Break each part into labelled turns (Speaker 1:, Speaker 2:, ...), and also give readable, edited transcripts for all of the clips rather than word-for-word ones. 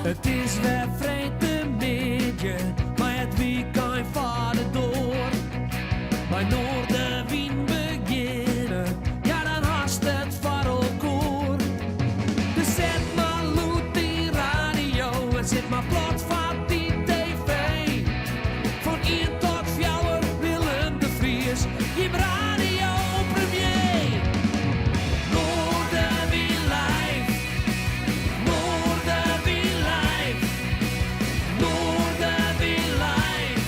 Speaker 1: It is wer freedtemiddei, mei it wykein foar de doar. Mei Noardewyn begjinne, ja dan hast it foar elkoar. Dus set mar lûd dyn radio en sit mar plat foar dy TV. Fan ien tot fjouwer, Willem de Vries, jim radiopremier. Noardewyn live, Noardewyn live, Noardewyn live,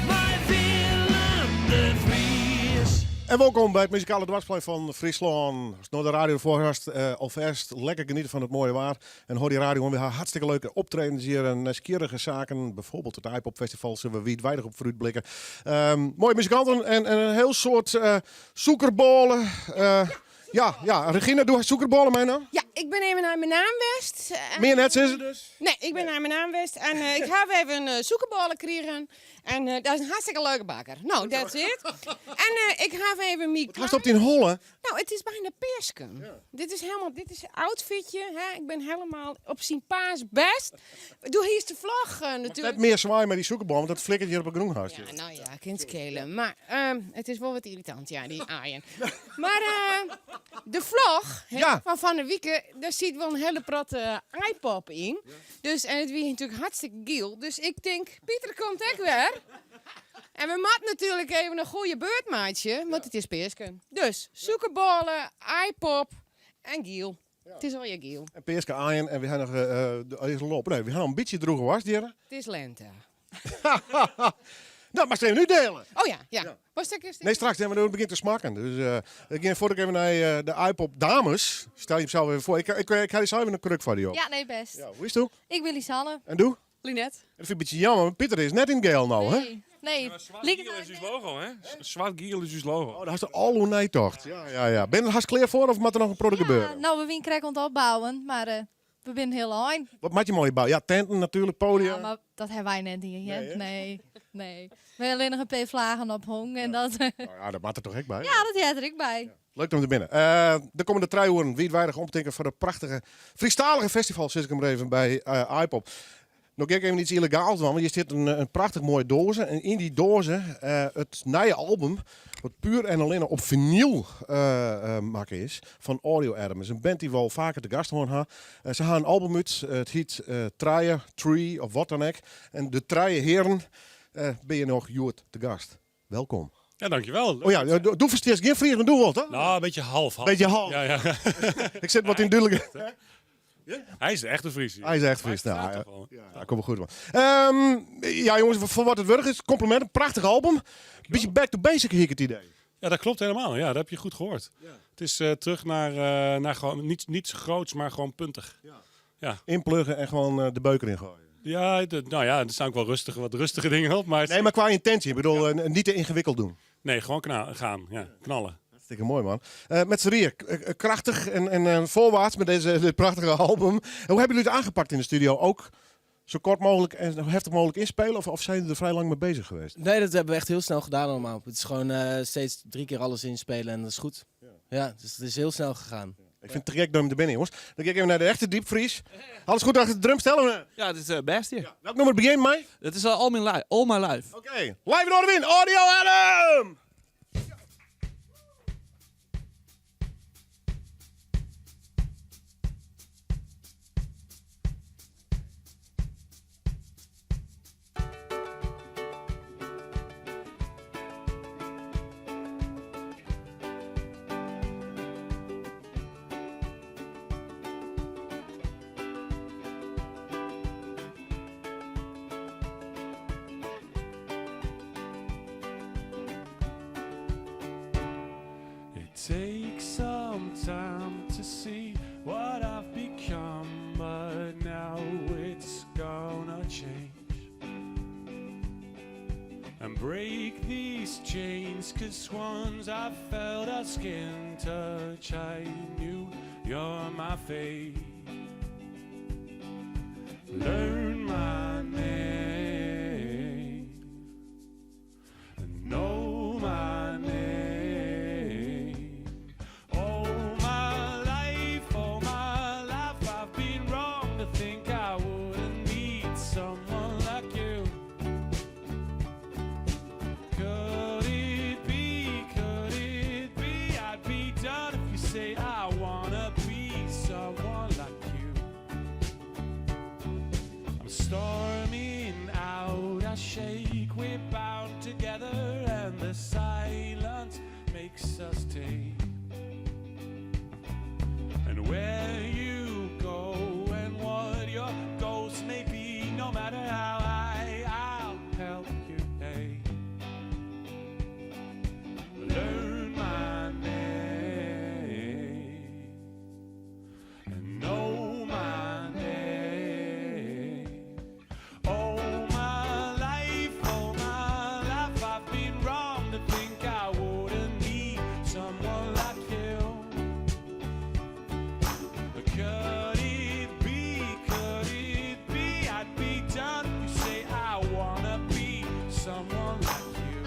Speaker 1: mei Willem de Vries.
Speaker 2: En welkom by it muzikale doarpsplein fan Fryslân. Ast no de radio foar hast, eh, alfêst lekker geniete fan it moaie waar. En hâld dy radio oan, we ha hartstikke leuke optredens hjir en nijsgjirrige saken. Bijvoorbeeld it Aaipop Festival sille we wiidweidich op foarútblikke. Um, moaie muzikanten en, en in hiel soad uh, sûkerbôle. Uh, ja, ja, Regina, do hast sûkerbôle meinaam?
Speaker 3: Ja, ik bin even nei Menaam west.
Speaker 2: Mear net sizze dus?
Speaker 3: Nee, ik bin nei Menaam west en uh, ik ha even uh, sûkerbôle krigen. En uh, dat is in hartstikke leuke bakker. No, that's it. En uh, ik ha even myn...
Speaker 2: Hast op dyn holle?
Speaker 3: Nou, it is bijna Peasken. Ja. Dit is helemaal, dit is outfitje. Hè? Ik ben helemaal op syn paasbest. Doe hier is de vlog uh, natuurlijk.
Speaker 2: Net mear swaaie mei dy sûkerbôle, want dat flikkert hjir op de grûn hast.
Speaker 3: Ja, nou ja, kin skele. Maar um, it is wol wat irritant, ja, dy aaien. Maar uh, de vlog hè,
Speaker 2: ja.
Speaker 3: fan fan 'e wike, dêr sit wol in hiele protte Aaipop yn. Ja. Dus, en it wie natuerlik hartstikke giel. Dus ik tink, Pieter komt ek wer. En we moatte natuerlik even in goede beurt meitsje, want it is Peasken. Dus, sûkerbôle, Aaipop en giel. It is allegear giel.
Speaker 2: En Peaske aaien en we ha noch uh, loop. Nee, we ha noch in bytsje drûge woarst hjir.
Speaker 3: It is lente.
Speaker 2: Nou, moatst even útdiele.
Speaker 3: Oh ja, ja. ja. Was dat eerst?
Speaker 2: Nee, straks, want it begjint te smakken. Dus uh, ik gean foar ik even nei uh, de Aaipop dames. Stel je jezelf even foar. Ik, ik, ik ha dy even in kruk foar dy op.
Speaker 4: Ja, nee, best.
Speaker 2: Ja, hoe is het?
Speaker 4: Ik ben Lisanne.
Speaker 2: En doe?
Speaker 4: Linet.
Speaker 2: Dat vind ik in bytsje jammer, want Pieter is net yn geel no, hè?
Speaker 4: Nee, nee.
Speaker 5: Ja, Swart-giel is ús logo, hè? Swart-giel is ús logo.
Speaker 2: Oh, dêr hast der al oer neitocht. Ja, ja, ja. Bin der hast klear foar of moat der noch in protte
Speaker 4: ja,
Speaker 2: gebeuren?
Speaker 4: No, we wiene krekt oan it opbouwen, mar uh, we binne hiel ein.
Speaker 2: Wat moat je moai bouwe? Ja, tenten natuerlik, podia.
Speaker 4: Ja, mar dat hawwe wy net dien, nee, nee. Nee. We hawwe allinnich in pear flaggen ophongen en dat...
Speaker 2: Nou ja, dat moat der toch ek by?
Speaker 4: Ja, dat heart der ek by.
Speaker 2: Ja. Leuk om te binnen. Uh, de kommende trije oeren wiidweidich omtinken foar de prachtige Frysktalige festival, sis ik him even, by uh, Aaipop. No gean ik even iets yllegaals dwaan, want hjir stiet in, in prachtich moaie doaze. En yn dy doaze uh, it nije album, wat puer en allinne op finyl uh, makke is, fan Audio Adam. Is in band dy't we al faker te gast hân ha. se ha in album út, it hyt Trije, Tree of wat dan ek. En de trije hearen binne noch hjoed te gast. Welkom.
Speaker 5: Ja, dankjewel.
Speaker 2: Oh ja, do ferstiest gjin Frysk, mar do wol, toch?
Speaker 5: Nou, in bytsje half. half.
Speaker 2: Bytsje half.
Speaker 5: Ja, ja.
Speaker 2: Ik sit wat yn dúdlike.
Speaker 5: Hy is de echte Fries.
Speaker 2: Hy is de echte Fries. Nou, ja, ja, komt wol goed. Um, ja, jongens, foar wat it wurdich is, compliment, prachtich album. Bytsje back to basic hie ik it idee.
Speaker 5: Ja, dat klopt helemaal. Ja, dat heb je goed gehoord. Ja. Het is uh, terug naar, uh, naar gewoon niet, niet groots, maar gewoon puntig.
Speaker 2: Ja. Ja. Inpluggen en gewoon uh, de beuker in gooien.
Speaker 5: Ja, de, nou ja, er staan ook wel rustige, wat rustige dingen op. Maar
Speaker 2: nee, maar qua intentie. Ik bedoel, ja. niet te ingewikkeld doen.
Speaker 5: Nee, gewoon gaan. Ja, knallen.
Speaker 2: Hartstikke mooi, man. Uh, met z'n drieën, krachtig en, en uh, voorwaarts met deze, dit prachtige album. Hoe hebben jullie het aangepakt in de studio? Ook zo kort mogelijk en zo heftig mogelijk inspelen? Of, of zijn jullie er vrij lang mee bezig geweest?
Speaker 6: Nee, dat hebben we echt heel snel gedaan allemaal. Het is gewoon uh, steeds drie keer alles inspelen en dat is goed. Ja, ja dus het is heel snel gegaan.
Speaker 2: Ja. Ik vind het te gek dat hem er binnen, jongens. Dan kijk ik even naar de echte diepvries. Alles goed achter de drum stellen?
Speaker 7: Ja, het is uh, best hier.
Speaker 2: Ja. Welk nummer begin mei?
Speaker 7: Het is uh, All, My Life. All My Life.
Speaker 2: Oké, okay. live in Noardewyn, Audio Adam!
Speaker 1: It takes some time to see what I've become, but now it's gonna change. And break these chains, cause once I felt our skin touch, I knew you're my fate. Learn my name. And know my name. All my life, all my life, I've been wrong to think I wouldn't. Storming out, I shake. We're bound together, and the silence makes us take. And where you go and what your ghost may be, no matter how high, I'll help you pay. Learn my name and know my name. All my life, all my life, I've been wrong to think I wouldn't need someone like you. Could it be, could it be I'd be done? You say I wanna be someone like you.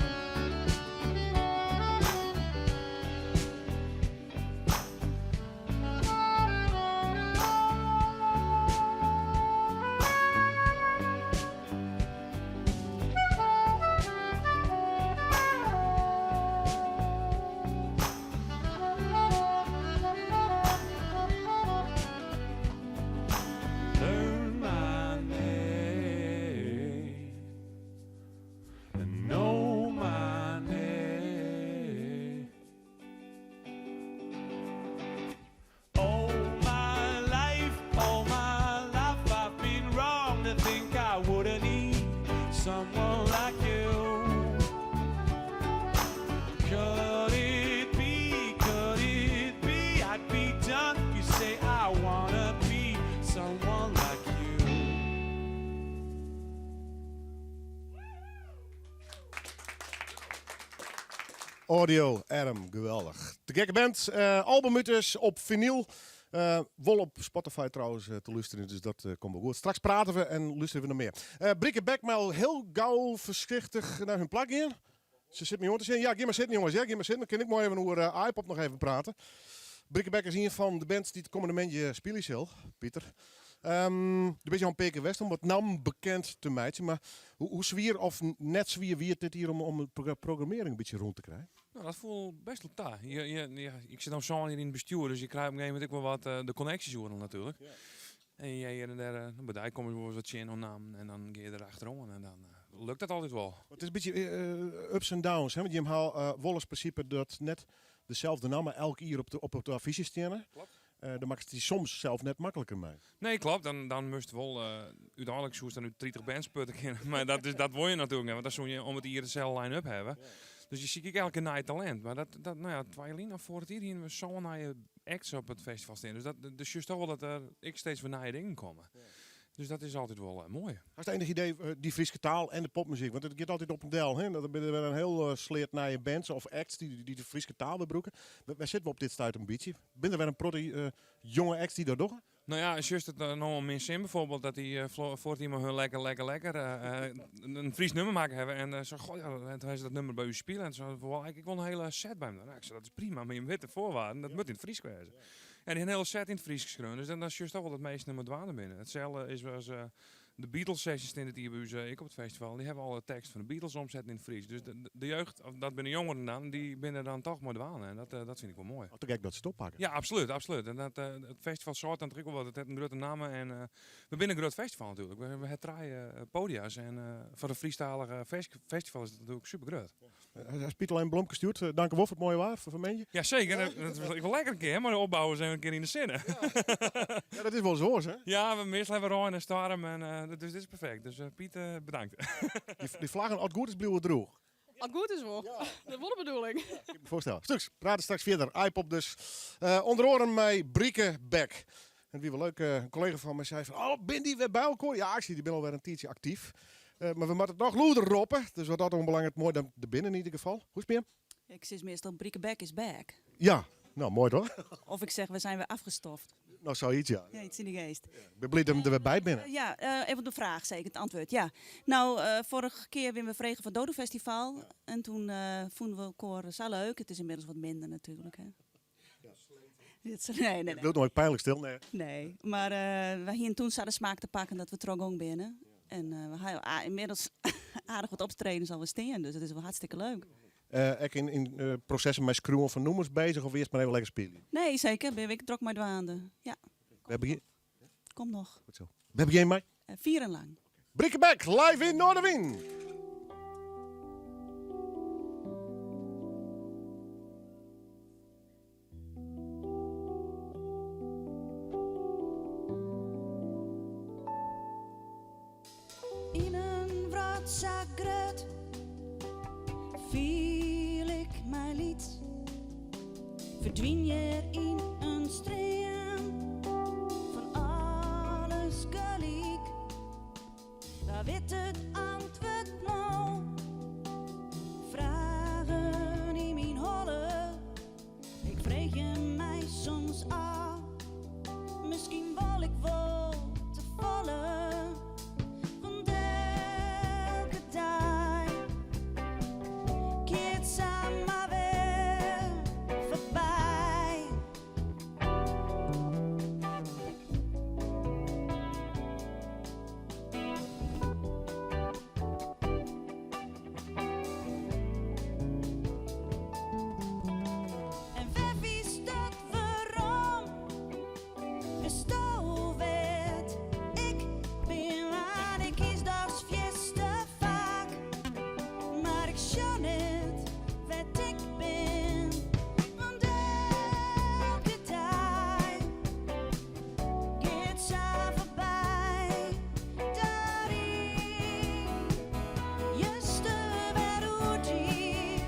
Speaker 1: Learn my name and know my name. All my life, all my life, I've been wrong to think I wouldn't need someone like you. Could it be, could it be I'd be done? You say I wanna be someone like you.
Speaker 2: Audio Adam, geweldich. Te gekke band. Album út dus op vinyl. Wol op Spotify trouwens te lústerjen, dus dat komt wol goed. Straks prate we en lústerje we noch mear. Brieke Bek mei hiel gau foarsichtich nei har plak gean. Se sit my oan te sjen. Ja, gean mar sitten jonges. Ja, gean mar sitten. Dan kin ik moai even oer Aaipop noch even prate. Brieke Bek is ien fan de bands dy't de kommende moandei spylje sil, Pieter. Do bist al in pear kear west om wat nammen bekend te meitsjen, mar hoe swier of net swier wie it dit jier om de programmearring in bytsje rûn te krijen?
Speaker 8: No, dat foel best wol ta. Ik sit no sân jier yn it bestjoer, dus je krije op in gegeven momint ek wol wat de konneksjes oer natuerlik. En je hjir en dêr, no, by dy komme je wol ris wat tsjin oan nammen en dan gean je der achteroan en dan lukt dat altyd wol.
Speaker 2: It is in bytsje ups en downs, hè? Want jim ha wol as prinsipe dat net deselde namme elk jier op de affysje steane.
Speaker 8: Klopt.
Speaker 2: Dêr makkest dy soms sels net makliker mei.
Speaker 8: Nee, klopt. Dan moast wol, úteinlik soest dan út 30 bands putte kinne. Mar dat wol je natuerlik net, want dan soe je om it jier deselde line-up hawwe. Dus je sykje ek elke kear nij talint. Mar dat, no ja, twa jier lyn of foarich jier hiene we sân nije acts op it festival stean. Dus dus sjochst toch wol dat der ek steeds wer nije dingen komme. Dus dat is altyd wol moai.
Speaker 2: Hast ienich idee, dy Fryske taal en de popmuzyk? Want it giet altyd op en del. Hè? Der binne wer in hiel sleat nije bands of acts dy't de Fryske taal wer brûke. Wêr sitte we op dit stuit in bytsje? Binne der wer in protte jonge acts dy't dat dogge?
Speaker 8: No ja, sjochst it no oan Min Sin bijvoorbeeld, dat dy foarich jier mei hun Lekker, Lekker, Lekker in Frysk nûmer makke hawwe. En sei, goh, ja, en toen ha se dat nûmer by ús spile. En toen sei, wol, ik wol in hiele set by him. No, ik sei, dat is prima, mar je witte de foarwaarden, dat moat yn it Frysk wêze. En dy ha in hiele set yn it Frysk skreaun, dus dan sjochst toch wol dat minsken dermei dwaande binne. Itselde is as de Beatles sessions stean dit jier by ús ek op it festival. Dy hawwe alle tekst fan de Beatles omsetten yn it Frysk. Dus de jeugd, of dat binne de jongeren dan, dy binne dan toch mei dwaande. En dat fyn ik wol moai.
Speaker 2: Te gek dat se it oppakke.
Speaker 8: Ja, absolút, absolút. En it festival soart dan ek wol wat. It hat in grutte namme en we binne in grut festival natuerlik. We hawwe trije podia's en foar in Frysktalige festival is it natuerlik super grut.
Speaker 2: Hast Piet al in blomke stjoerd? Dank wol foar it moaie waar foar moandei.
Speaker 8: Ja, seker. Dat is wol lekker in kear, mar de opbouwers even in kear yn de sinne.
Speaker 2: Ja, dat is wolris oars, hè?
Speaker 8: Ja, we meastal hawwe we rein en stoarm en dus dit is perfekt. Dus Piet, bedankt.
Speaker 2: Dy flaggen, as it goed is, bliuwe droech.
Speaker 9: As it goed is wol. Dat is wol de bedoeling.
Speaker 2: Ja, kin ik my foarstelle. Straks prate straks fierder. Aaipop dus. Ûnder oaren mei Brieke Bek. En it wie wol leuk, in kollega fan my sei fan, oh, binne dy wer by elkoar? Ja, ik sei, dy binne alwer in tiidsje aktyf. Mar we moatte it noch lûder roppe. Dus wat dat oanbelanget, moai dat der binne yn ieder gefal. Hoe is it mei jim?
Speaker 10: Ik sis meastal Brieke Bek is back.
Speaker 2: Ja, no moai toch?
Speaker 10: Of ik zeg, we zijn weer afgestoft.
Speaker 2: No, sayts, ja.
Speaker 10: Ja, iets yn de geast.
Speaker 2: Ik bin bliid dat we der wer by binne.
Speaker 10: Ja, even de fraach zeker, it antwurd. Ja. No, foarige kear wiene we frege foar it Dodo Festival. En toen fûnen we elkoar sa leuk. It is ynmiddels wat minder natuerlik. Hè. Nee, nee, nee.
Speaker 2: It bliuwt noait pynlik stil, nee.
Speaker 10: Nee, mar we hiene toen sa de smaak te pakken dat we trochgong binne. En we ha ynmiddels aardich wat optredens alwer stean, dus it is wol hartstikke leuk.
Speaker 2: Ek yn prosessen mei skriuwen fan nûmers bezich of earst mar even lekker spylje?
Speaker 10: Nee, seker. Bin ik drok mei dwaande. Ja.
Speaker 2: Wêr begjin
Speaker 10: Komt noch.
Speaker 2: Goed zo. Wêr begjin je mei?
Speaker 10: Fierenlang.
Speaker 2: Bricquebec, live yn Noardewyn!
Speaker 10: Yn in wrâld sa grut fiel ik my lyts. Ferdwyn hjir yn in stream fan alles gelyk. Wa wit it antwurd no? Fragen yn myn holle. Ik freegje my soms ôf, miskien wol ik wol te folle. Want elke dei giet samar wer foarby. En wêr fynst dat werom? Witsto wêr't ik bin? Want ik kies dochs fierste faak, mar ik sjoch net wêr't ik bin. Want elke dei giet sa foarby dat ik juster wer oergie.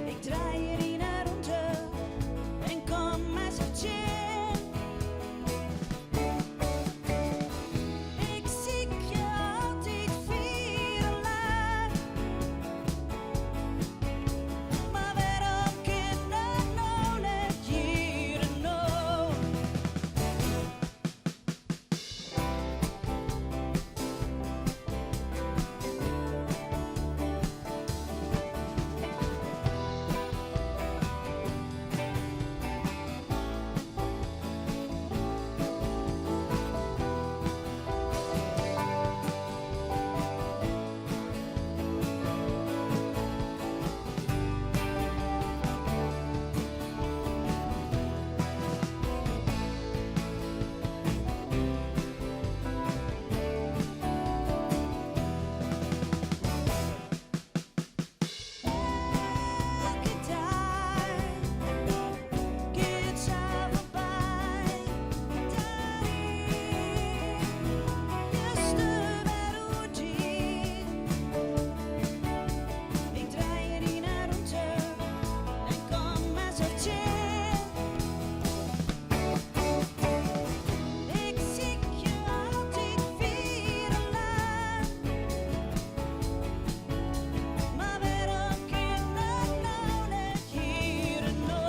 Speaker 10: Ik draai hjir yn 'e rûnte en kom mysels tsjin. Ik sykje altyd fierlang, mar wêrom kin it no net hjir en no? Elke dei giet sa foarby dat ik juster wer oergie. Ik draai hjir yn 'e rûnte en kom mysels tsjin. Ik sykje altyd fierlang, mar wêrom kin it no net hjir en no?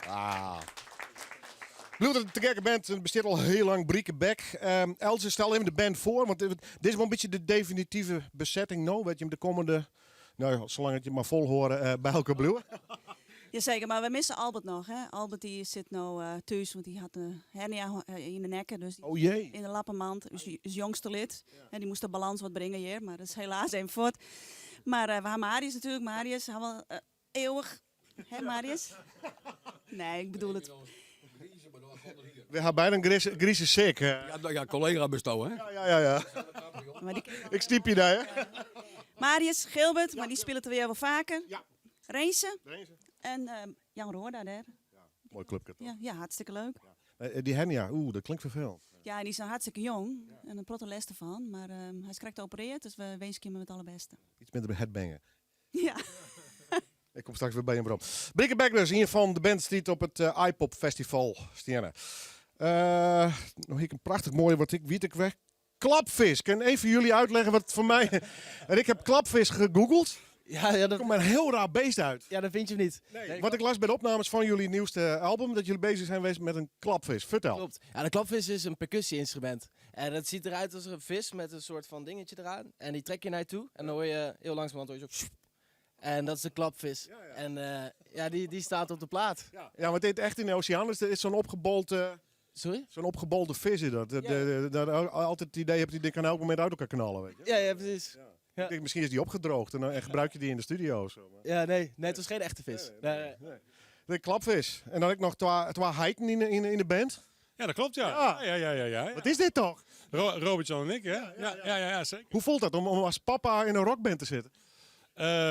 Speaker 2: Ah. Bliuwt it te gekke band, it bestiet al hiel lang, Bricquebec. Else, stel even de band foar, want dit is wol in bytsje de definitive besetting no, wêr't jim de kommende, no, salang it jim mar folhâlde, eh, by elkoar bliuwe.
Speaker 10: Jazeker, mar we misse Albert noch. Hè? Albert dy sit no eh, thús, want dy hat in hernia eh, yn de nekke. Dus
Speaker 2: Oh jee.
Speaker 10: yn de lappenmand, ús, ús jongste lid. En dy moast de balâns wat bringe hjir, mar dat is helaas even fuort. Mar eh, we ha Marius natuerlik. Marius ha we eh, eeuwig. Hè Marius? Nee, ik bedoel it.
Speaker 2: We ha bijna in grize sik.
Speaker 11: Ja, nou ja, collega besto, hè?
Speaker 2: Ja, ja, ja. ja.
Speaker 10: Maar die,
Speaker 2: Ik stiep je daar, hè?
Speaker 10: Marius, Gilbert, maar die spelen er weer wel vaker.
Speaker 2: Ja.
Speaker 10: Renze.
Speaker 2: Renze.
Speaker 10: En Jan Roorda daar.
Speaker 2: Mooi clubje toch?
Speaker 10: Ja, ja, hartstikke leuk.
Speaker 2: Die hernia, oeh, dat klinkt vervelend.
Speaker 10: Ja, en die is nou hartstikke jong en in protte lêst derfan. Mar hy is krekt operearre, dus we winskje him it allerbêste.
Speaker 2: Iets minder headbangen.
Speaker 10: Ja.
Speaker 2: Ik kom straks wer by jim werom. Bricquebec dus, ien fan de bands dy't op it Aaipop Festival steane. No hie ik in prachtich moaie, wat ik wiet ik wer. Klapvis. Kan een van jullie uitleggen wat voor mij... En ik heb klapvis gegoogeld.
Speaker 6: Ja, ja, dat...
Speaker 2: Komt maar een heel raar beest uit.
Speaker 6: Ja, dat vind je niet.
Speaker 2: Nee, wat ik las bij de opnames van jullie nieuwste album, dat jullie bezig zijn geweest met een klapvis. Vertel.
Speaker 6: Klopt. Ja, de klapvis is een percussie-instrument. En dat ziet eruit als een vis met een soort van dingetje eraan. En die trek je naar je toe. En dan hoor je heel langzamerhand hoor je zo... En dat is de klapvis. En ja, die staat op de plaat.
Speaker 2: Ja, ja, want dit echt in de oceaan is zo'n opgebold...
Speaker 6: Sorry?
Speaker 2: Zo'n opgebolde vis is dat. Altijd het idee hebt die kan elk moment uit elkaar knallen. Weet je?
Speaker 6: Ja, ja, precies.
Speaker 2: Ja. Ik denk, misschien is die opgedroogd en gebruik je die in de studio. Zo. Maar...
Speaker 6: Ja, nee, nee, het was geen echte vis.
Speaker 2: Nee, nee, nee. De klapvis. En dan heb ik nog twee heiten in de band.
Speaker 5: Ja, dat klopt, ja.
Speaker 2: Ja.
Speaker 5: Ja, ja, ja, ja, ja.
Speaker 2: Wat is dit toch?
Speaker 5: Robert-Jan en ik, hè? Ja, ja, ja, ja, zeker.
Speaker 2: Hoe voelt dat om als papa in een rockband te zitten?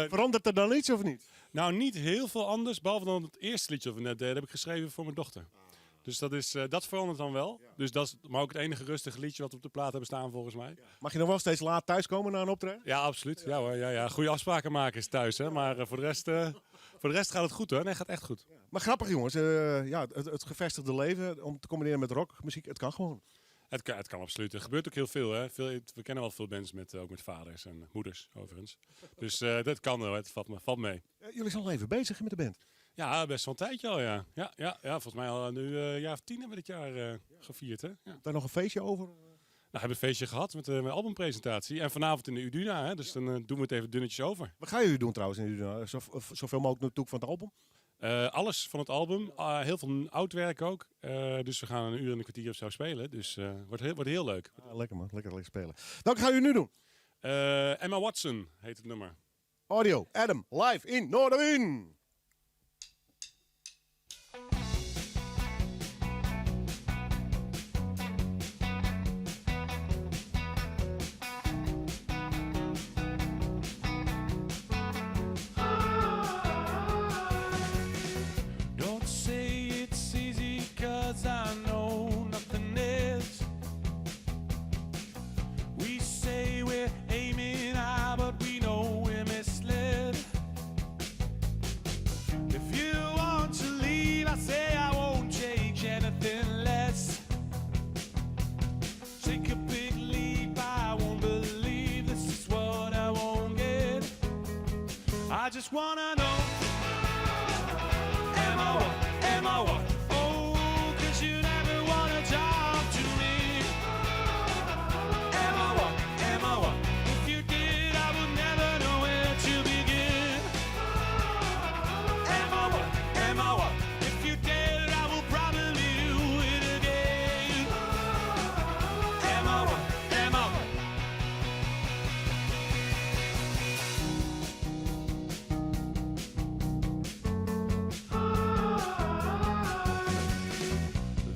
Speaker 2: Verandert er dan iets of niet?
Speaker 5: Nou, niet heel veel anders. Behalve dan het eerste liedje dat we net deden, heb ik geschreven voor mijn dochter. Dus dat verandert dan wel. Dus dat is maar ook het enige rustige liedje wat we op de plaat hebben staan volgens mij.
Speaker 2: Ja. Mag je nog wel steeds laat thuiskomen na een optreden?
Speaker 5: Ja, absoluut. Ja, hoor, ja, ja. Goede afspraken maken is thuis, hè. Maar voor de rest gaat het goed, hoor. Nee, gaat echt goed.
Speaker 2: Ja. Maar grappig, jongens. Ja, het gevestigde leven, om te combineren met rockmuziek, het kan gewoon.
Speaker 5: Het kan absoluut. Er gebeurt ook heel veel, hè. We kennen wel veel bands ook met vaders en moeders, overigens. Dus dat kan wel, het valt mee.
Speaker 2: Jullie zijn al even bezig met de band.
Speaker 5: Ja, best wel een tijdje al, ja. Ja, ja, ja, volgens mij al nu een jaar of 10 hebben we dit jaar gevierd, hè. Ja.
Speaker 2: Daar nog een feestje over?
Speaker 5: Nou, we hebben een feestje gehad met mijn albumpresentatie. En vanavond in de Uduna, hè, dus dan doen we het even dunnetjes over.
Speaker 2: Wat gaan jullie doen trouwens in de Uduna? Zoveel mogelijk natuurlijk van het album?
Speaker 5: Alles van het album. Heel veel oud werk ook. Dus we gaan een uur en een kwartier of zo spelen. Dus wordt heel leuk.
Speaker 2: Ah, lekker man, lekker spelen. Welke gaan jullie nu doen?
Speaker 5: Emma Watson heet het nummer.
Speaker 2: Audio, Adam, live in Noardewyn.
Speaker 1: Don't say it's easy, because I know nothing is. We say we're aiming high, but we know we're misled. If you want to leave, I say I won't take anything less. Take a big leap, I won't believe this is what I won't get. I just want to know. Am I what? Am I what? Oh, because you never want to talk to me. Am I what? Am I what? If you did, I would never know where to begin. Am I what? Am I what? If you did, I will probably do it again. Am I what? Am I what?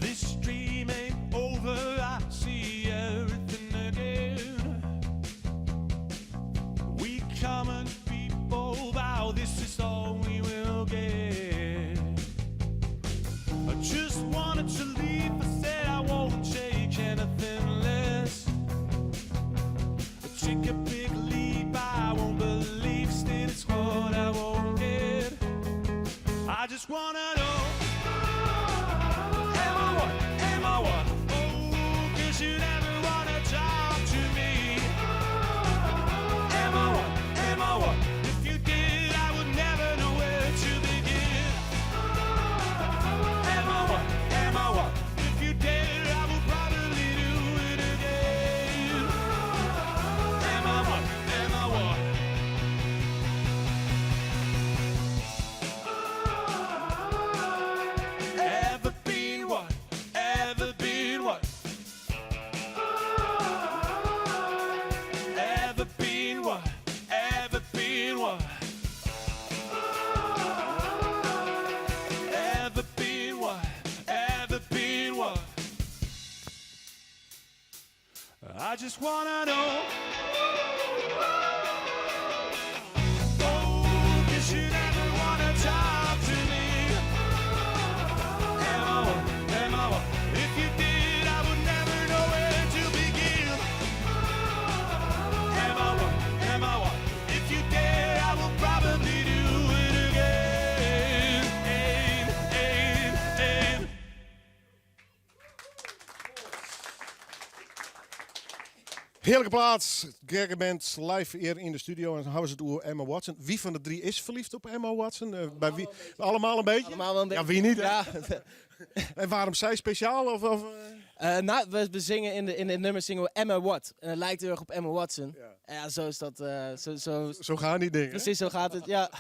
Speaker 1: This dream ain't over, I see everything again. We common people vow this is all we will get. I just wanted to leave, I said I won't take anything less. I take a big leap, I won't believe, still it's what I won't get. I just want to know. Am I what? Am I what? Oh, because you never want to talk to me. Am I what? Am I what? If you did, I would never know where to begin. Am I what? Am I what? If you did, I would probably do it again. Am I what? Am I what? Ever been what? Ever been what? Ever been what? Ever been what? Ever been what? Ever been what? I just want to know. Oh, because you never want to talk to me. Am I what? Am I what? If you did, I would never know where to begin. Am I what? Am I what? If you dare, I will probably do it again. Aim, aim, aim.
Speaker 2: Hearlike plaat, Gerke Band live hjir yn de studio. En dan hawwe se it oer Emma Watson. Wie fan de drie is ferliefd op Emma Watson? Eh, by wie, allemaal een beetje?
Speaker 6: Allemaal wel een
Speaker 2: Ja,
Speaker 6: beetje.
Speaker 2: wie niet? hè?
Speaker 6: Ja.
Speaker 2: En waarom zij speciaal? Of, of, eh?
Speaker 6: Eh, nou, we zingen in de nummer zingen we Emma Watt. En het lijkt heel erg op Emma Watson.
Speaker 2: Ja.
Speaker 6: En ja, zo is dat. eh, zo, zo,
Speaker 2: Zo gaan die dingen. hè?
Speaker 6: precies, zo gaat het. Ja.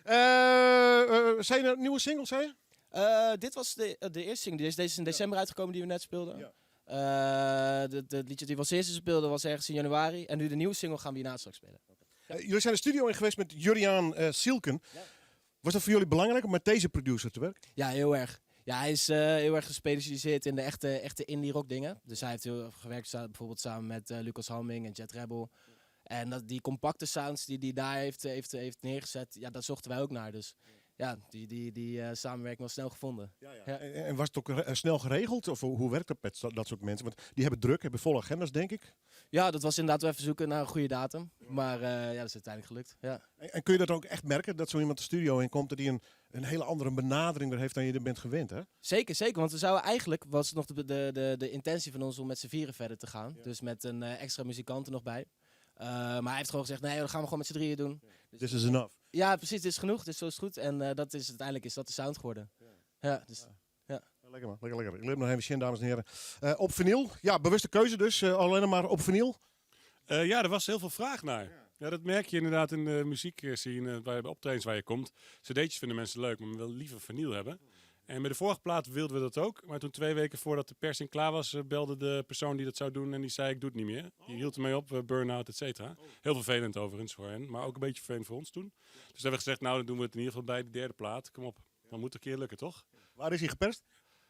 Speaker 2: Eh, eh, zijn er nieuwe singles, zei je?
Speaker 6: Eh, dit was de eerste single. Deze is in december uitgekomen die we net speelden.
Speaker 2: Ja.
Speaker 6: Het liedje die we als eerste speelden was ergens in januari. En nu de nieuwe single gaan we hierna straks spelen.
Speaker 2: Jullie zijn de studio in geweest met Juriaan Sielken. Was dat voor jullie belangrijk om met deze producer te werken?
Speaker 6: Ja, heel erg. Ja, hij is heel erg gespecialiseerd in de echte indie rock dingen. Dus hij heeft heel erg gewerkt bijvoorbeeld samen met Lucas Hamming en Jet Rebel. En die compacte sounds die hij daar heeft neergezet, ja, daar zochten wij ook naar. Dus ja, die samenwerking was snel gevonden. Ja.
Speaker 2: En was het ook snel geregeld? Of hoe werkt dat met dat soort mensen? Want die hebben druk, hebben volle agendas, denk ik.
Speaker 6: Ja, dat was inderdaad wel even zoeken naar een goede datum. Maar ja, dat is uiteindelijk gelukt. Ja.
Speaker 2: En kun je dat ook echt merken, dat zo iemand de studio in komt... dat die een hele andere benadering er heeft dan je er bent gewend, hè?
Speaker 6: Zeker, zeker. Want we zouden eigenlijk, was het nog de intentie van ons om met z'n vieren verder te gaan. Dus met een extra muzikant er nog bij. Maar hij heeft gewoon gezegd, nee, dat gaan we gewoon met z'n drieën doen. Dus
Speaker 2: This is enough.
Speaker 6: Ja, precies. Dit is genoeg. Dit is zo is het goed. En uiteindelijk is dat de sound geworden. Ja. Ja, dus, ja.
Speaker 2: Ja, lekker man, lekker, lekker. Ik leer nog even zien, dames en heren. Op vinyl. Ja, bewuste keuze dus. Alleen maar op vinyl.
Speaker 5: Ja, er was heel veel vraag naar. Ja. Dat merk je inderdaad in de muziekscene, bij de optredens waar je komt. CD'tjes vinden mensen leuk, maar we willen liever vinyl hebben. En met de vorige plaat wilden we dat ook. Maar toen 2 weken voordat de persing klaar was, belde de persoon die dat zou doen en die zei ik doe het niet meer. Die hield ermee op, burn-out, et cetera. Heel vervelend overigens voor hen, maar ook een beetje vervelend voor ons toen. Dus hebben we gezegd, nou dan doen we het in ieder geval bij de derde plaat. Kom op, dan moet het een keer lukken, toch?
Speaker 2: Waar is hij geperst?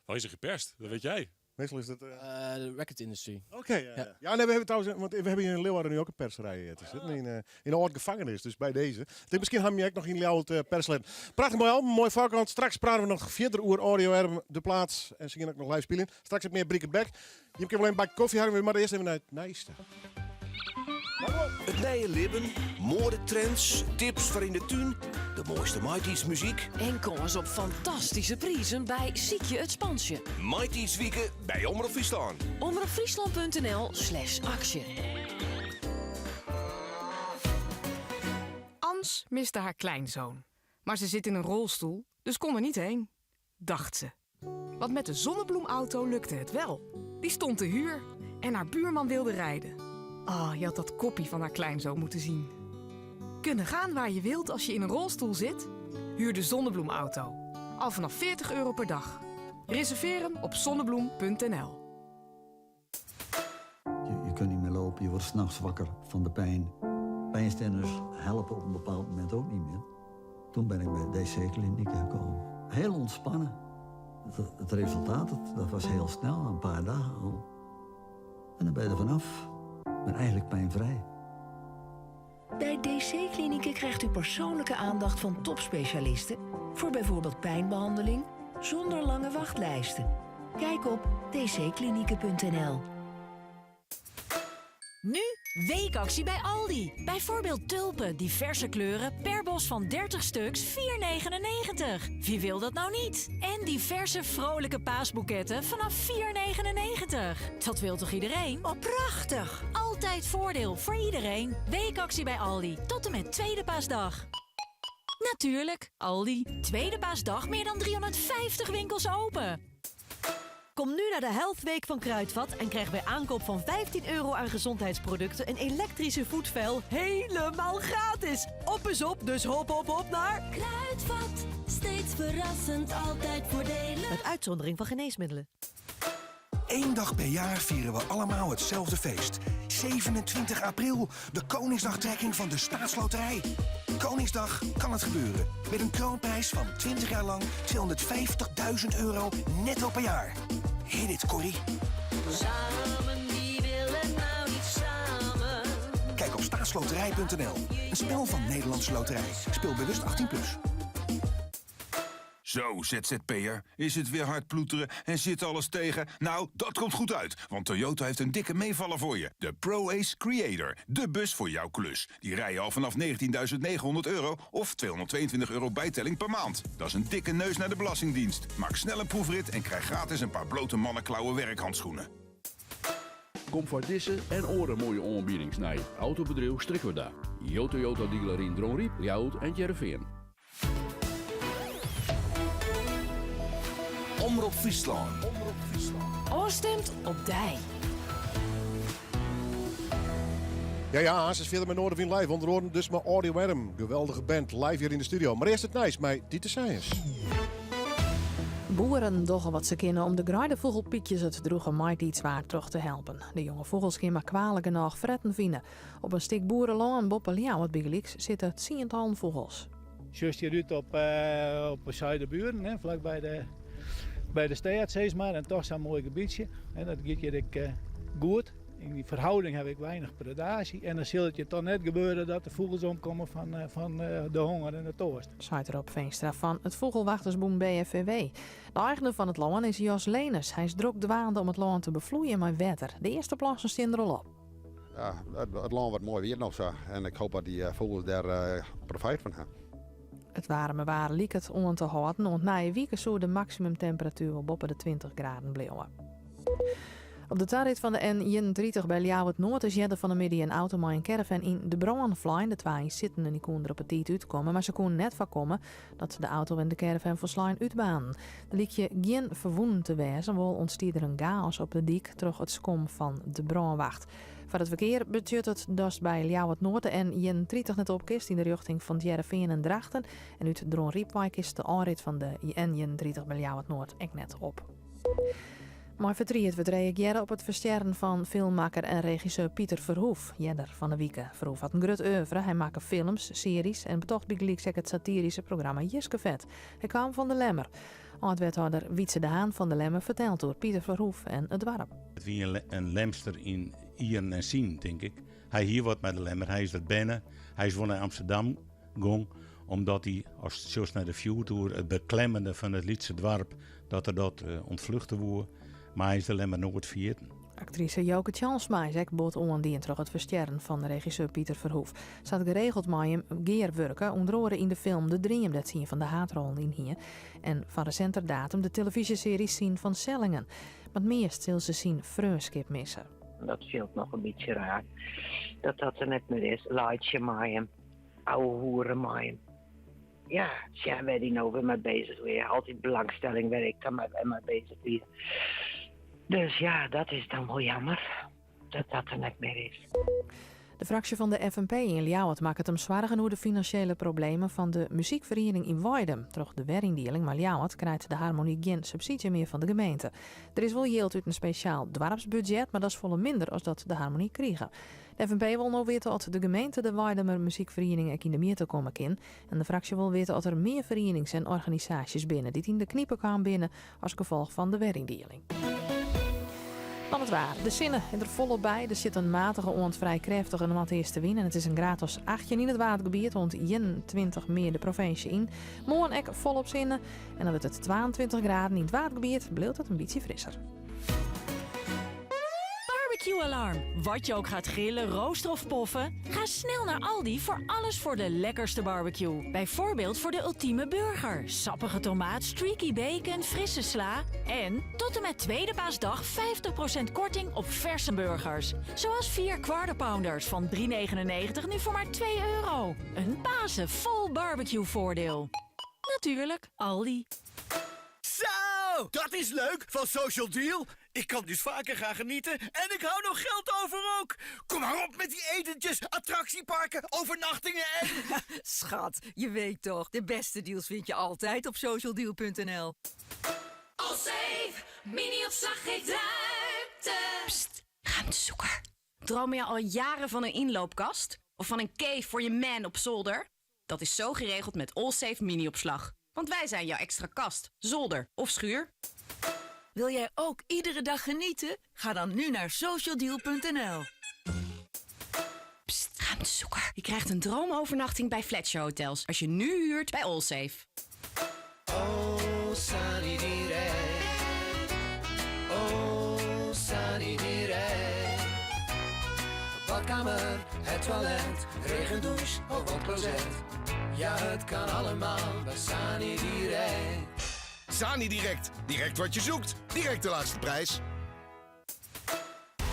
Speaker 5: Waar is hij geperst? Dat weet jij.
Speaker 2: Meestal is dat,
Speaker 6: De record industry.
Speaker 2: Oké, ja, ja. Ja, nee, we hebben trouwens, want we hebben hier in Leeuwarden nu ook een perserij te zitten. In de oud gevangenis, dus bij deze. Dus misschien hebben we ook nog in Leeuwarden perslid. Prachtig mooi album, mooi voorkant. Straks praten we nog verder over Audio Erm, de plaats. En ze gaan ook nog live spelen. Straks heb meer Brieke Bek. Je kunt wel een bak koffie hebben, maar eerst even naar het Nijste.
Speaker 12: Het nije libben, modetrends, tips voor in de tuin, de mooiste Mighty's muziek.
Speaker 13: En kans op fantastische prijzen bij Siekje het Spansje.
Speaker 12: Mighty's Wieken bij Omrop Fryslân.
Speaker 13: Omroep Friesland punt N L slash actie.
Speaker 14: Ans miste haar kleinzoon. Maar ze zit in een rolstoel, dus kon er niet heen, dacht ze. Want met de zonnebloemauto lukte het wel. Die stond te huur en haar buurman wilde rijden. Ah, je had dat koppie van haar kleinzoon moeten zien. Kunnen gaan waar je wilt als je in een rolstoel zit? Huur de zonnebloemauto. Al vanaf 40 euro per dag. Reserveer hem op zonnebloem punt N L.
Speaker 15: Je kunt niet meer lopen, je wordt 's nachts wakker van de pijn. Pijnstillers helpen op een bepaald moment ook niet meer. Toen ben ik bij DC-kliniek gekomen. Heel ontspannen. Het resultaat, dat was heel snel, een paar dagen al. En dan ben je er vanaf. Ik ben eigenlijk pijnvrij.
Speaker 16: Bij DC-klinieken krijgt u persoonlijke aandacht van topspecialisten... voor bijvoorbeeld pijnbehandeling zonder lange wachtlijsten. Kijk op d c klinieken punt n l.
Speaker 13: Nu weekactie bij Aldi. Bijvoorbeeld tulpen, diverse kleuren, per bos van 30 stuks 4,99. Wie wil dat nou niet? En diverse vrolijke paasboeketten vanaf 4,99. Dat wil toch iedereen? Oh, prachtig! Altijd voordeel voor iedereen. Weekactie bij Aldi. Tot en met tweede paasdag. Natuurlijk, Aldi. Tweede paasdag meer dan 350 winkels open.
Speaker 17: Kom nu naar de Health Week van Kruidvat en krijg bij aankoop van 15 euro aan gezondheidsproducten een elektrische voetveil helemaal gratis. Op is op, dus hop hop hop naar
Speaker 18: Kruidvat, steeds verrassend, altijd voordelig.
Speaker 17: Met uitzondering van geneesmiddelen.
Speaker 19: Eén dag per jaar vieren we allemaal hetzelfde feest. 27 april, de Koningsdagtrekking van de Staatsloterij. Koningsdag kan het gebeuren. Met een kroonprijs van 20 jaar lang 250.000 euro netto per jaar. Hit it, Corrie.
Speaker 18: Samen, wie willen nou niet samen?
Speaker 19: Kijk op staatsloterij punt N L. Een spel van Nederlandse Loterij. Speel bewust 18+. plus.
Speaker 20: Zo, Z Z P'er, is het weer hard ploeteren en zit alles tegen? Nou, dat komt goed uit, want Toyota heeft een dikke meevaller voor je. De ProAce Creator, de bus voor jouw klus. Die rij je al vanaf 19.900 euro of 222 euro bijtelling per maand. Dat is een dikke neus naar de Belastingdienst. Maak snel een proefrit en krijg gratis een paar blote mannenklauwen werkhandschoenen.
Speaker 21: Kom foar dizze en oare moaie oanbiedings nei Autobedriuw Strikwerda. Jo Toyota dealer yn Dronryp, Ljouwert en It Hearrenfean.
Speaker 19: Omrop Fryslân.
Speaker 13: Ofstimd op dei.
Speaker 2: Ja, ja, aanst fierder mei Noardewyn Live. Ûnder oaren dus mei Audio Adam. Geweldige band, live hjir yn de studio. Mar earst it nijs mei Dieter Sijens.
Speaker 22: Boeren dogge wat se kinne om de greidefûgelpykjes it drûge maitiidswaar troch te helpen. De jonge fûgels kinne mar kwalik genôch fretten fine. Op in stik boerelân boppe Ljouwert bygelyks sitte tsientallen fûgels.
Speaker 23: Sjochst hjir út op, op de Zuiderburen, hè, flakby de, by de stêd sis mar. En toch sa'n moai gebietsje. En dat giet hjir ek goed. Yn dy ferhâlding ha ik weinich predaasje. En dan sil it je toch net gebeure dat de fûgels omkomme fan, fan de honger en de toarst.
Speaker 22: Seit Rob Veenstra fan it Fûgelwachtersbûn BFVW. De eigener fan it lân is Jos Leners. Hy is drok dwaande om it lân te befloeien mei wetter. De earste plassen stean der al op.
Speaker 24: Ja, it lân wurdt moai wiet noch sa en ik hoop dat dy fûgels dêr profijt fan ha.
Speaker 22: It waarme waar liket oan te hâlden. Oant nije wike soe de maksimumtemperatuer wol boppe de 20 graden bliuwe. Op de tarit fan de N31 by Ljouwert-Noard is earder fan 'e middei in auto mei in caravan yn de brân flein. De twa ynsittenden dy koene der op 'e tiid útkomme, mar se koene net foarkomme dat de auto en de caravan folslein útbaarnden. Der lykje gjin ferwûnen te wêzen, wol ûntstie der in gaos op de dyk troch it skom fan de brânwacht. Foar it ferkear betsjut it datst by Ljouwert-Noard de N31 net op kinst yn de rjochting fan It Hearrenfean en Drachten en út Dronryp wei kinst de ôfrit fan de N31 by Ljouwert-Noard ek net op. Mei fertriet wurdt reagearre op it ferstjerren fan filmmakker en regisseur Pieter Verhoeff, earder fan 'e wike. Verhoeff hat in grut oeuvre, hy makke films, searjes en betocht bygelyks ek it satiryske programma Jiskefet. Hy kaam fan De Lemmer. Ald-wethâlder Wietze de Haan fan De Lemmer fertelt oer Pieter Verhoeff en it doarp.
Speaker 25: It wie in Lemster yn ieren en sinen, tink ik. Hy hie wat mei De Lemmer, hy is der berne. Hy is wol nei Amsterdam gong, omdat hy, as sjochst nei de fjoertoer, it beklemmende fan it lytse doarp, dat er dat ûntfluchte woe. Mar hy is De Lemmer noait ferjitten.
Speaker 22: Aktrise Joke Tjalsma is ek bot oandien troch it ferstjerren fan regisseur Pieter Verhoeff. Se hat geregeld mei him gearwurke, ûnder oare yn de film De Dream, dêr't se ien fan de haadrollen yn hie, en fan resinter datum de telefyzjesearje Sien van Sellingen. Mar it meast sil se syn freonskip misse.
Speaker 26: Dat fielt noch in bytsje raar dat dat der net mear is. Laitsje mei him, ouwehoere mei him. Ja, sjen wêr't hy no wer mei bezich wie. Altyd belangstelling wêr't ik dan mei mei bezich wie. Dus ja, dat is dan wol jammer dat dat der net mear is.
Speaker 22: De fraksje fan de FNP yn Ljouwert makket him soargen oer de finansjele problemen fan de muzykferiening yn Weidum. Troch de weryndieling mei Ljouwert krijt de Harmonie gjin subsydzje mear fan de gemeente. Der is wol jild út in spesjaal doarpsbudzjet, mar dat is folle minder as dat de Harmonie krige. De FNP wol no witte oft de gemeente de Weidumer muzykferiening ek yn de mjitte komme kin. En de fraksje wol witte oft der mear ferienings en organisaasjes binne dy't yn de knipe kaam binne as gefolch fan de weryndieling. Dan it waar. De sinne is der folop by. Der sit in matige oant frij krêftige noardeastewyn en it is in graad as 18 yn it Waadgebiet oant 21 mear de provinsje yn. Moarn ek folop sinne en dan wurdt it 22 graden. Yn it Waadgebiet bliuwt it in bytsje frisser.
Speaker 13: Barbecue alarm. Wat je ook gaat grillen, roosteren of poffen. Ga snel naar Aldi voor alles voor de lekkerste barbecue. Bijvoorbeeld voor de ultieme burger. Sappige tomaat, streaky bacon, frisse sla. En tot en met tweede paasdag 50% korting op verse burgers. Zoals 4 quarter pounders van 3,99 nu voor maar 2 euro. Een Pasen vol barbecue voordeel. Natuurlijk, Aldi.
Speaker 27: Zo, dat is leuk van Social Deal. Ik kan dus vaker gaan genieten en ik hou nog geld over ook. Kom maar op met die etentjes, attractieparken, overnachtingen en...
Speaker 28: Schat, je weet toch, de beste deals vind je altijd op socialdeal.nl.
Speaker 18: Allsafe, mini-opslag geeft ruimte.
Speaker 29: Pst, ruimtezoeker. Droom je al jaren van een inloopkast? Of van een cave voor je man op zolder? Dat is zo geregeld met Allsafe mini-opslag. Want wij zijn jouw extra kast, zolder of schuur.
Speaker 28: Wil jij ook iedere dag genieten? Ga dan nu naar socialdeal.nl.
Speaker 29: Pst, ruimtezoeker. Je krijgt een droomovernachting bij Fletcher Hotels als je nu huurt bij Allsafe.
Speaker 1: Oh, Sanny Direct. Oh, Sanny Direct. Badkamer, het toilet, regendouche of badcloset. Ja, het kan allemaal bij Sani Direct.
Speaker 19: Sani Direct. Direct wat je zoekt. Direct de laagste prijs.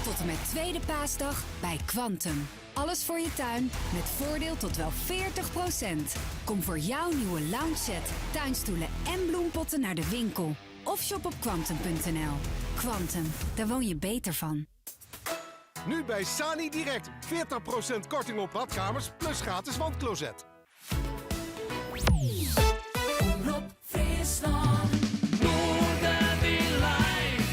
Speaker 3: Tot en met tweede paasdag bij Kwantum. Alles voor je tuin met voordeel tot wel 40%. Kom voor jouw nieuwe lounge set, tuinstoelen en bloempotten naar de winkel. Of shop op kwantum.nl. Kwantum, daar woon je beter van.
Speaker 4: Nu bij Sani Direct 40% korting op badkamers plus gratis wandcloset.
Speaker 1: Omrop Fryslân. Noardewyn live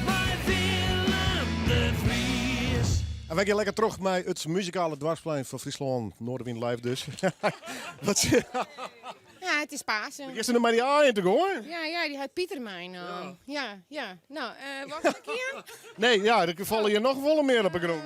Speaker 1: mei Willem de Vries.
Speaker 2: En wy gean lekker troch mei it muzikale doarpsplein fan Fryslân, Noardewyn Live dus. Wat
Speaker 5: Ja, it is Pasen.
Speaker 2: Giest der mei dy aaien te goaien?
Speaker 5: Ja, ja, dy hat Pieter meinaam. Ja, ja. No, eh, wat ik hier?
Speaker 2: Nee, ja, der falle hjir noch folle mear op 'e grûn.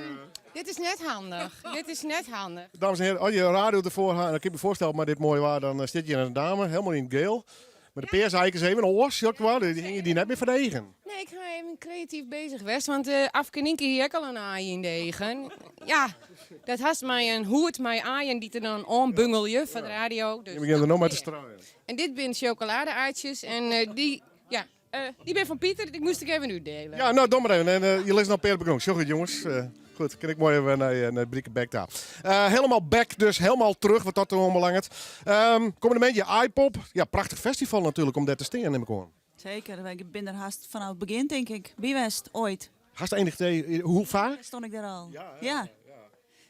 Speaker 5: Dit is net handich. Dit is net handich.
Speaker 2: Dames en heren, as je radio derfoar ha, en dan kin ik my foarstelle mei dit moaie waar, dan stiet hjir in dame, helemaal yn it geel. Mar de peaseikes even oars, sjoch ik wel, dy hingje dy net mear foar de eagen.
Speaker 5: Nee, ik ha even kreatyf bezich west, want uh, Afke Nynke hie ek al in aai yn de eagen. Ja, dat hast mei in hoed mei aaien dy't der dan oanbungelje foar de radio. Dus
Speaker 2: Je begjint der no mei te struien.
Speaker 5: En dit binne chocolade-aaitjes en eh, dy, ja, eh, dy binne fan Pieter, dy moast ik even útdiele.
Speaker 2: Ja, no, doch mar even. En uh, je lizze noch in pear op de grûn. Sjoch it, jonges. Uh, goed, kin ik moai even nei Brieke Bek ta. Uh, helemaal back dus, helemaal terug wat dat oanbelanget. Um, kommende middei, Aaipop. Ja, prachtich festival natuerlik om dêr te stean, nim ik oan.
Speaker 6: Seker, ik bin der hast fanôf it begjin tink ik by west, oait.
Speaker 2: Hast enich idee hoe faak?
Speaker 6: Stond ik der al. Ja. ja.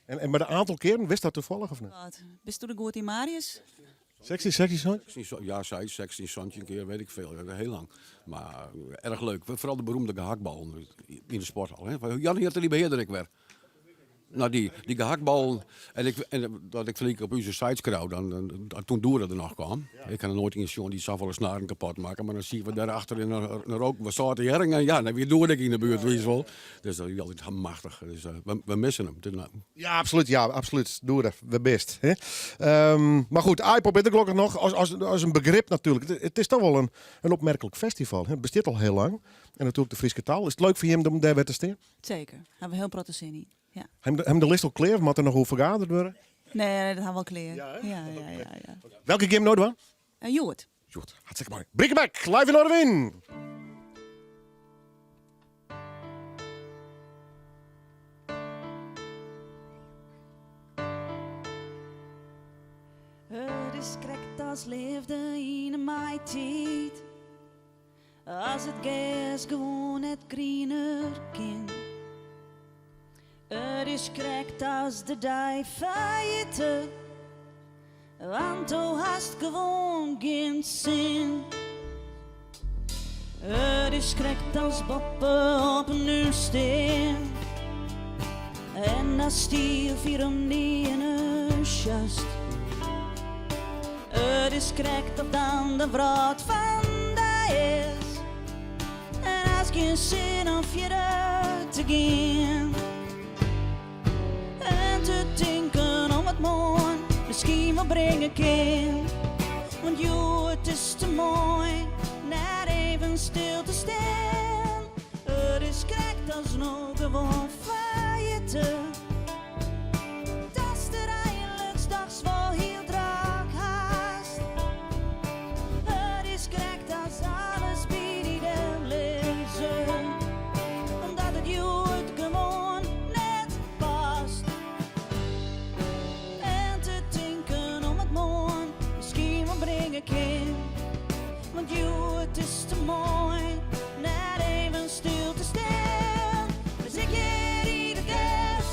Speaker 2: En mar de oantal kearen, witst dat tafallich of net?
Speaker 6: Wat? Bisto der goed yn Marius?
Speaker 2: 16, 16, 17?
Speaker 7: Ja, sei 16, 17 kear, weet ik veel. Hiel lang. Mar erch leuk. Foaral de beroemde gehaktballen yn de sporthal. Hè. Jan hat der dy behearder ek wer. No, dy, dy gehaktballen. En, ik, en dat ik ferlike op ús site skriuw, dan, dan, toen Doere der noch kaam. Ik ha noch noait ien sjoen dy't safolle snaren kapot makke, mar dan zie we dêr achter yn in rook wat sâlte hjerring en ja, dan wie Doere ek yn de buert, wist wol. Dus dat wie altyd machtich. Dus, uh, we, we missen him. Dus,
Speaker 2: Ja, absoluut. Ja, absoluut. Doere, we bist. Hè? Um, mar goed, Aaipop is der gelokkich noch as in begrip natuerlik. It is toch wol in opmerklik festival. Hè? It bestiet al hiel lang. En natuerlik de Fryske taal. Is it leuk foar jim om dêr wer te stean?
Speaker 6: Seker. Ha we hiel protte sin yn. Ja.
Speaker 2: Ha jim de list al klear of moat der noch oer fergaderd wurde?
Speaker 6: Nee, dat ha we al klear. Ja, ja, ja, ja,
Speaker 2: Welke gean jim no dwaan?
Speaker 6: Uh, Hjoed.
Speaker 2: Hjoed. Hartstikke moai. Brieke Bek, live yn Noardewyn!
Speaker 18: It is krekt as leafde yn 'e maitiid. As it gers gewoan net griener kin. It is krekt as de dei ferjitte, want do hast gewoan gjin sin. It is krekt as boppe op in hús stean en datst hiel fier om dy hinne sjochst. It is krekt of dan de wrâld fan dy is en hast gjin sin om fierder te gean. En te tinken om wat moarn miskien wol bringe kin. Want hjoed is te moai net even stil te stean. It is krekt as no gewoan ferjitte. Datst it einliks dochs wol hiel drok hast. It is krekt as alles by dy dellizze, omdat it hjoed gewoan net past. En te tinken om wat moarn miskien wol bringe kin. Want hjoed is te moai net even stil te stean. Dus ik hjir yn it gers.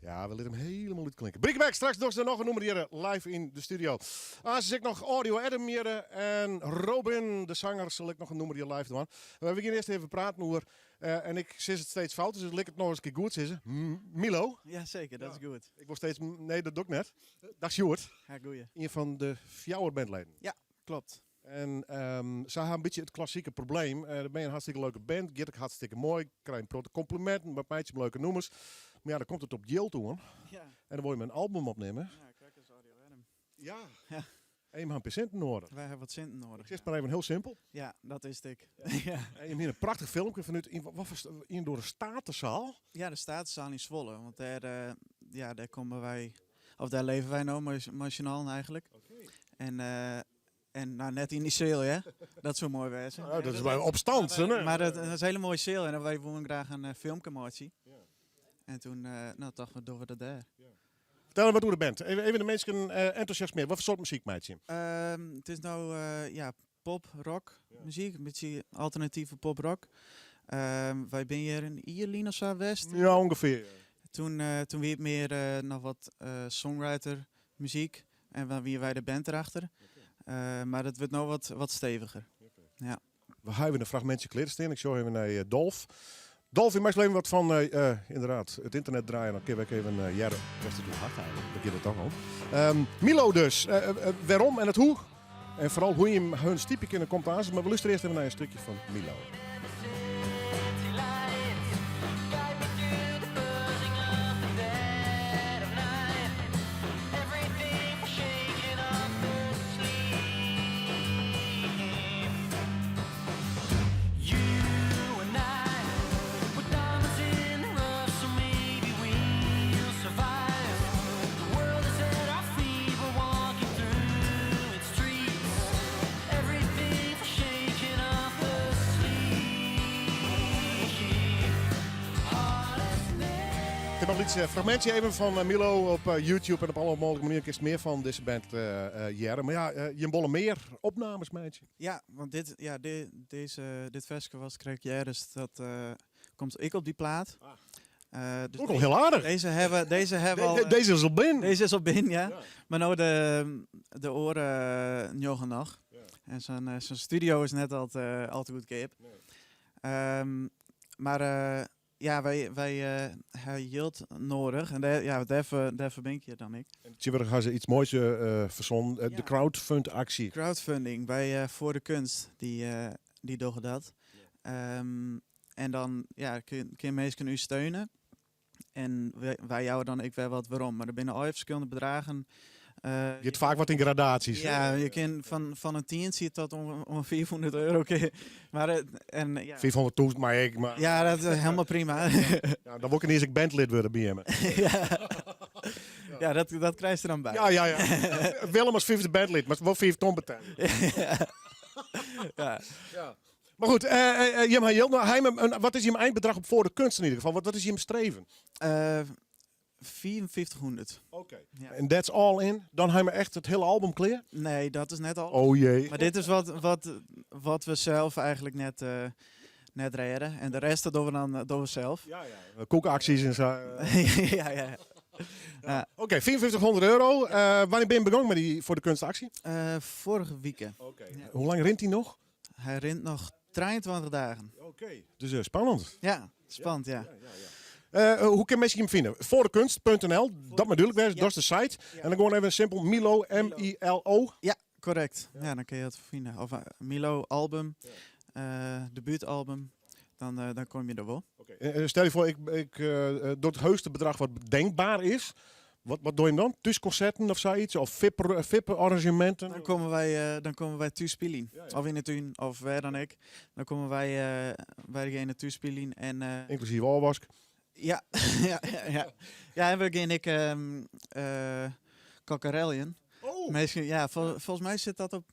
Speaker 2: Ja, we litte him hielendal útklinke. Briekeback, straks dogge se noch in nûmer hjir live yn de studio. Aanst ek noch Audio Adam hjir en Robin, de sanger, sil ek noch in nûmer hjir live dwaan. We gean earst even praten oer, en ik sis it steeds fout, dus lit ik it noch ris in kear goed sizze. Milo.
Speaker 8: Ja, seker, dat is goed.
Speaker 2: Ik wol steeds, nee, dat doch ik net. Dag Sjoerd.
Speaker 8: Ja, goeie.
Speaker 2: Ien fan de fjouwer bandleden.
Speaker 8: Ja, klopt.
Speaker 2: En se ha in bytsje it klassike probleem. Dan binne je in hartstikke leuke band, giet ek hartstikke moai, krije in protte komplimenten, wat meitsje leuke nûmers. Mar ja, dan komt it op jild oan.
Speaker 8: Ja.
Speaker 2: En dan wol je in album opnimme.
Speaker 8: Ja, krekt as Audio Adam.
Speaker 2: Ja.
Speaker 8: Ja.
Speaker 2: En je ha in pear sinten nedich.
Speaker 8: Wy ha wat sinten nedich.
Speaker 2: Ik sis mar even hiel simpel.
Speaker 8: Ja, dat is it ek. Ja.
Speaker 2: En je ha in prachtich filmke fanút yn, wat foar, yn door de Statenzaal.
Speaker 8: Ja, de Statenzaal yn Zwolle. Want dêr, ja, dêr komme wy, of dêr leve wy no mei syn allen eigentlik. En, en nou, net yn dy seal, hè. Dat soe moai wêze.
Speaker 2: Ja, dat is by op stand,
Speaker 8: Maar,
Speaker 2: hè?
Speaker 8: maar dat is in hiele moaie seal en wy woene graach in filmke meitsje. En toen, nou, tochten we, dogge we dat dêr.
Speaker 2: Fertel wat oer de band. Even, even de minsken entûsjasmearje. Wat foar soart muzyk meitsje je?
Speaker 8: It is no ja, pop, rock muzyk. In bytsje alternative pop, rock. Wy binne hjir in jier lyn of sa west.
Speaker 2: Ja, ûngefear.
Speaker 8: Toen, toen wie it mear noch wat songwriter muzyk. En dan wiene wy de band derachter. Mar it wurdt no wat, wat steviger. Ja.
Speaker 2: We ha even in fragmintsje klear te stean. Ik sjoch even nei Dolf. Dolf, je meist even wat fan ynderdaad it ynternet draaie. Dan kinne we even hearre. Wêr't it oer hat eigentlik. Dêr giet it toch om. Milo dus. Wêrom en it hoe. En foaral hoe't je hun stypje kinne komt aanst. Mar we lústerje earst even nei in stikje fan Milo. Ik ha noch in lyts fragmintsje even fan Milo op YouTube en op alle mooglike manieren kinst mear fan dizze band hearre. Mar ja, jim wolle mear opnames meitsje.
Speaker 8: Ja, want dit, ja, deze, dit ferske watst krekt heardest, dat komt ek op dy plaat. Dus
Speaker 2: Ook al hiel aardich.
Speaker 8: Dizze hawwe, dizze hawwe al,
Speaker 2: Dizze is al binnen.
Speaker 8: Dizze is al binnen, ja. Mar no de, de oare njoggen noch. En sa'n sa'n studio is net al te, al te goedkeap. Mar ja, wy, wy ha jild nedich. En dêr, ja, dêrfoar, dêrfoar bin ik hjir dan ek.
Speaker 2: En tsjintwurdich ha se iets moais fersonnen, de crowdfund-aksje.
Speaker 8: Crowdfunding by Voor de Kunst, dy, dy dogge dat. En dan ja, kin, kin minsken ús steune. En wy, wy jouwe dan ek wer wat werom. Mar der binne allegear ferskillende bedragen.
Speaker 2: Giet faak wat yn gradaasjes.
Speaker 8: Ja, je kin fan, fan in tientsje tot oan 500 euro. Kin, mar, en, ja.
Speaker 2: 500.000 mei ek. Mar...
Speaker 8: Ja, dat is hielendal prima.
Speaker 2: Ja, dan wol ik ineens ek bandlid wurde by jim.
Speaker 8: Ja, ja dat, dat krijst der dan by.
Speaker 2: Ja, ja, ja. Willem as fyfde bandlid, mar wol 5 ton betelje.
Speaker 8: Ja.
Speaker 2: Ja. Mar goed, jim ha jild. No, heim, wat is jim einbedrach op Voor de Kunst yn ieder gefal? Wat, wat is jim streven?
Speaker 8: 5400.
Speaker 2: Oké. En that's all in? Dan ha we echt it hiele album klear?
Speaker 8: Nee, dat is net al.
Speaker 2: Oh jee.
Speaker 8: Mar dit is wat, wat, wat we sels eigentlik net, net rêde. En de rest dat dogge we dan dogge we sels.
Speaker 2: Ja, ja. Koekaksjes en sa.
Speaker 8: ja, ja. Ja.
Speaker 2: Oké, 5400 euro. Wannear binne je begûn mei dy Voor de Kunst aksje?
Speaker 8: Foarige wike.
Speaker 2: Oké. Hoe lang rint dy noch?
Speaker 8: Hy rint noch 23 dagen.
Speaker 2: Oké, dus spannend.
Speaker 8: Ja, spannend, ja.
Speaker 2: Hoe kin minsken jim fine? Voordekunst.nl, dat moat dúdlik wêze, dat is de site. En dan gewoan even simpel Milo, M-I-L-O.
Speaker 8: Ja, korrekt. Ja, dan kin je dat fine. Of Milo album, debuutalbum, dan, dan komme je der wol.
Speaker 2: Stel je foar, ik, ik doch it heechste bedrach wat denkber is. Wat, wat doch je dan? Thúskonserten of sayts? Of VIP-arrangeminten?
Speaker 8: Dan komme wy, dan komme wy thús spyljen. Of yn de tún, of wêr dan ek. Dan komme wy by degene thús spyljen. En,
Speaker 2: Ynklusyf ôfwask?
Speaker 8: Ja, ja, ja, ja. Ja, en we gean ek kokkereljen.
Speaker 2: Oh!
Speaker 8: Minsken, ja, folgens my sit dat op.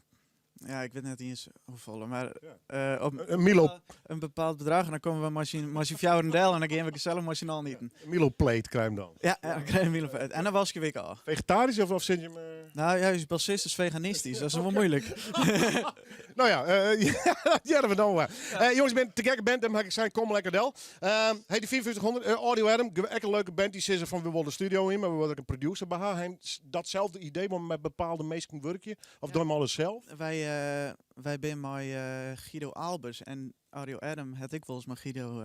Speaker 8: Ja, ik wit net iens hoefolle, mar eh, op
Speaker 2: Een Milo.
Speaker 8: Een bepaald bedrach en dan komme we mei syn fjouweren del en dan gean we gesellich mei syn allen iten.
Speaker 2: Een Milo plate krijg je hem dan.
Speaker 8: Ja, ja, dan krijg je een Milo plate. En dan wask ik ôf.
Speaker 2: Vegetarisch of zit je hem...
Speaker 8: Nou ja, bassist is veganistisch, dat is wel moeilijk.
Speaker 2: Nou ja, ja, dat hebben we dan wel. Jongens, ik ben te gekke band, en mag ik zijn, kom lekker del. Hey, die 5400, Audio Adam, echt een leuke band. Die zeggen van, we willen de studio in, maar we willen ook een producer bij haar. Hij datzelfde idee, maar met bepaalde mensen werk je? Of doe je hem alles zelf?
Speaker 8: Wij zijn met Guido Albers en Audio Adam had ik wel eens met Guido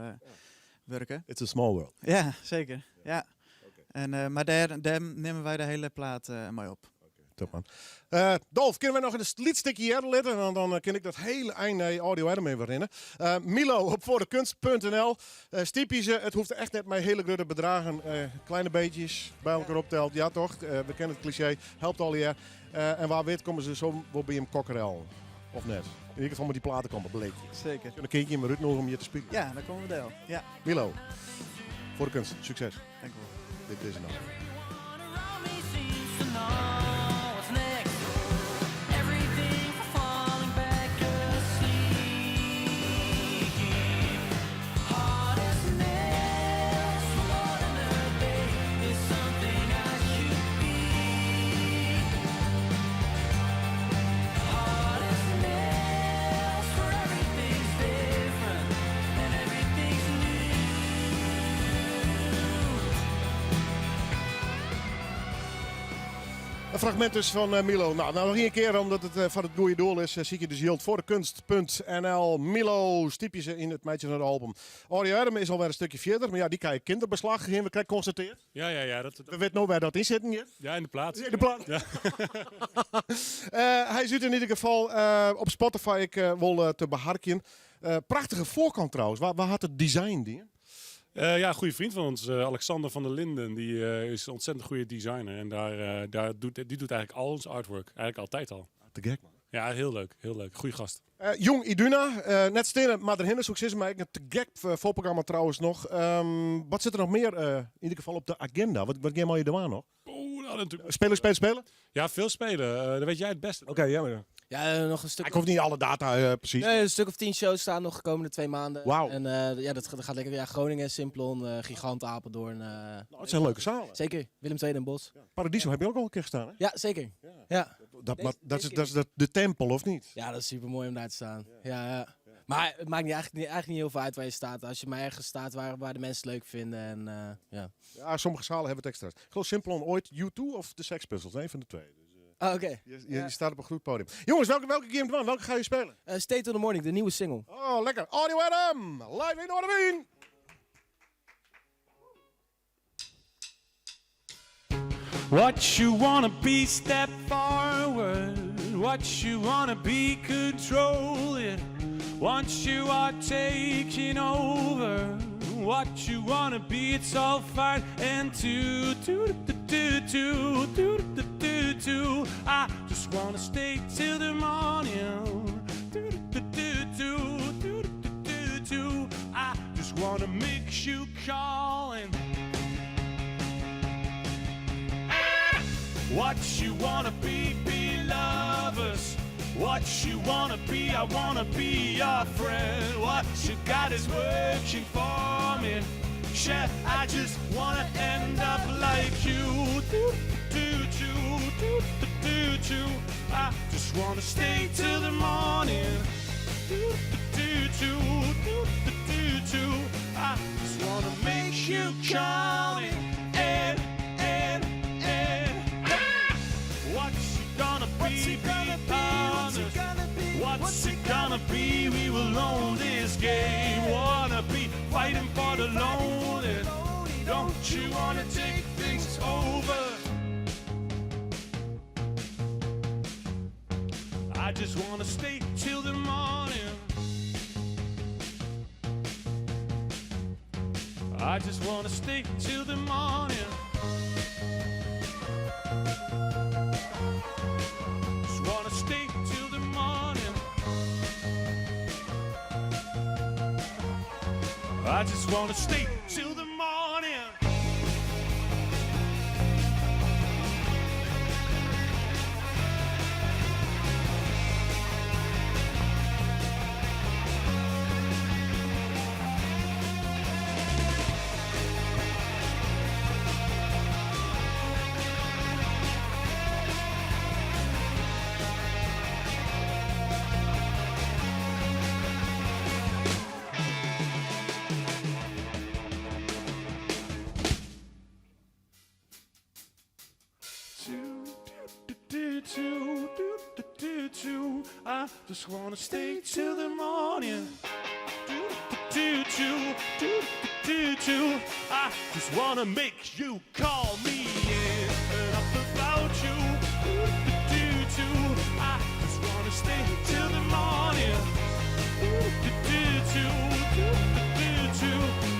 Speaker 8: werken.
Speaker 2: It's a small world.
Speaker 8: Ja, zeker. Ja. En, maar daar nemen wij de hele plaat mee op.
Speaker 2: Top man. Dolf, kunnen we nog een lietstukje hier laten? Want dan kan ik dat hele einde Audio Adam even rennen. Milo op voordekunst punt N L. Stiepje ze, het hoeft echt net met hele grote bedragen. Kleine beetjes bij elkaar optelt. Ja toch, we kennen het cliché. Helpt al hier. En waar weet komen ze zo wel bij een kokkerel. Of net. In ieder geval met die platen komen, bleek je.
Speaker 8: Zeker.
Speaker 2: Een kindje in mijn rug nog om je te spelen.
Speaker 8: Ja, dan komen we deel. Ja.
Speaker 2: Milo, voor de kunst. Succes.
Speaker 8: Dank u wel.
Speaker 2: Dit is het nou. Een fragment dus van Milo. Nou, nog één keer, omdat het van het goede doel is, zie je dus Jilt voor de kunst punt N L. Milo, stiep je ze in het meidje naar het album. Audio Adam is alweer een stukje verder, maar ja, die krijgen kinderbeslag, hebben we geconstateerd.
Speaker 9: Ja, ja, ja.
Speaker 2: We weten nog waar dat in zit, niet?
Speaker 9: Ja, in de plaat.
Speaker 2: In de plaat.
Speaker 9: Ja.
Speaker 2: Hij zit in ieder geval op Spotify, ik wil te beharken. Prachtige voorkant trouwens. Waar had het design die?
Speaker 9: Ja, een goede vriend van ons, Alexander van der Linden, die is een ontzettend goede designer. En die doet eigenlijk al ons artwork, eigenlijk altijd al.
Speaker 2: Te gek, man.
Speaker 9: Ja, heel leuk, heel leuk. Goeie gast.
Speaker 2: Jong Iduna, net stenen, maar erheen succes, maar ik een te gek voorprogramma trouwens nog. Wat zit er nog meer in ieder geval op de agenda? Wat game al je er nog?
Speaker 9: Oeh, nou, natuurlijk.
Speaker 2: Spelen, spelen, spelen?
Speaker 9: Ja, veel spelen. Dat weet jij het beste.
Speaker 2: Oké, ja, maar
Speaker 10: Ja, nog een stuk
Speaker 2: Ik hoef niet alle data precies.
Speaker 10: Nee, een stuk of 10 shows staan nog de komende 2 maanden.
Speaker 2: Wauw.
Speaker 10: En ja, dat gaat lekker. Ja, Groningen, Simplon, Gigant, Apeldoorn.
Speaker 2: Nou, het zijn leuke zalen.
Speaker 10: Zeker. Willem II Den Bosch.
Speaker 2: Ja. Paradiso heb je ook al een keer gestaan, hè?
Speaker 10: Ja, zeker. Ja. Ja.
Speaker 2: Dat, maar, dat is, dat is de tempel, of niet?
Speaker 10: Ja, dat is super mooi om daar te staan. Ja. Ja, ja. Maar het maakt eigenlijk niet heel veel uit waar je staat. Als je maar ergens staat waar de mensen het leuk vinden. En ja.
Speaker 2: Ja, sommige zalen hebben het extra's. Ik geloof Simplon ooit U2 of de Sex Pistols, een van de twee. Dus
Speaker 10: Oh, oké.
Speaker 2: je staat op een goed podium. Jongens, welke game doen we? Welke ga je spelen?
Speaker 10: Stay Till The Morning, de nieuwe single.
Speaker 2: Oh, lekker. Audio Adam, live in Noardewyn.
Speaker 9: What you wanna be, step forward. What you wanna be, control it. Once you are taking over. What you wanna be, it's all fine. And two, two, two, two, two, two, two, two. I just wanna stay till the morning. Two, two, two, two, two, two, two. I just wanna make you calling. What you wanna be, be lovers. What you wanna be, I wanna be your friend. What you got is working for me. Yeah, I just wanna end up like you. Do, do, do, do, do, do. I just wanna stay till the morning. Do, do, do, do, do, do. I just wanna make you calling. And, and, and. What's it gonna be?
Speaker 1: What's it gonna be? What's it gonna be?
Speaker 9: What's it gonna be? We will own this game. Wanna be fighting for the lonely. Don't you wanna take things over? I just wanna stay till the morning. I just wanna stay till the morning. Just wanna stay till the morning. I just wanna stay till the morning. I just wanna stay till the morning. Do, do, do, do, do. I just wanna make you call me in and up about you. Do, do, do. I just wanna stay till the morning. Do, do, do, do, do, do.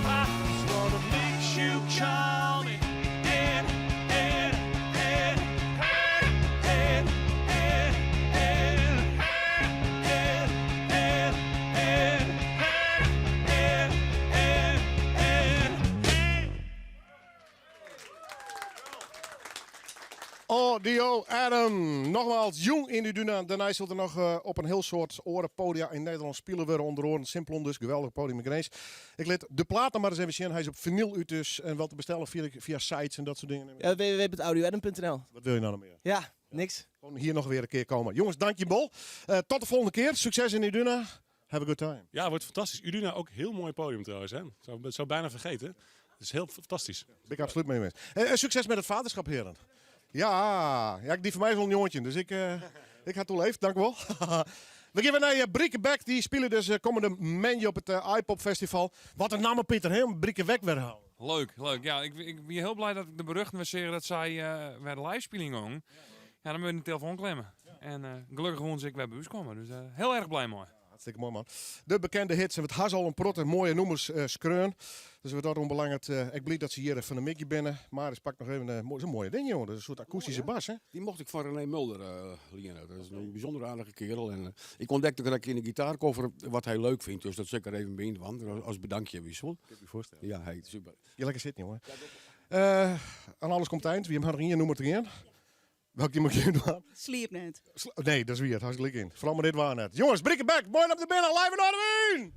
Speaker 9: I just wanna make you call me. And, and, and, and, and, and, and, and, and, and, and, and, and.
Speaker 2: Audio Adam. Nogmaals, jong yn Iduna. Dêrnei sil der noch eh, op in hiel soad oare podia yn Nederlân spile wurde. Ûnder oaren Simplon dus, geweldich podium yn Grins. Ik lit de plaat noch mar ris even sjen. Hy is op finyl út dus en wel te bestellen via, via sites en dat soart dingen.
Speaker 10: Ja, www.audioadam.nl.
Speaker 2: Wat wil je nou nog meer?
Speaker 10: Ja, niks.
Speaker 2: Gewoon hier nog weer een keer komen. Jongens, dank je bol. Eh, tot de volgende keer. Succes in Iduna. Have a good time.
Speaker 11: Ja, wordt fantastisch. Iduna ook heel mooi podium trouwens. Hè? Zou, zou bijna vergeten. Het is heel fantastisch.
Speaker 2: Ben ik absoluut mee eens. Eh, en succes met het vaderschap, heren. Ja, ja, die van mij is al een jongetje, dus ik, eh ik ga toeleefd, dank u wel. We gaan weer naar uh, Brickeback, die spelen dus eh, komende menu op het eh, iPop Festival. Wat een naam, Pieter, hè, om Brickeback weer houden.
Speaker 12: Leuk, leuk. Ja, ik, ik ben heel blij dat ik de berichten weer zeggen dat zij eh weer de live speling gong. Ja, dan moet je de telefoon klemmen. En eh, gelukkig gewoon ze ik weer bij huis komen. Dus eh, heel erg blij mee.
Speaker 2: Hartstikke mooi, man. De bekende hits en het has al een protte mooie noemers eh skreun. Dus wat dat onbelangrijk, eh ik blij dat ze hier van de Mickey binnen. Maar ik pak nog even een mooi, zo'n mooie ding, jongen. Dat is een soort akoestische bas, hè?
Speaker 7: Die mocht ik van René Mulder eh lenen. Dat is een bijzonder aardige kerel. En, eh, ik ontdekte ook dat ik in de gitaarkoffer wat hij leuk vindt. Dus dat zet ik er even bij in, want als- als bedankje, wissel.
Speaker 2: Ik je voorstellen.
Speaker 7: Ja, hij super.
Speaker 2: Je lekker zitten, jongen. Eh, aan alles komt eind. Wie hem had er hier noemer te gaan. Welke die moet je doen?
Speaker 6: Sliep net.
Speaker 2: Nee, dat is weer. Hartstikke in. Vooral maar dit waar net. Jongens, Brickeback, mooi op de binnen. Live in Noardewyn!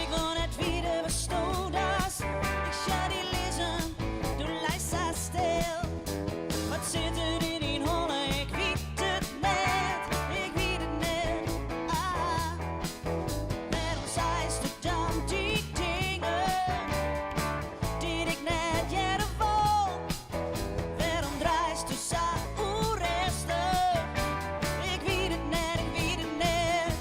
Speaker 18: Ik wil net wieder wat stodas. Ik zag die lizzen, toen lijst ze stil. Wat zit er in die holle? Ik weet het net, ik weet het net. Ah, waarom zei ze dan die dingen? Die ik net jaren vol. Waarom draait ze zo onrustig? Ik weet het net, ik weet het net.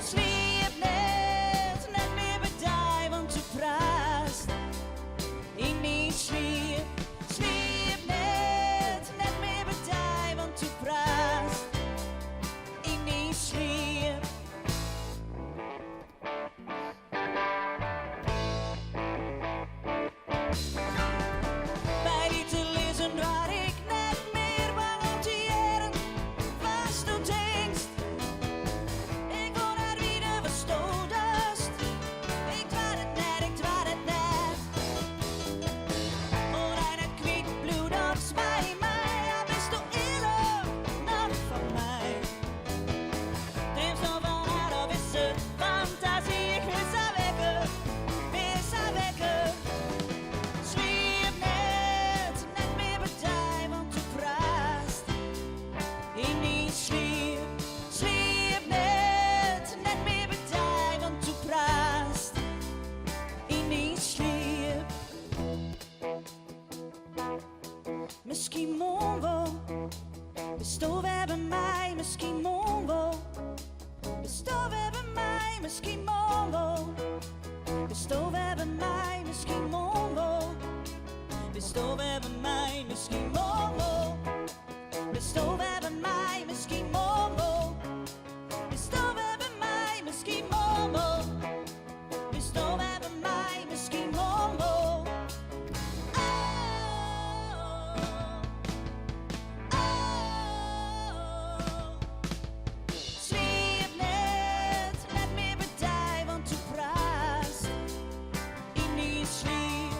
Speaker 18: Sliep net, net meer bedij, want ze praat in die sliep. Sliep net, net meer bedij, want ze praat in die sliep. Bij die te lezen waar ik net meer bang om te jaren, was du denkst. Ik wil naar wieder wat stodast. Ik dwaal het net, ik dwaal het net. Oh, het kwiet bloed op bij mij. Ja, bist du eerlijk, nog van mij. Dreams van haar of is het fantasie? Ik wil ze wekken, wil ze wekken. Sliep net, net meer bedij, want du praat in die sliep. Sliep net, net meer bedij, want du praat in die sliep. Misschien morgen, bist du weer bij mij, misschien morgen. Bist du weer bij mij, misschien morgen. Bist du weer bij mij, misschien morgen. Bist du weer bij mij, misschien morgen. Bist du weer bij mij, misschien morgen. Bist du weer bij mij, misschien morgen. Bist du weer bij mij, misschien morgen. Oh, oh. Sliep net, net meer bedij, want du praat in die sliep.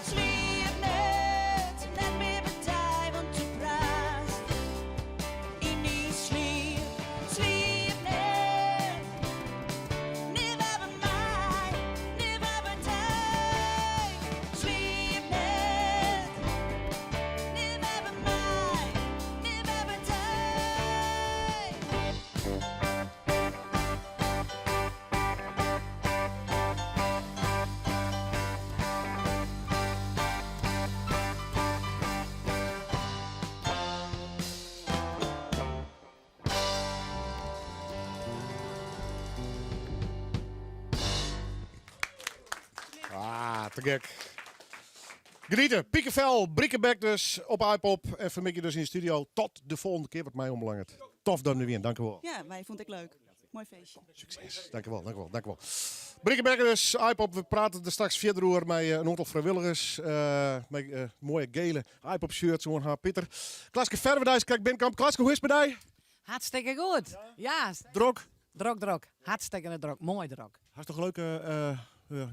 Speaker 18: Sliep net, net meer bedij, want du praat in die sliep.
Speaker 2: Te gek. Genieten. Pikevel, Bricquebec dus op Aaipop. En fan middei dus yn de studio. Tot de folgjende kear wat my oanbelanget. Tof dat jim der wienen. Dank u wol.
Speaker 6: Ja, wy fûnen it ek leuk. Moai feestje.
Speaker 2: Sukses. Dank u wol, dank u wol, dank u wol. Bricquebec dus, Aaipop. We prate der straks fierder oer mei in oantal frijwilligers. Mei moaie gele Aaipop shirts oan ha. Pieter. Klaske Verwerdijs, krekt binnenkaam. Klaske, hoe is it mei dy?
Speaker 14: Hartstikke goed. Ja.
Speaker 2: Drok?
Speaker 14: Drok, drok. Hartstikke drok. Moai drok.
Speaker 2: Hast noch leuke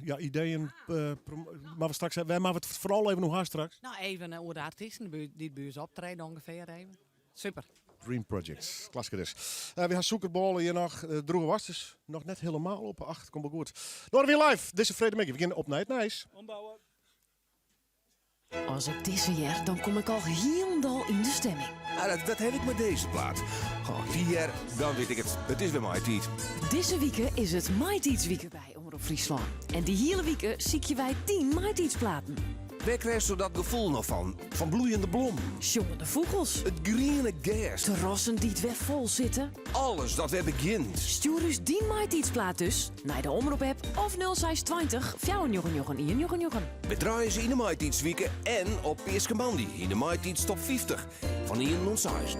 Speaker 2: ja, ideeën? Mar we straks, wêr moatte we it foaral even oer ha straks?
Speaker 14: No, even oer de artysten dy't by ús optrede ûngefear even. Super.
Speaker 2: Dream Projects, klaske dus. We ha sûkerbôle hjir noch, drûge woarst is noch net hielendal op. Ach, komt wol goed. Noardewyn Live, dizze freedtemiddei. We gean op nei it nijs.
Speaker 9: Ombouwe.
Speaker 13: As ik dizze hear, dan kom ik al hielendal yn de stemming.
Speaker 19: Ah, dat, dat ha ik mei dizze plaat. As ik dy hear, dan wit ik it. It is wer maitiid.
Speaker 13: Dizze wike is it maitiidswike by Omrop Fryslân. En dy hiele wike sykje wy dyn maitiidsplaten.
Speaker 19: Wêr krijsto dat gefoel no fan? Fan bloeiende blommen.
Speaker 13: Sjongende fûgels.
Speaker 19: It griene gers.
Speaker 13: Terrassen dy't wer fol sitte.
Speaker 19: Alles dat wer begjint.
Speaker 13: Stjoer ús dyn maitiidsplaat dus nei de Omrop-app of 0620 499 199.
Speaker 19: We draaie se yn de maitiidswike en op Peaskemoandei yn de maitiidstop 50 fan ien oant seis.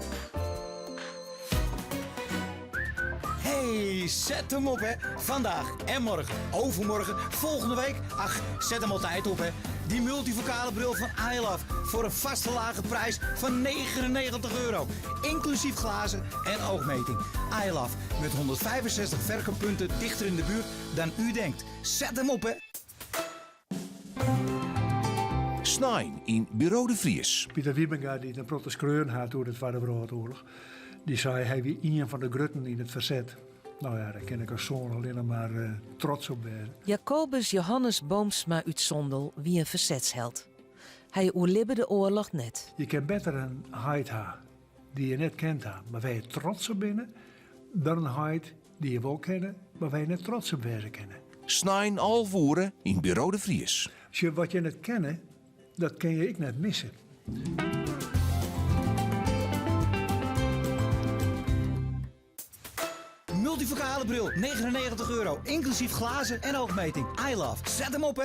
Speaker 15: Hey, zet hem op hè. Vandaag en morgen, overmorgen, volgende week. Ach, zet hem altijd op hè. Die multifocale bril van iLove voor een vaste lage prijs van 99 euro. Inclusief glazen en oogmeting. iLove met 165 verkooppunten dichter in de buurt dan u denkt. Zet hem op hè.
Speaker 19: Snein yn Buro de Vries.
Speaker 16: Pieter Wiebenga, dy't in protte skreaun hat oer de Twadde Wrâldoarloch, dy sei hy wie ien fan de grutten yn it ferset. No ja, dêr kin ik as soan allinne mar trots op wêze.
Speaker 17: Jacobus Johannes Boomsma út Sondel wie in fersetsheld. Hy oerlibbe de oarloch net.
Speaker 16: Je kin better in heit ha dy't je net kend ha, mar wêr je trots op binne, dan in heit dy't je wol kenne, mar wêr je net trots op wêze kinne.
Speaker 19: Snein 11 oere yn Buro de Vries.
Speaker 16: Sjoch, wat je net kenne, dat kin je ek net misse.
Speaker 15: Multifocale bril, 99 euro, inclusief glazen en oogmeting. iLove, zet hem op hè.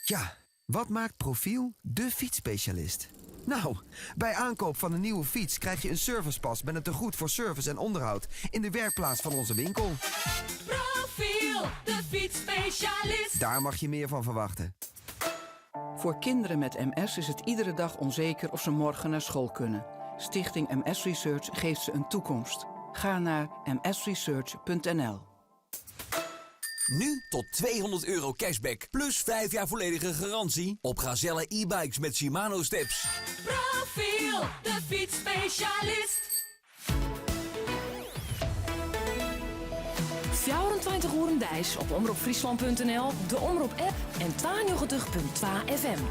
Speaker 20: Ja, wat maakt Profiel de fietsspecialist? Nou, bij aankoop van een nieuwe fiets krijg je een servicepas met een tegoed voor service en onderhoud in de werkplaats van onze winkel.
Speaker 13: Profiel, de fietsspecialist.
Speaker 20: Daar mag je meer van verwachten.
Speaker 21: Voor kinderen met MS is het iedere dag onzeker of ze morgen naar school kunnen. Stichting MS Research geeft ze een toekomst. Ga naar msresearch.nl.
Speaker 23: Nu tot 200 euro cashback plus 5 jaar volledige garantie op Gazelle e-bikes met Shimano steps.
Speaker 13: Profiel, de fietsspecialist. 24 oeren deis op omropfryslan.nl, de Omrop-app en 92.2 FM.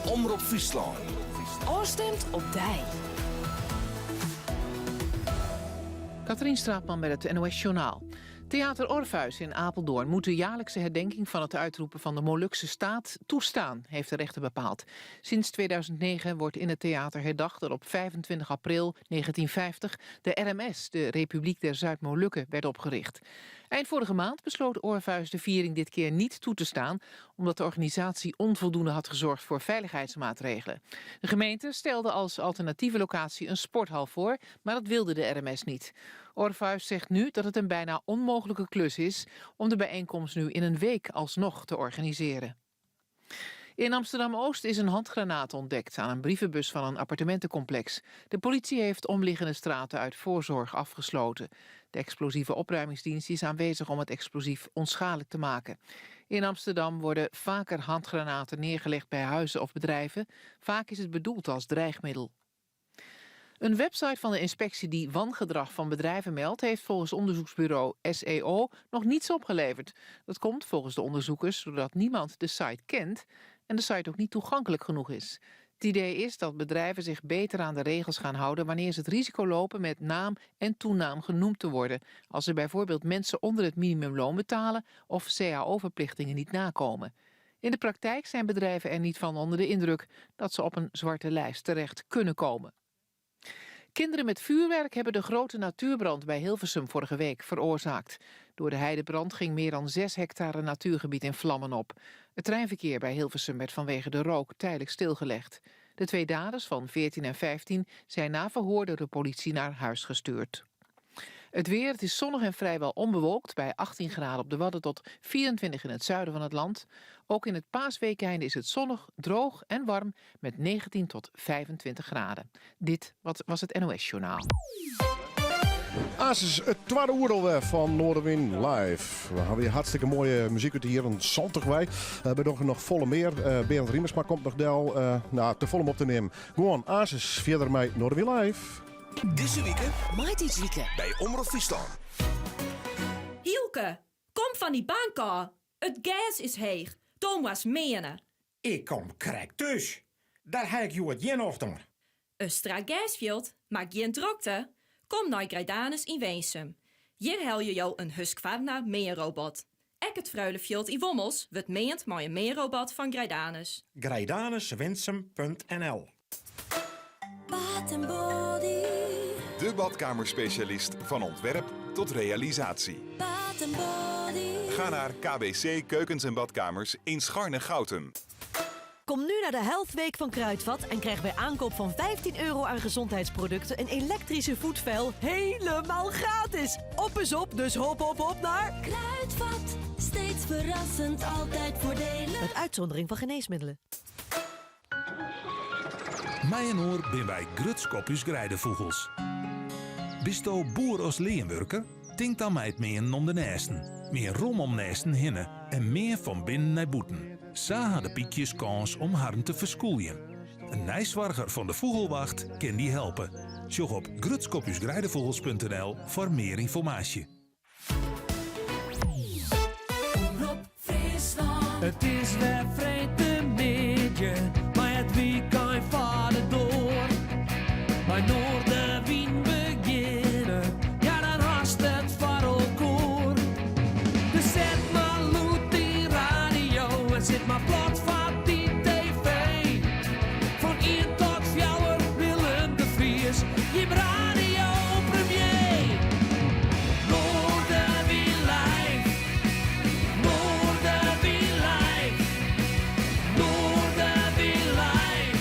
Speaker 19: Omrop Fryslân.
Speaker 13: Ofstimd op dy.
Speaker 24: Katrien Straatman met het NOS Journaal. Theater Orpheus in Apeldoorn moet de jaarlijkse herdenking van het uitroepen van de Molukse staat toestaan, heeft de rechter bepaald. Sinds 2009 wordt in het theater herdacht dat op 25 april 1950 de RMS, de Republiek der Zuid-Molukken, werd opgericht. Eind vorige maand besloot Orpheus de viering dit keer niet toe te staan, omdat de organisatie onvoldoende had gezorgd voor veiligheidsmaatregelen. De gemeente stelde als alternatieve locatie een sporthal voor, maar dat wilde de RMS niet. Orpheus zegt nu dat het een bijna onmogelijke klus is om de bijeenkomst nu in een week alsnog te organiseren. In Amsterdam-Oost is een handgranaat ontdekt aan een brievenbus van een appartementencomplex. De politie heeft omliggende straten uit voorzorg afgesloten. De explosieve opruimingsdienst is aanwezig om het explosief onschadelijk te maken. In Amsterdam worden vaker handgranaten neergelegd bij huizen of bedrijven. Vaak is het bedoeld als dreigmiddel. Een website van de inspectie die wangedrag van bedrijven meldt, heeft volgens onderzoeksbureau SEO nog niets opgeleverd. Dat komt volgens de onderzoekers doordat niemand de site kent en de site ook niet toegankelijk genoeg is. Het idee is dat bedrijven zich beter aan de regels gaan houden wanneer ze het risico lopen met naam en toenaam genoemd te worden. Als ze bijvoorbeeld mensen onder het minimumloon betalen of cao-verplichtingen niet nakomen. In de praktijk zijn bedrijven er niet van onder de indruk dat ze op een zwarte lijst terecht kunnen komen. Kinderen met vuurwerk hebben de grote natuurbrand bij Hilversum vorige week veroorzaakt. Door de heidebrand ging meer dan 6 hectare natuurgebied in vlammen op. Het treinverkeer bij Hilversum werd vanwege de rook tijdelijk stilgelegd. De twee daders van 14 en 15 zijn na verhoor door de politie naar huis gestuurd. Het weer, het is zonnig en vrijwel onbewolkt bij 18 graden op de Wadden tot 24 in het zuiden van het land. Ook in het paasweekeinde is het zonnig, droog en warm met 19 tot 25 graden. Dit was het NOS Journaal.
Speaker 2: Asis, it twadde oere alwer fan Noardewyn Live. We hawwe hartstikke moaie muzyk út de jierren 70 wei. Uh, we dogge noch folle mear. Uh, Berend Riemersma komt noch del. Uh, nou, te folle om op te nimmen. Gewoan, aansens fierder mei Noardewyn Live.
Speaker 19: Dizze wike.
Speaker 3: Maitiidswike.
Speaker 19: By Omrop Fryslân.
Speaker 3: Hielke, kom fan dy bank ôf. It gers is heech. Do moatst meane.
Speaker 15: Ik kom krekt thús. Dêr ha ik hjoed gjin nocht oan.
Speaker 3: In strak gersfjild, mar gjin drokte? Kom nei Greidanus yn Winsum. Hjir helje jo in Husqvarna meanrobot. Ek it Freulefjild yn Wommels wurdt meand mei in meanrobot fan Greidanus.
Speaker 15: Greidanuswinsum.nl.
Speaker 3: Bath en Body.
Speaker 4: De badkamerspecialist van ontwerp tot realisatie.
Speaker 3: Bath en Body.
Speaker 4: Ga naar KBC Keukens en Badkamers in Scharnegoutum.
Speaker 17: Kom nu naar de Health Week van Kruidvat en krijg bij aankoop van 15 euro aan gezondheidsproducten een elektrische voetveil helemaal gratis. Op is op, dus hop hop hop naar
Speaker 5: Kruidvat, steeds verrassend, altijd voordelig.
Speaker 17: Met uitzondering van geneesmiddelen.
Speaker 22: Mei-inoar binne wy grutsk op ús greidefûgels. Bisto boer as leanwurker? Tink dan mei it meanen om de nêsten. Mean rom om nêsten hinne en mean fan binnen nei bûten. Sa ha de pykjes kâns om harren te ferskûljen. In neisoarger fan de Fûgelwacht kin dy helpe. Sjoch op grutskopúsgreidefûgels.nl foar mear ynformaasje.
Speaker 1: Omrop Fryslân. It is wer freedtemiddei, mei it wykein foar de doar. Mei Noardewyn begjinne, ja dan hast it foar elkoar. Dus set mar lûd dyn radio en sit mar plat foar dy TV. Fan ien tot fjouwer Willem de Vries, jim radio premier. Noardewyn live, Noardewyn live, Noardewyn live,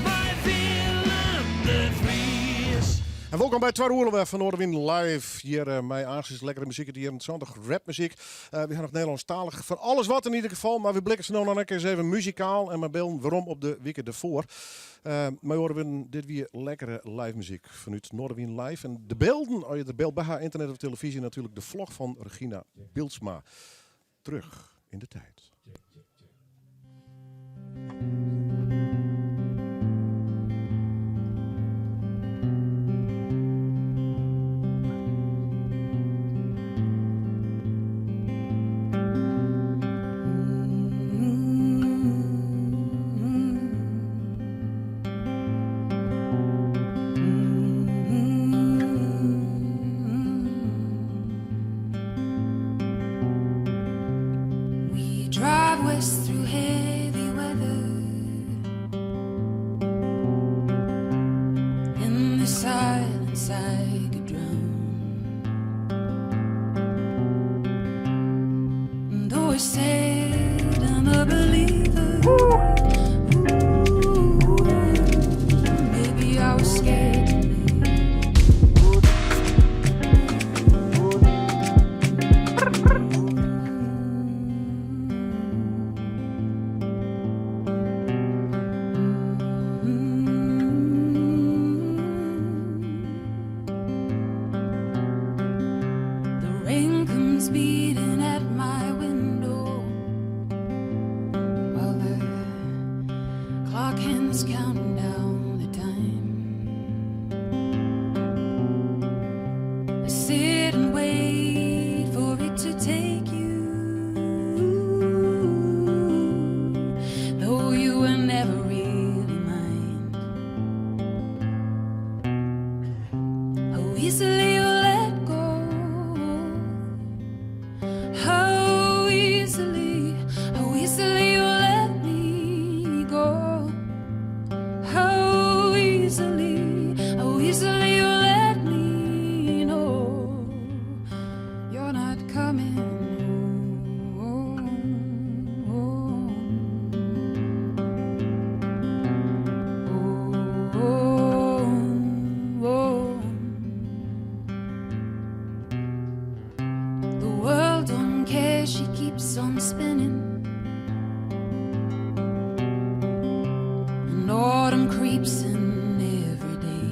Speaker 1: mei Willem de Vries.
Speaker 2: En wolkom by it twadde oere fan Noardewyn Live. Hjir uh, mei aansens lekkere muzyk út de jierren 70, rapmuzyk. Uh, we ha noch Nederlânsktalich fan alles wat yn ieder gefal. Mar we blikke sa no en dan ek ris even muzikaal en mei bylden werom op de wike derfoar. Uh, mei oare wurden, dit wie lekkere live muzyk fanút Noardewyn Live. En de bylden, as je der byld by ha, ynternet of telefyzje, natuerlik de vlog fan Regina Bilsma. Terug in de tijd.
Speaker 25: We drive west through heavy weather. In the silence, I could drown. And though I said I'm a believer, ooh, maybe I was scared to live. The rain comes beating at my window while the clock hands counting down the time. I sit and wait for it to take you, though you were never really mine. How easily you let go. How easily, how easily you let me go. How Boredom creeps in every day.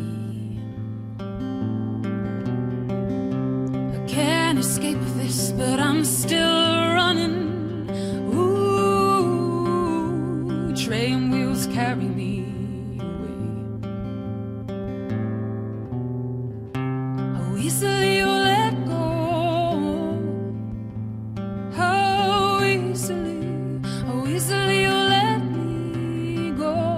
Speaker 25: I can't escape this, but I'm still running. Ooh, train wheels carry me away. How easily you let go. How easily, how easily you let me go.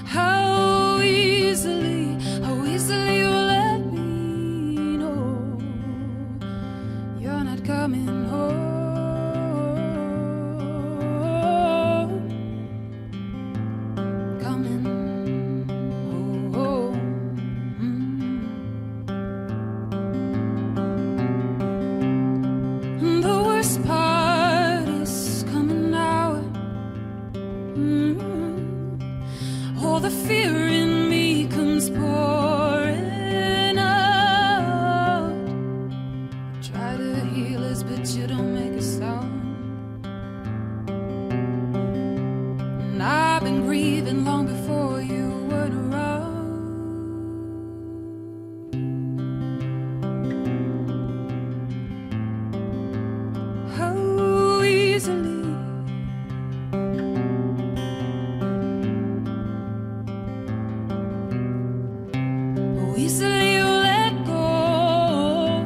Speaker 25: How easily, how easily you let me know you're not coming home. Coming home. And the worst part is coming now. All the fear in me comes pouring out. Try to heal us, but you don't make a sound. And I've been grieving long before you weren't around. How easily How easily you let go.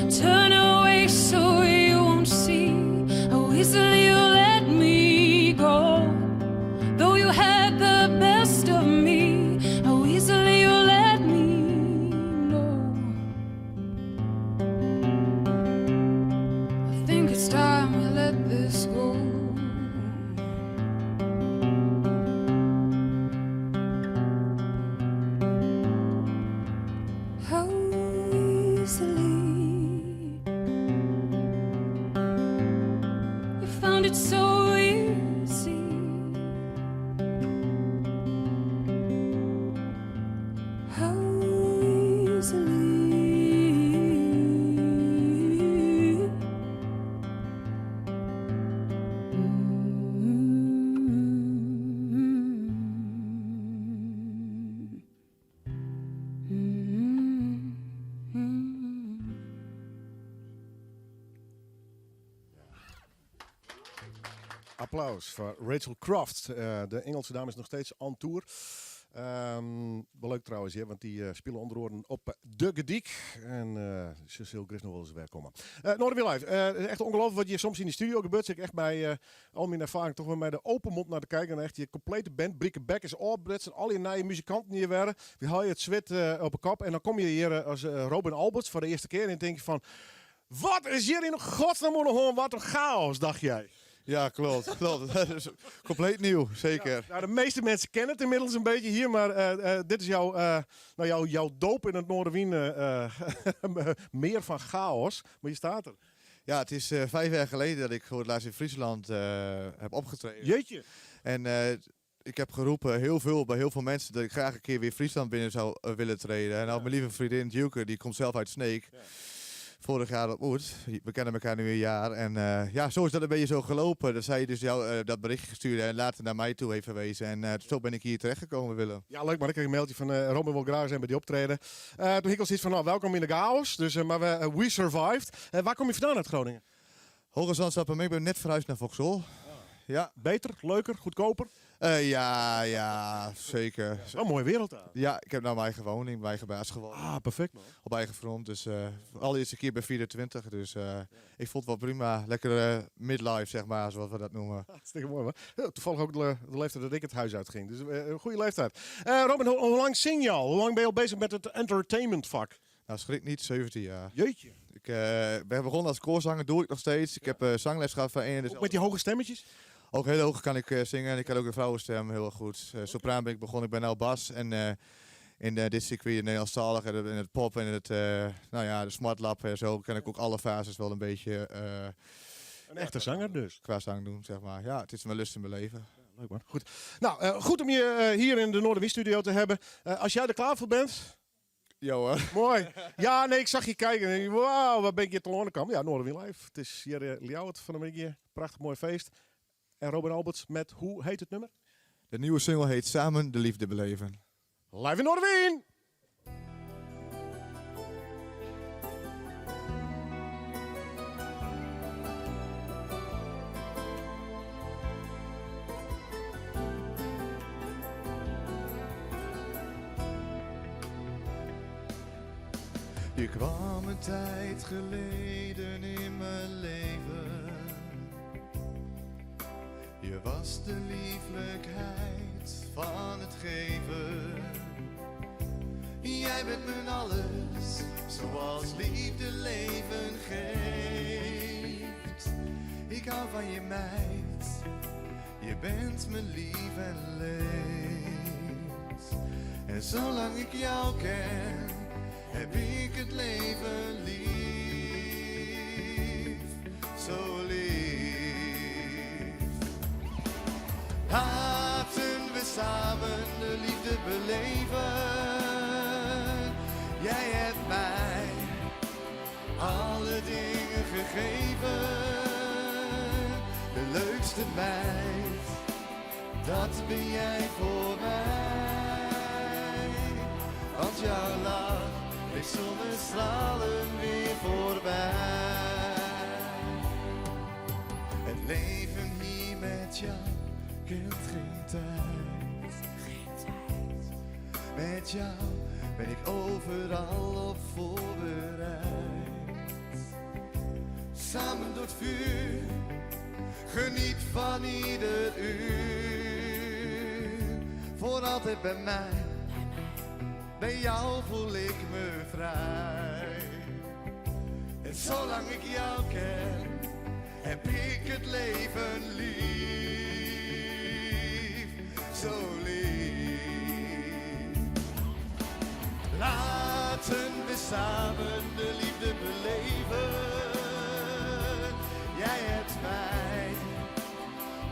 Speaker 25: Turn away so you won't see. How easily you let me go. Though you had the best of me, how easily you let me know. I think it's time we let this go. How easily you found it so easy. How easily.
Speaker 2: Applaus voor Rachel Croft. De Engelse dame is nog steeds on tour. Wel leuk trouwens, hè, want die spelen onder oren op de Gediek. En ze zullen grif nog wel eens weer komen. Noardewyn Live, echt ongelooflijk wat hier soms in de studio gebeurt. Zit ik echt bij al mijn ervaring toch wel met de open mond naar te kijken. En echt je complete band, Brieke Beck is opbrutsen, al die nieuwe muzikanten hier werden. Die haal je het zwit op de kop. En dan kom je hier als Robin Alberts voor de eerste keer en dan denk je van... Wat is hier in godsnaam aan de hand? Wat een chaos, dacht jij.
Speaker 7: Ja, klopt. Klopt. Dat is compleet nieuw, zeker.
Speaker 2: Ja, de meeste mensen kennen het inmiddels een beetje hier, maar dit is jouw doop in het Noardewyn meer van chaos, maar je staat er.
Speaker 7: Ja, het is 5 jaar geleden dat ik voor het laatst in Friesland heb opgetreden.
Speaker 2: Jeetje.
Speaker 7: En ik heb geroepen heel veel bij heel veel mensen dat ik graag een keer weer Friesland binnen zou willen treden. En ook mijn lieve vriendin Duke, die komt zelf uit Sneek. Vorig jaar ontmoet. We kennen elkaar nu een jaar. En zo is dat een beetje zo gelopen. Dat zij dus jou dat berichtje gestuurd en later naar mij toe heeft verwezen. En zo ben ik hier terechtgekomen, Willem.
Speaker 2: Ja, leuk, maar ik kreeg een mailtje van Robin wil graag zijn bij die optreden. Toen had ik al zoiets van, nou, welkom in de chaos. Dus maar we survived. Waar kom je vandaan uit Groningen?
Speaker 7: Hoogezand-Sappemeer. Ik ben net verhuisd naar Foxhol. Ja.
Speaker 2: Beter, leuker, goedkoper?
Speaker 7: Ja, ja, zeker.
Speaker 2: Ja, wel een mooie wereld daar.
Speaker 7: Ja, ik heb nou mijn eigen woning, mijn eigen baas geworden.
Speaker 2: Ah, perfect man.
Speaker 7: Op eigen front, dus allereerste keer bij 24, dus ik vond het wel prima. Lekker midlife, zoals we dat noemen.
Speaker 2: Hartstikke mooi man. Ja, toevallig ook de leeftijd dat ik het huis uitging, dus een goede leeftijd. Robin, hoe lang zing je al? Hoe lang ben je al bezig met het entertainment vak?
Speaker 7: Nou, schrik niet, 17 jaar.
Speaker 2: Jeetje.
Speaker 7: Ik ben begonnen als koorzanger, doe ik nog steeds. Ik heb zangles gehad van een en
Speaker 2: Ook met die hoge stemmetjes?
Speaker 7: Ook heel hoog kan ik zingen en ik kan ook de vrouwenstem heel erg goed. Sopraan ben ik begonnen, ik ben nou bas en in dit circuit, in Nederlandstalig en in het pop en het de smartlap en zo, kan ik ook alle fases wel een beetje
Speaker 2: Een echte zanger dus.
Speaker 7: Qua zang doen. Ja, het is mijn lust in mijn leven.
Speaker 2: Ja, leuk man. Goed. Goed om je hier in de Noardewyn studio te hebben. Als jij er klaar voor bent...
Speaker 7: Ja hoor.
Speaker 2: Mooi. Ja, nee, ik zag je kijken en ik dacht, wauw, waar ben ik hier te Londen kwam? Ja, Noardewyn Live. Het is hier Ljouwert van de week hier. Prachtig mooi feest. En Robin Alberts met, hoe heet het nummer?
Speaker 7: De nieuwe single heet Samen de liefde beleven.
Speaker 2: Live in Noardewyn!
Speaker 7: Je kwam een tijd geleden in mijn leven. Je was de lieflijkheid van het geven. Jij bent mijn alles, zoals liefde leven geeft. Ik hou van je meid, je bent mijn lief en leed. En zolang ik jou ken, heb ik het leven lief, zo lief. Laten we samen de liefde beleven. Jij hebt mij alle dingen gegeven. De leukste meid, dat ben jij voor mij. Want jouw lach brengt zonnestralen weer voorbij. Het leven hier met jou kent geen tijd. Geen tijd. Met jou ben ik overal op voorbereid. Samen door het vuur, geniet van ieder uur. Voor altijd bij mij, bij jou voel ik me vrij. En zolang ik jou ken, heb ik het leven lief, zo lief. Laten we samen de liefde beleven. Jij hebt mij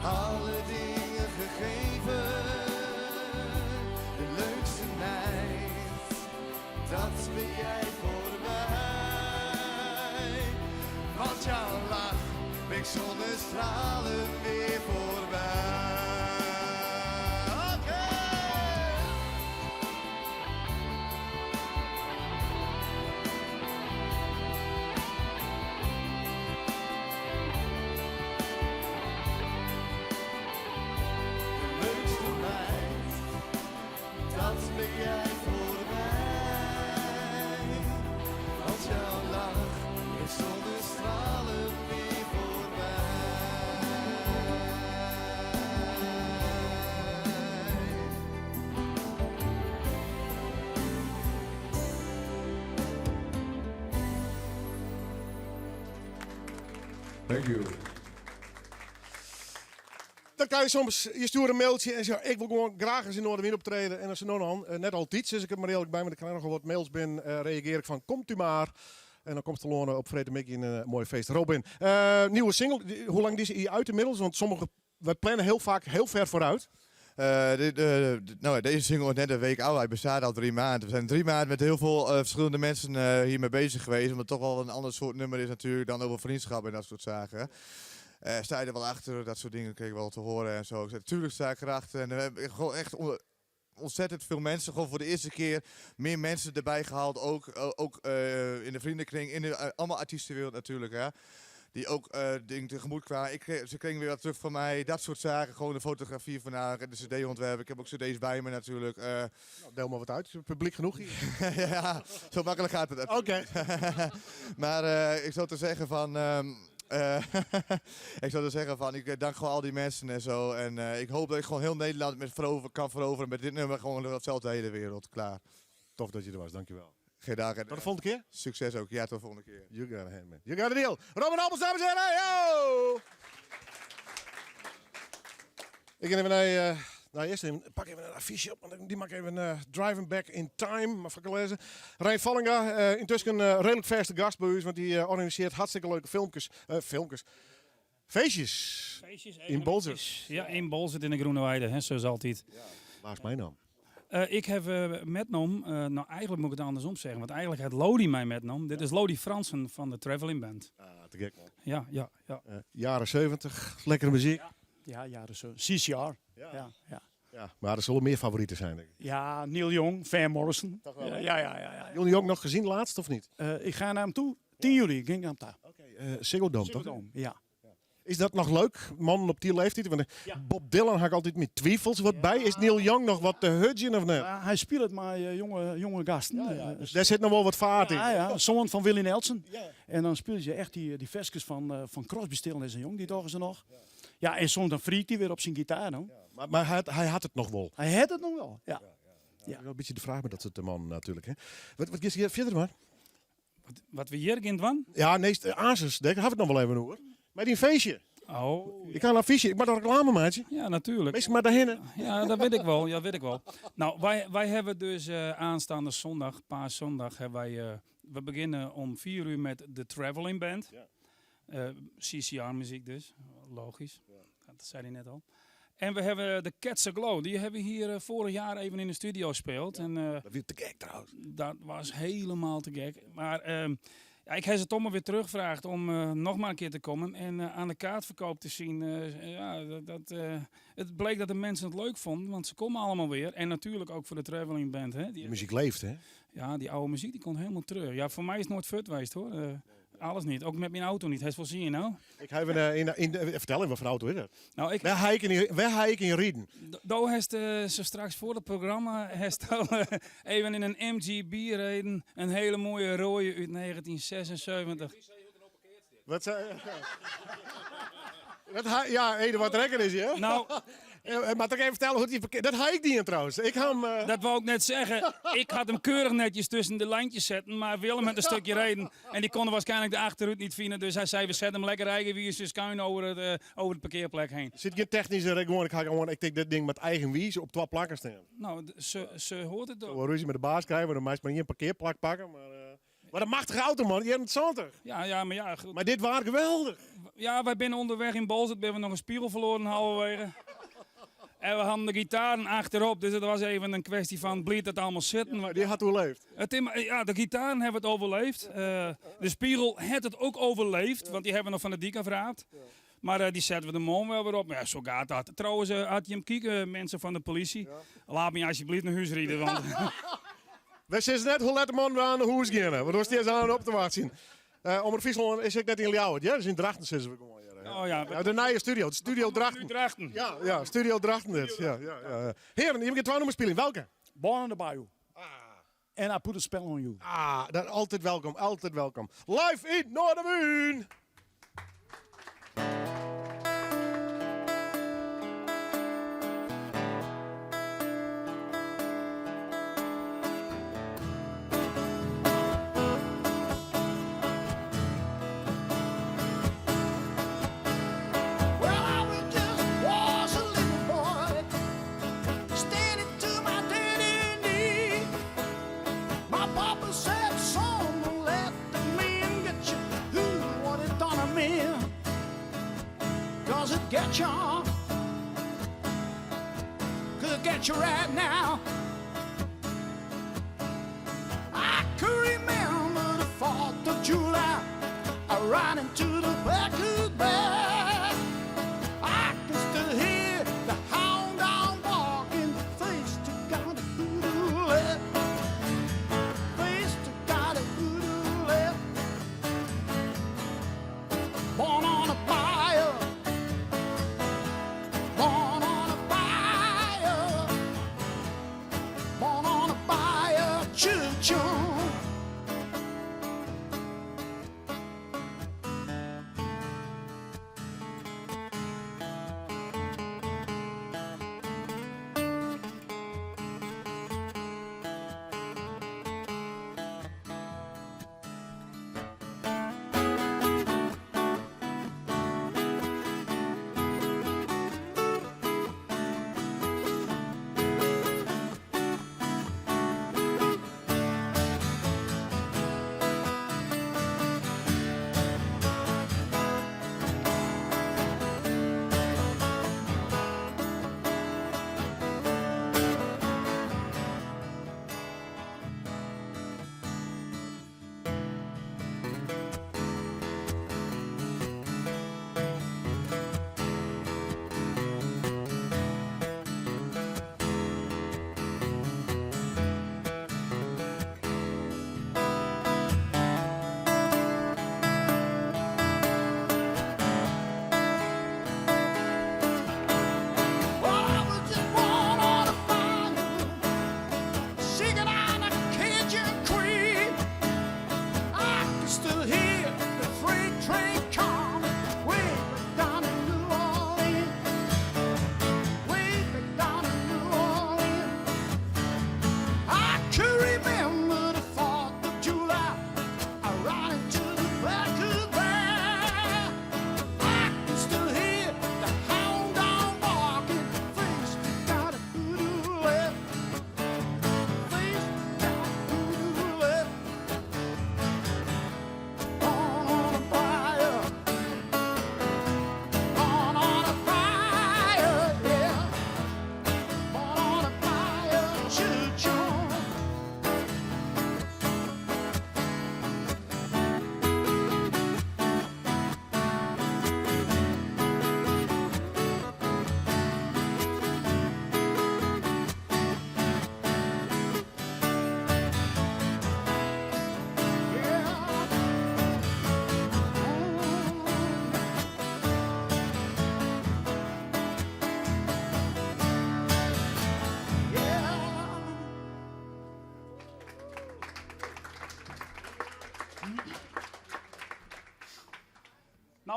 Speaker 7: alle dingen gegeven. De leukste meid, dat ben jij voor mij. Want jouw lach brengt zonnestralen weer voorbij. Oké! De leukste meid, dat ben jij voor mij. Want jouw lach is zonnestralen weer voorbij.
Speaker 8: Thank you.
Speaker 2: Dan kan je soms, je stuurt een mailtje en zegt, ik wil gewoon graag eens in Noardewyn optreden. En als ze nou dan, net altijd, zeg ik het maar eerlijk bij, maar ik krijg nogal wat mails binnen, reageer ik van, komt u maar. En dan komt de Lorne op Frede in een mooi feest. Robin, nieuwe single, hoe lang is die uit inmiddels? Want sommige, wij plannen heel vaak heel ver vooruit.
Speaker 7: Nou, deze single is net een week oud. Hij bestaat al 3 maanden. We zijn 3 maanden met heel veel verschillende mensen hiermee bezig geweest. Omdat het toch wel een ander soort nummer is natuurlijk dan over vriendschap en dat soort zaken. Sta je er wel achter, dat soort dingen kreeg ik wel te horen en zo. Ik zei, tuurlijk sta ik erachter. En we hebben gewoon echt ontzettend veel mensen, gewoon voor de eerste keer meer mensen erbij gehaald. Ook in de vriendenkring, in de allemaal artiestenwereld natuurlijk. Hè. Die ook dingen tegemoet kwamen. Ze kregen weer wat terug van mij, dat soort zaken. Gewoon de fotografie vandaag en de cd-ontwerp. Ik heb ook cd's bij me natuurlijk.
Speaker 2: Nou, deel maar wat uit, is het publiek genoeg hier?
Speaker 7: Ja, zo makkelijk gaat het.
Speaker 2: Oké.
Speaker 7: Maar ik zou te zeggen van... ik zou te zeggen van, ik dank gewoon al die mensen en zo. En ik hoop dat ik gewoon heel Nederland met kan veroveren met dit nummer. Gewoon hetzelfde hele wereld, klaar.
Speaker 2: Tof dat je er was, dankjewel.
Speaker 7: Geen dag.
Speaker 2: Tot de volgende keer.
Speaker 7: Succes ook. Ja, tot de volgende keer.
Speaker 2: You got a hand, man. You got a deal. Robin Albers, dames en heren. Yo! Ik ga even naar nou, eerst even, pak even een affiche op, want die maak even Driving Back in Time. Maar even lezen. Rein Vallinga, intussen een redelijk verse gast bij u, want die organiseert hartstikke leuke filmpjes. Filmpjes. Feestjes.
Speaker 10: Feestjes,
Speaker 2: In Bolsward.
Speaker 10: evenementjes. Ja, in Bolsward in de Groene Weide, hè, zoals altijd.
Speaker 2: Ja. Waar is mijn naam?
Speaker 10: Ik heb metnom, nou eigenlijk moet ik het andersom zeggen, want eigenlijk had Lodi mij metnom. Dit is Lodi Fransen van de Traveling Band.
Speaker 2: Ah, te gek man.
Speaker 10: Ja, ja, ja.
Speaker 2: Jaren 70, lekkere muziek.
Speaker 11: Ja, ja, jaren 70. CCR.
Speaker 2: Ja.
Speaker 11: Ja, ja.
Speaker 2: Ja, maar er zullen meer favorieten zijn, denk ik.
Speaker 6: Ja, Neil Young, Van Morrison.
Speaker 2: Toch wel, hè?
Speaker 6: Ja.
Speaker 2: Neil Young nog gezien laatst of niet?
Speaker 6: Ik ga naar hem toe. 10 juli ging ik naar hem toe.
Speaker 2: Ziggo Dome,
Speaker 6: Ziggo
Speaker 2: toch?
Speaker 6: Dome, ja.
Speaker 2: Is dat nog leuk, man op die leeftijd? Want Bob Dylan had ik altijd met twijfels wat bij. Is Neil Young nog wat te hudgen of niet?
Speaker 6: Ja, hij speelt maar jonge gasten.
Speaker 2: Dus daar zit nog wel wat vaart in.
Speaker 6: Ja, zoon van Willie Nelson. En dan speel je echt die versjes van Crosby, Stills en Young, die dagen ze nog. Ja, en soms dan freakt hij weer op zijn gitaar. No?
Speaker 2: Maar hij had het nog wel.
Speaker 6: Hij had het nog wel, ja.
Speaker 2: Ja. Wel een beetje de vraag met dat soort de man natuurlijk. Hè. Wat is hier verder, man?
Speaker 10: Wat we hier gaan doen?
Speaker 2: Ja, nee, Asus, daar hebben we het nog wel even over. Maar die feestje.
Speaker 10: Oh.
Speaker 2: Ik ga een affiche, ik maak een reclame, maatje.
Speaker 10: Ja, natuurlijk.
Speaker 2: Meestal maar daarheen.
Speaker 10: Ja, dat weet ik wel. Ja, weet ik wel. Nou, wij hebben dus aanstaande zondag, paaszondag, hebben wij, we beginnen om 4 uur met de Traveling Band. CCR muziek dus, logisch. Dat zei hij net al. En we hebben de Cats Aglow. Die hebben hier vorig jaar even in de studio gespeeld. En,
Speaker 2: dat was te gek trouwens.
Speaker 10: Dat was helemaal te gek. Maar ja, ik heb ze toch maar weer teruggevraagd om nog maar een keer te komen. En aan de kaartverkoop te zien. Ja, het bleek dat de mensen het leuk vonden. Want ze komen allemaal weer. En natuurlijk ook voor de Traveling Band. Hè.
Speaker 2: Die muziek leeft, hè?
Speaker 10: Ja, die oude muziek die komt helemaal terug. Ja, voor mij is het nooit fut geweest, hoor. Alles niet. Ook met mijn auto niet. Hij is wel zien, nou.
Speaker 2: Ik heb een, vertel even wat voor auto is dat?
Speaker 10: Nou, ik...
Speaker 2: Waar ga ik in rijden?
Speaker 10: Do heeft ze straks voor het programma heeft al, even in een MGB reden. Een hele mooie rode uit 1976.
Speaker 2: Wat zei Dat hij, ja, Ede, wat rekker is, hè?
Speaker 10: Nou,
Speaker 2: Maar toch even vertellen hoe die parkeert. Dat ga ik die in trouwens. Ik ga hem,
Speaker 10: Dat wou ik net zeggen. Ik had hem keurig netjes tussen de lijntjes zetten, maar Willem had een stukje reden. En die kon waarschijnlijk de achteruit niet vinden. Dus hij zei, we zetten hem lekker eigen wies, dus schuin over de parkeerplek heen.
Speaker 2: Zit geen technische rek, gewoon, ik ga gewoon, ik denk dat ding met eigen wies op 2 plakken staan.
Speaker 10: Nou, ze hoort het ook.
Speaker 2: We ruzie met de baas krijgen, dan mag maar niet een parkeerplak pakken. Maar, wat een machtige auto, man. Die hebben het zantig.
Speaker 10: Ja, ja, maar ja, goed.
Speaker 2: Maar dit waren geweldig.
Speaker 10: Ja, wij zijn onderweg in Bolzert, hebben we nog een spiegel verloren halverwege. En we hadden de gitaren achterop, dus het was even een kwestie van bliet het allemaal zitten.
Speaker 2: Ja, die had overleefd.
Speaker 10: Ja, de gitaren hebben het overleefd. De spiegel had het ook overleefd, want die hebben we nog van de dik afgeraapt. Maar die zetten we de morgen wel weer op. Maar ja, zo gaat dat. Trouwens, had je hem kijken, mensen van de politie. Laat me alsjeblieft naar huis rijden. Want...
Speaker 2: We zitten net hoe laat de man weer aan de hoes gaan. Want we staan aan op te wachten. Om het Friesland is ik net in Ljouwert. Ja, dus in Drachten zitten we gewoon.
Speaker 10: Oh ja.
Speaker 2: Ja, de nieuwe studio, de Studio Drachten.
Speaker 10: Drachten.
Speaker 2: Ja, ja, Studio Drachten dit. Ja, ja, ja. Heren, je hebt 2 nummers spelen. Welke?
Speaker 6: Born on the Bayou. En I Put a Spell on You.
Speaker 2: Ah, dat, altijd welkom, altijd welkom. Live in Noardewyn!
Speaker 1: Well, I was just was a little boy, standing to my daddy knee. My papa said, son, don't let the men get you. Who what it done to me? Cause it get you. Could get you right now. I could remember the 4th of July, I riding to the back of back. I can still hear the hound dog barking. Face to God, hoodoo left. Face to God, hoodoo left. Born on a fire. Born on a fire. Born on a fire. Choo choo.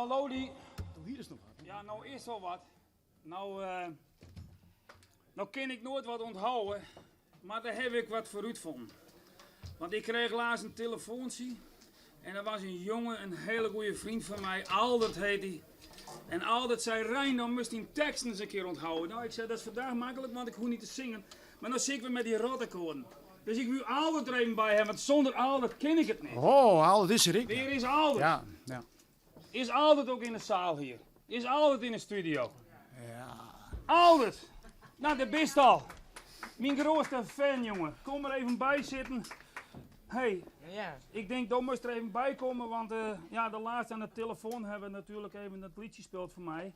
Speaker 10: Nou, Lodi.
Speaker 6: Hier is nog wat.
Speaker 10: Ja, nou is al wat. Nou, eh, nou kin ik noait wat ûnthâlde, mar dêr haw ik wat foar útfûn. Want ik kreech laatst in telefoantsje en dat was in jonge, in hiele goede freon fan my, Aldert heet hy. En Aldert sei, Rein, dan moatst dyn teksten ris in kear ûnthâlde. Nou, ik sei, dat is ferdacht maklik, want ik hoech net te singen. Mar no sit ik wer mei dy rotakkoarden. Dus ik wol Aldert der even by hawwe, want sûnder Aldert kin ik it net.
Speaker 6: Oh, Aldert is der ek.
Speaker 10: Wêr is Aldert?
Speaker 6: Ja, ja.
Speaker 10: Is Aldert ek yn de seal hjir? Is Aldert yn de studio?
Speaker 6: Ja.
Speaker 10: Aldert! Nou, dêr bist al. Myn grutste fan, jonge. Kom der even by sitten. Hey,
Speaker 8: Ja.
Speaker 10: ik tink, do moatst der even by komme, want eh, ja, de laatste oan de telefoan hawwe natuerlik even dat lietsje spile foar my.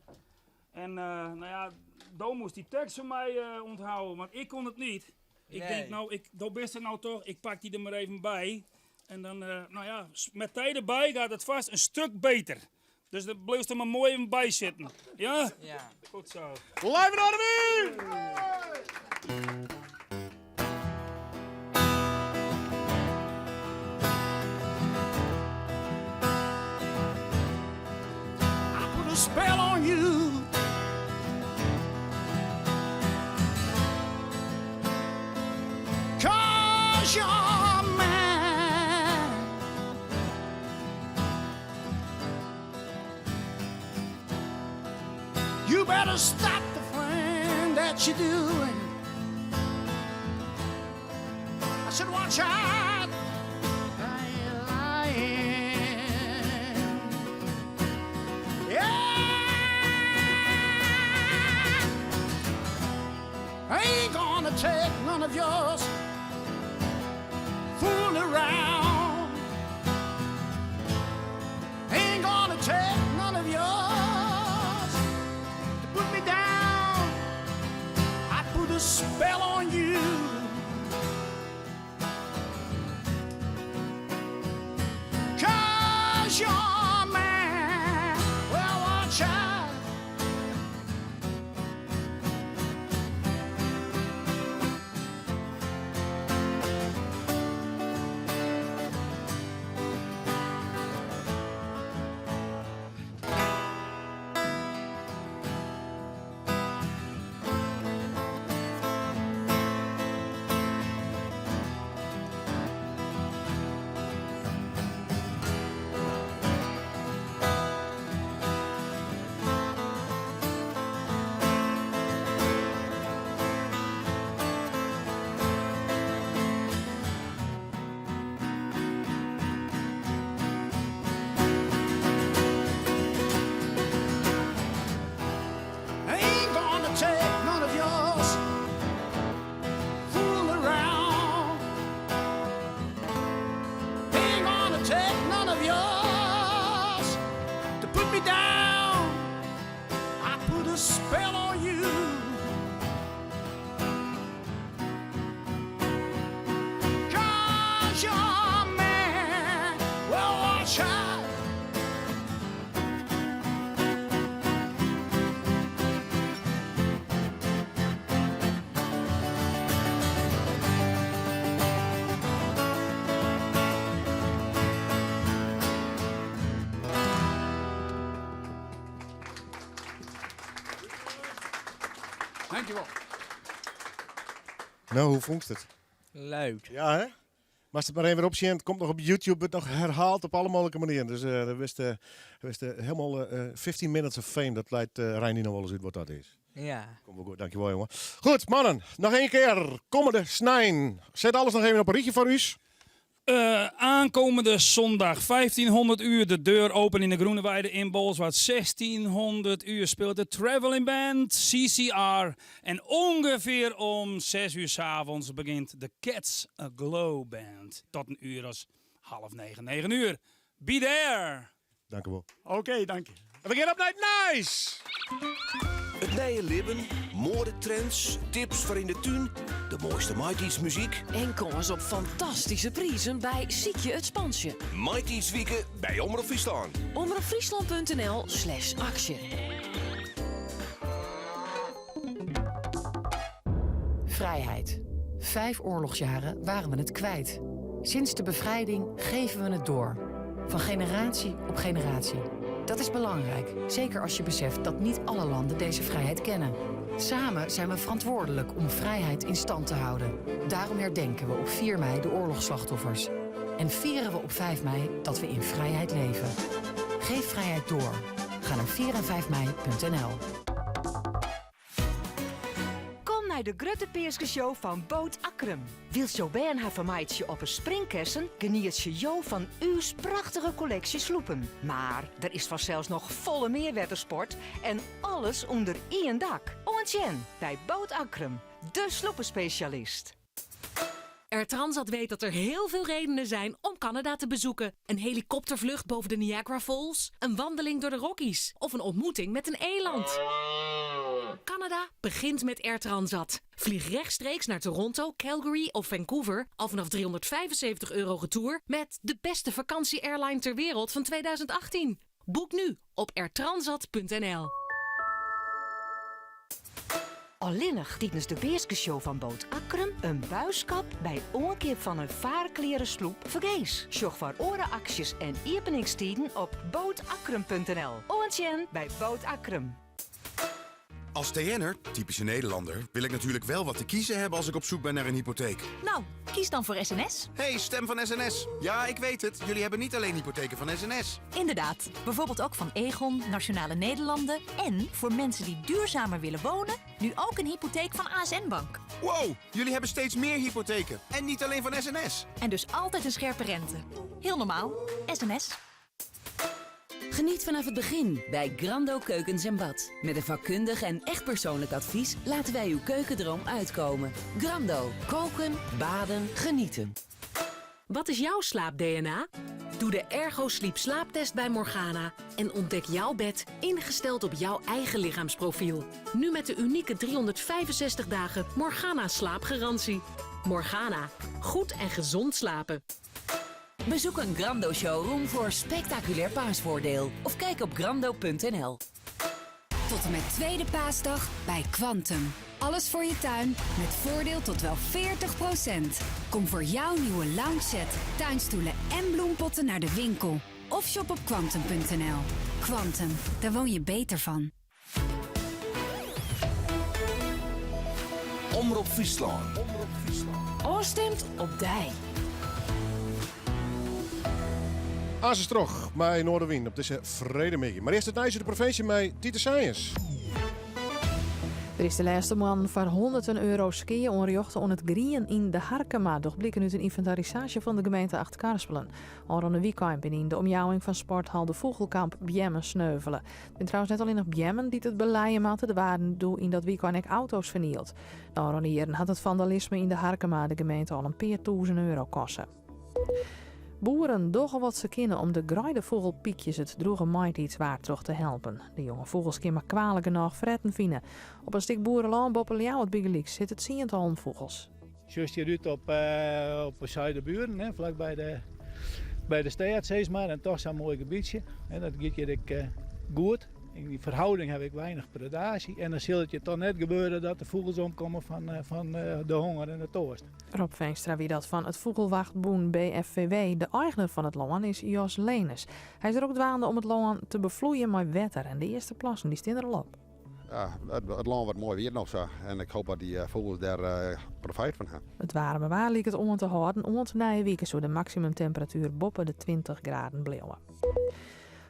Speaker 10: En eh, no ja, do moatst dy tekst foar my eh, ûnthâlde, want ik kon it net. Ik
Speaker 8: Nee.
Speaker 10: tink, no, ik, do bist der no toch, ik pak dy der mar even by. En dan, eh, no ja, mei dy derby giet it fêst in stik better. Dus dan bliuwst der mar moai even by sitten. Ja?
Speaker 8: Ja.
Speaker 10: Goed sa.
Speaker 2: Live in Army!
Speaker 6: I put a spell on you. Cause you're mine. You better stop the thing that you're doing. I said, watch out. I ain't lying. Yeah. I ain't gonna take none of yours fooling around. Ain't gonna take none of yours to put me down. I put a spell on you. Cause you're mine. Well, watch out. Ain't gonna take none of yours fooling around. Ain't gonna take none of yours to put me down. I put a spell on you. Cause you're mine. Well, watch out. Dankjewel.
Speaker 2: Nou, hoe fûnst it?
Speaker 8: Leuk.
Speaker 2: Ja, hè? Moatst it mar even opsjen. It komt noch op YouTube, wurdt noch werhelle op alle mooglike manieren. Dus eh dat wist, eh wist eh, hielendal eh, 15 minutes of fame. Dat leit uh, Reinier noch wolris út wat dat is.
Speaker 8: Ja.
Speaker 2: Komt wol goed, dankjewol jonge. Goed, mannen, noch ien kear. Kommende snein. Set alles noch even op in rychje foar ús.
Speaker 10: Eh, aankomende zondag, 1500 uur, de deur open in de Groene Weide in Bolsward. 1600 uur speelt de Traveling Band CCR. En ongeveer om 6 uur 's avonds begint de Cats Aglow Band. Tot in uur as 8:30, 9 uur. Be there!
Speaker 2: Dankjewol.
Speaker 6: Oké, dank je.
Speaker 2: En we gean op nei it nijs!
Speaker 19: It nije libben, moadetrends, tips foar yn de tún, de moaiste maitiidsmuzyk.
Speaker 13: En kâns op fantastyske prizen by Sykje it Spantsje.
Speaker 19: Maitiidswike by Omrop Fryslân.
Speaker 13: Omropfryslan.nl slash aksje.
Speaker 11: Vrijheid. 5 oorlogsjaren waren we het kwijt. Sinds de bevrijding geven we het door. Van generatie op generatie. Dat is belangrijk, zeker als je beseft dat niet alle landen deze vrijheid kennen. Samen zijn we verantwoordelijk om vrijheid in stand te houden. Daarom herdenken we op 4 mei de oorlogsslachtoffers. En vieren we op 5 mei dat we in vrijheid leven. Geef vrijheid door. Ga naar 4 en 5mei.nl.
Speaker 8: Kom nei de grutte Peaskeshow fan Boot Akkrum. Wylst jo bern har fermeitsje op 'e springkessen, genietsje jo fan ús prachtige kolleksje sloepen. Mar der is fansels noch folle mear wettersport en alles ûnder ien dak. Oant sjen by Boot Akkrum, de sloepespesjalist.
Speaker 9: Air Transat weet dat er heel veel redenen zijn om Canada te bezoeken. Een helikoptervlucht boven de Niagara Falls, een wandeling door de Rockies of een ontmoeting met een eland. Canada begint met Air Transat. Vlieg rechtstreeks naar Toronto, Calgary of Vancouver al vanaf 375 euro retour met de beste vakantie-airline ter wereld van 2018. Boek nu op airtransat.nl.
Speaker 8: Allinnich tidens de Peaskeshow fan Boot Akkrum in buiskap by oankeap fan in farkleare sloep fergees. Sjoch foar oare aksjes en iepeningstiden op bootakkrum.nl. Oant sjen by Boot Akkrum.
Speaker 19: Als TN'er, typische Nederlander, wil ik natuurlijk wel wat te kiezen hebben als ik op zoek ben naar een hypotheek.
Speaker 13: Nou, kies dan voor SNS.
Speaker 19: Hey, stem van SNS. Ja, ik weet het. Jullie hebben niet alleen hypotheken van SNS.
Speaker 13: Inderdaad, bijvoorbeeld ook van Aegon, Nationale Nederlanden en voor mensen die duurzamer willen wonen, nu ook een hypotheek van ASN Bank.
Speaker 19: Wow, jullie hebben steeds meer hypotheken. En niet alleen van SNS.
Speaker 13: En dus altijd een scherpe rente. Heel normaal. SNS.
Speaker 12: Geniet vanaf het begin bij Grando Keukens en Bad. Met een vakkundig en echt persoonlijk advies laten wij uw keukendroom uitkomen. Grando. Koken, baden, genieten.
Speaker 9: Wat is jouw slaap-DNA? Doe de Ergo Sleep slaaptest bij Morgana en ontdek jouw bed ingesteld op jouw eigen lichaamsprofiel. Nu met de unieke 365 dagen Morgana slaapgarantie. Morgana. Goed en gezond slapen.
Speaker 12: Bezoek een Grando showroom voor spectaculair paasvoordeel. Of kijk op grando.nl.
Speaker 14: Tot en met tweede paasdag bij Quantum. Alles voor je tuin met voordeel tot wel 40%. Kom voor jouw nieuwe lounge set, tuinstoelen en bloempotten naar de winkel. Of shop op kwantum.nl. Quantum, daar woon je beter van.
Speaker 23: Omrop Fryslân.
Speaker 9: Ofstimd op dy.
Speaker 2: Aanst troch mei Noardewyn op dizze freedtemiddei. Mar earst it nijs út de provinsje mei Titus Sijens.
Speaker 18: Der is de lêste moannen foar hûnderten euro skea oanrjochte oan it grien yn de Harkema, docht bliken út in ynventarisaasje fan de gemeente Achtkarspelen. Ofrûne wykein binne yn de omjouwing fan sporthal De Fûgelkamp beammen sneuvele. It binne trouwens net allinnich beammen dy't it belije moatte, der waarden doe yn dat wykein ek auto's fernield. De ôfrûne jierren hat it fandalisme yn de Harkema de gemeente al in pear tûzen euro koste. Boeren dogge wat se kinne om de greidefûgelpykjes it drûge maitiidswaar troch te helpen. De jonge fûgels kinne mar kwalik genôch fretten fine. Op in stik boerelân boppe Ljouwert bygelyks sitte tsientallen fûgels.
Speaker 26: Sjochst hjir út op, op de Zuiderburen, hè, flakby de, by de stêd sis mar. En toch sa'n moai gebietsje. Hè, dat giet hjir ek goed. Yn dy ferhâlding ha ik weinich predaasje. En dan sil it je toch net gebeure dat de fûgels omkomme fan, fan de honger en de toarst.
Speaker 18: Rob Veenstra wie dat fan it Fûgelwachtbûn BFVW. De eigner fan it lân is Jos Lenes. Hy is der ek dwaande om it lân te befloeien mei wetter en de earste plassen dy stean der al op.
Speaker 27: Ja, it lân wurdt moai wiet noch sa en ik hoop dat dy fûgels dêr profijt fan ha.
Speaker 18: It waarme waar liket oan te hâlden. Oant nije wike soe de maksimumtemperatuer boppe de 20 graden bliuwe.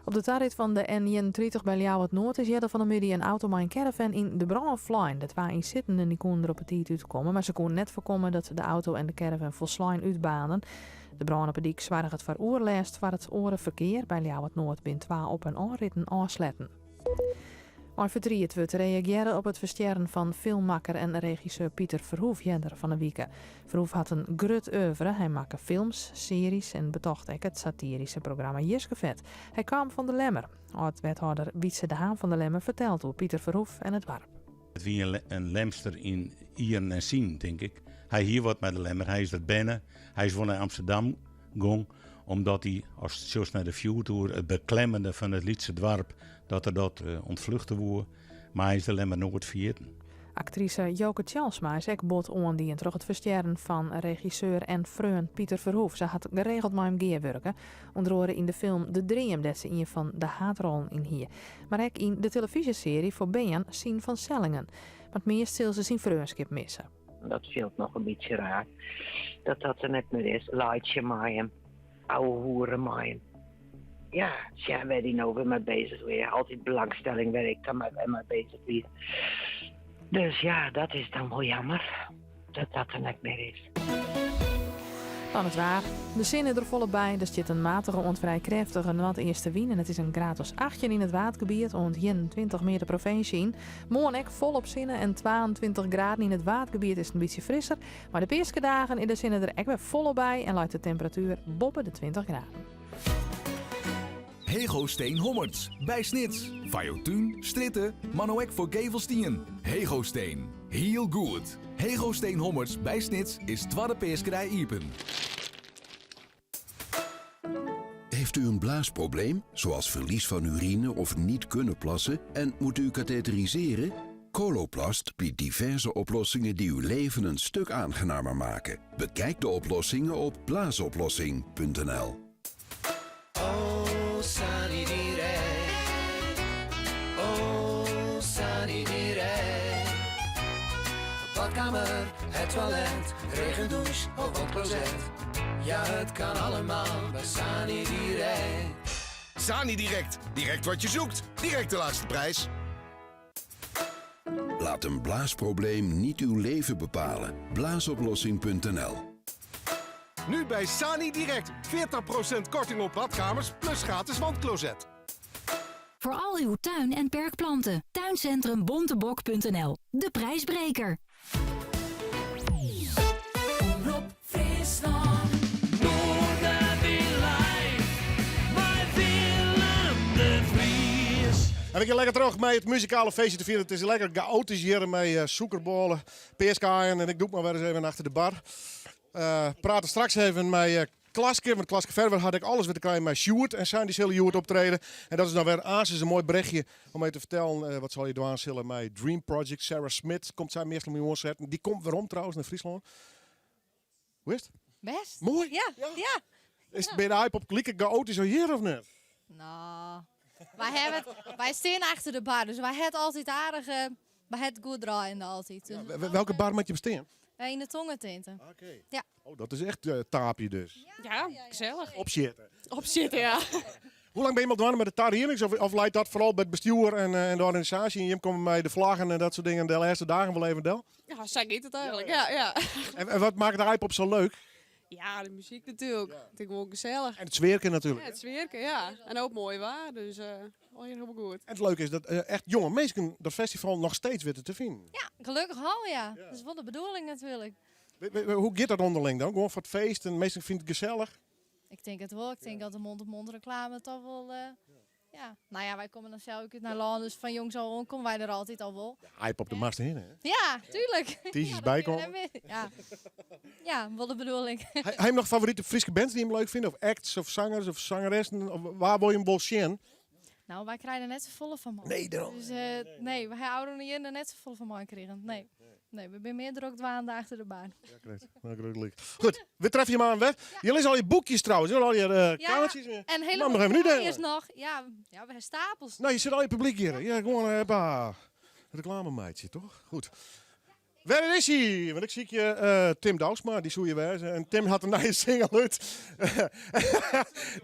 Speaker 18: Op de tarit fan de N31 by Ljouwert-Noard is earder fan 'e middei in auto mei in caravan yn de brân flein. De twa ynsittenden dy koenen der op 'e tiid útkomme, mar se koenen net foarkomme dat de auto en de caravan folslein útbaarnden. De brân op 'e dyk soarget foar oerlêst foar it oare ferkear. By Ljouwert-Noard binne twa op- en ôfritten ôfsletten. Mei fertriet wurdt reagearre op it ferstjerren fan filmmakker en regisseur Pieter Verhoeff earder fan 'e wike. Verhoeff hat in grut oeuvre. Hy makke films, searjes en betocht ek it satiryske programma Jiskefet. Hy kaam fan De Lemmer. Ald-wethâlder Wietze de Haan fan De Lemmer fertelt oer Pieter Verhoeff en it doarp.
Speaker 28: It wie in Lemster yn ieren en sinen, tink ik. Hy hie wat mei De Lemmer. Hy is der berne. Hy is wol nei Amsterdam gong, omdat hy, ast sjochst nei de fjoertoer, it beklemmende fan it lytse doarp, dat er dat ûntfluchte woe. Mar hy is De Lemmer noait ferjitten.
Speaker 18: Aktrise Joke Tjalsma is ek bot oandien troch it ferstjerren fan regisseur en freon Pieter Verhoeff. Se hat geregeld mei him gearwurke, ûnder oare yn de film De Dream, dêr't se ien fan de haadrollen yn hie. Mar ek yn de telefyzjesearje foar bern Sien van Sellingen. Mar it meast sil se syn freonskip misse.
Speaker 3: Dat fielt noch in bytsje raar dat dat der net mear is. Laitsje mei him, ouwehoere mei him. Ja, sjen wêr't hy no wer mei bezich wie. Altyd belangstelling wêr't ik dan mei bezich wie. Dus ja, dat is dan wol jammer dat dat der net mear is.
Speaker 18: Dan it waar. De sinne der folop by. Der stiet in matige oant frij krêftige noardeastewyn en it is in graad as 18 yn it Waadgebiet oant 21 mear de provinsje yn. Moarn ek folop sinne en 22 graden yn it Waadgebiet is it in bytsje frisser. Mar de Peaskedagen is de sinne der ek wer folop by en leit de temperatuer boppe de 20 graden.
Speaker 4: Hegosteen Hommerts, by Snits. Foar jo tún, strjitte, mar no ek foar gevelstien. Hegosteen, hiel goed. Hegosteen Hommerts by Snits is twadde Peaskedei iepen.
Speaker 19: Heeft u een blaasprobleem, zoals verlies van urine of niet kunnen plassen en moet u katheteriseren? Coloplast biedt diverse oplossingen die uw leven een stuk aangenamer maken. Bekijk de oplossingen op blaasoplossing.nl.
Speaker 1: Oh, Sanny Direct. Oh, Sanny Direct. Badkamer, het toilet, regendouche of wandcloset. Ja, het kan allemaal bij Sani Direct.
Speaker 19: Sani Direct. Direct wat je zoekt. Direct de laagste prijs. Laat een blaasprobleem niet uw leven bepalen. Blaasoplossing.nl
Speaker 2: Nu bij Sani Direct 40% korting op badkamers plus gratis wandcloset.
Speaker 13: Voor al uw tuin- en perkplanten. Tuincentrum-bontebok.nl. De prijsbreker.
Speaker 1: Omrop Fryslân. Noardewyn live. Mei Willem de Vries.
Speaker 2: En we gean lekker troch mei it muzikale feestje te fieren. It is lekker gaoatysk hjir mei uh, sûkerbôle, peaskaaien en ik dûk mar wer ris even achter de bar. Uh, prate straks even mei uh, Klaske, want Klaske Verwer hat ek alles wer te krijen mei Sjoerd en sy dy sille hjoed optrede. En dat is dan wer aansens in moai brechje om even te fertellen uh, wat se allegear dwaan sille mei Dream Project. Sarah Smith komt sy meastal mei oansetten. Dy komt werom trouwens nei Fryslân. Hoe is it?
Speaker 5: Bêst.
Speaker 2: Moai?
Speaker 5: Ja, ja.
Speaker 2: Is it by de Aaipop like gaoatysk as hjir of net?
Speaker 5: No, wy hawwe it, wy steane achter de bar, dus wy hawwe it altyd aardich, eh, wy hawwe it goed draaiende altyd. Dus,
Speaker 2: Ja, welke bar moat je bestean?
Speaker 5: Yn de Tongertinte.
Speaker 2: Oké.
Speaker 5: Ja.
Speaker 2: Oh, dat is echt uh, taapje dus.
Speaker 15: Ja, gesellich.
Speaker 2: Opsjitte.
Speaker 15: Opsjitte, ja.
Speaker 2: Hoe lang binne je al dwaande mei de tariedings? Of, of leit dat foaral by it bestjoer en, eh, en de organisaasje? En jim komme mei de flaggen en dat soart dingen de lêste dagen wol even del?
Speaker 15: Ja, sa giet it eigentlik, ja. ja.
Speaker 2: En, en wat makket de Aaipop sa leuk?
Speaker 15: Ja, de muzyk natuerlik. It is gewoan gesellich.
Speaker 2: En it sfearke natuerlik.
Speaker 15: Ja, it sfearke, ja. En ek moai waar, dus uh, hielendal goed.
Speaker 2: En it leuke is dat uh, echt jonge minsken dat festival noch steeds witte te finen.
Speaker 5: Ja, gelokkich al, ja. Dat is wol de bedoeling natuerlik.
Speaker 2: Hoe giet dat ûnderling dan? Gewoan foar it feest en minsken fine it gesellich?
Speaker 5: Ik tink it wol. Ik tink dat de mond-op-mond reklame toch wol... Uh, ja. No ja, wy komme dan sels ek út Nederlân, dus fan jongs ôf oan komme wy der altyd al wol.
Speaker 2: Ja, Aaipop de moatst hinne, hè?
Speaker 5: Ja, tuerlik.
Speaker 2: Tiisdeis bykomme.
Speaker 5: Ja. ja, wol de bedoeling.
Speaker 2: Ha je noch favorite Fryske bands dy't jim leuk fine? Of acts, of sangers, of sangeressen? Of wêr wolle jim wol sjen?
Speaker 5: No, wy krije der net safolle fan mei.
Speaker 2: Nee, dêrom.
Speaker 5: Dus uh, nee, wy hawwe ôfrûne jierren der net safolle fan meikrigen. Nee. Nee, we binne mear drok dwaande achter de bar.
Speaker 2: Ja, krekt. Nou, gelyk. Goed, we treffe jim oan wer. Hjir lizze al je boekjes trouwens, al je uh, kaartsjes.
Speaker 5: Ja, en
Speaker 2: helemaal nog even nu
Speaker 5: is noch. Ja, ja, we hawwe stapels.
Speaker 2: No, je sit al je publyk hjir. Ja, gewoan uh, pa, reklame meitsje, toch? Goed. Wêr is hy? Want ik sykje uh, Tim Douwsma, dy soe hjir wêze. En Tim hat in nije single út.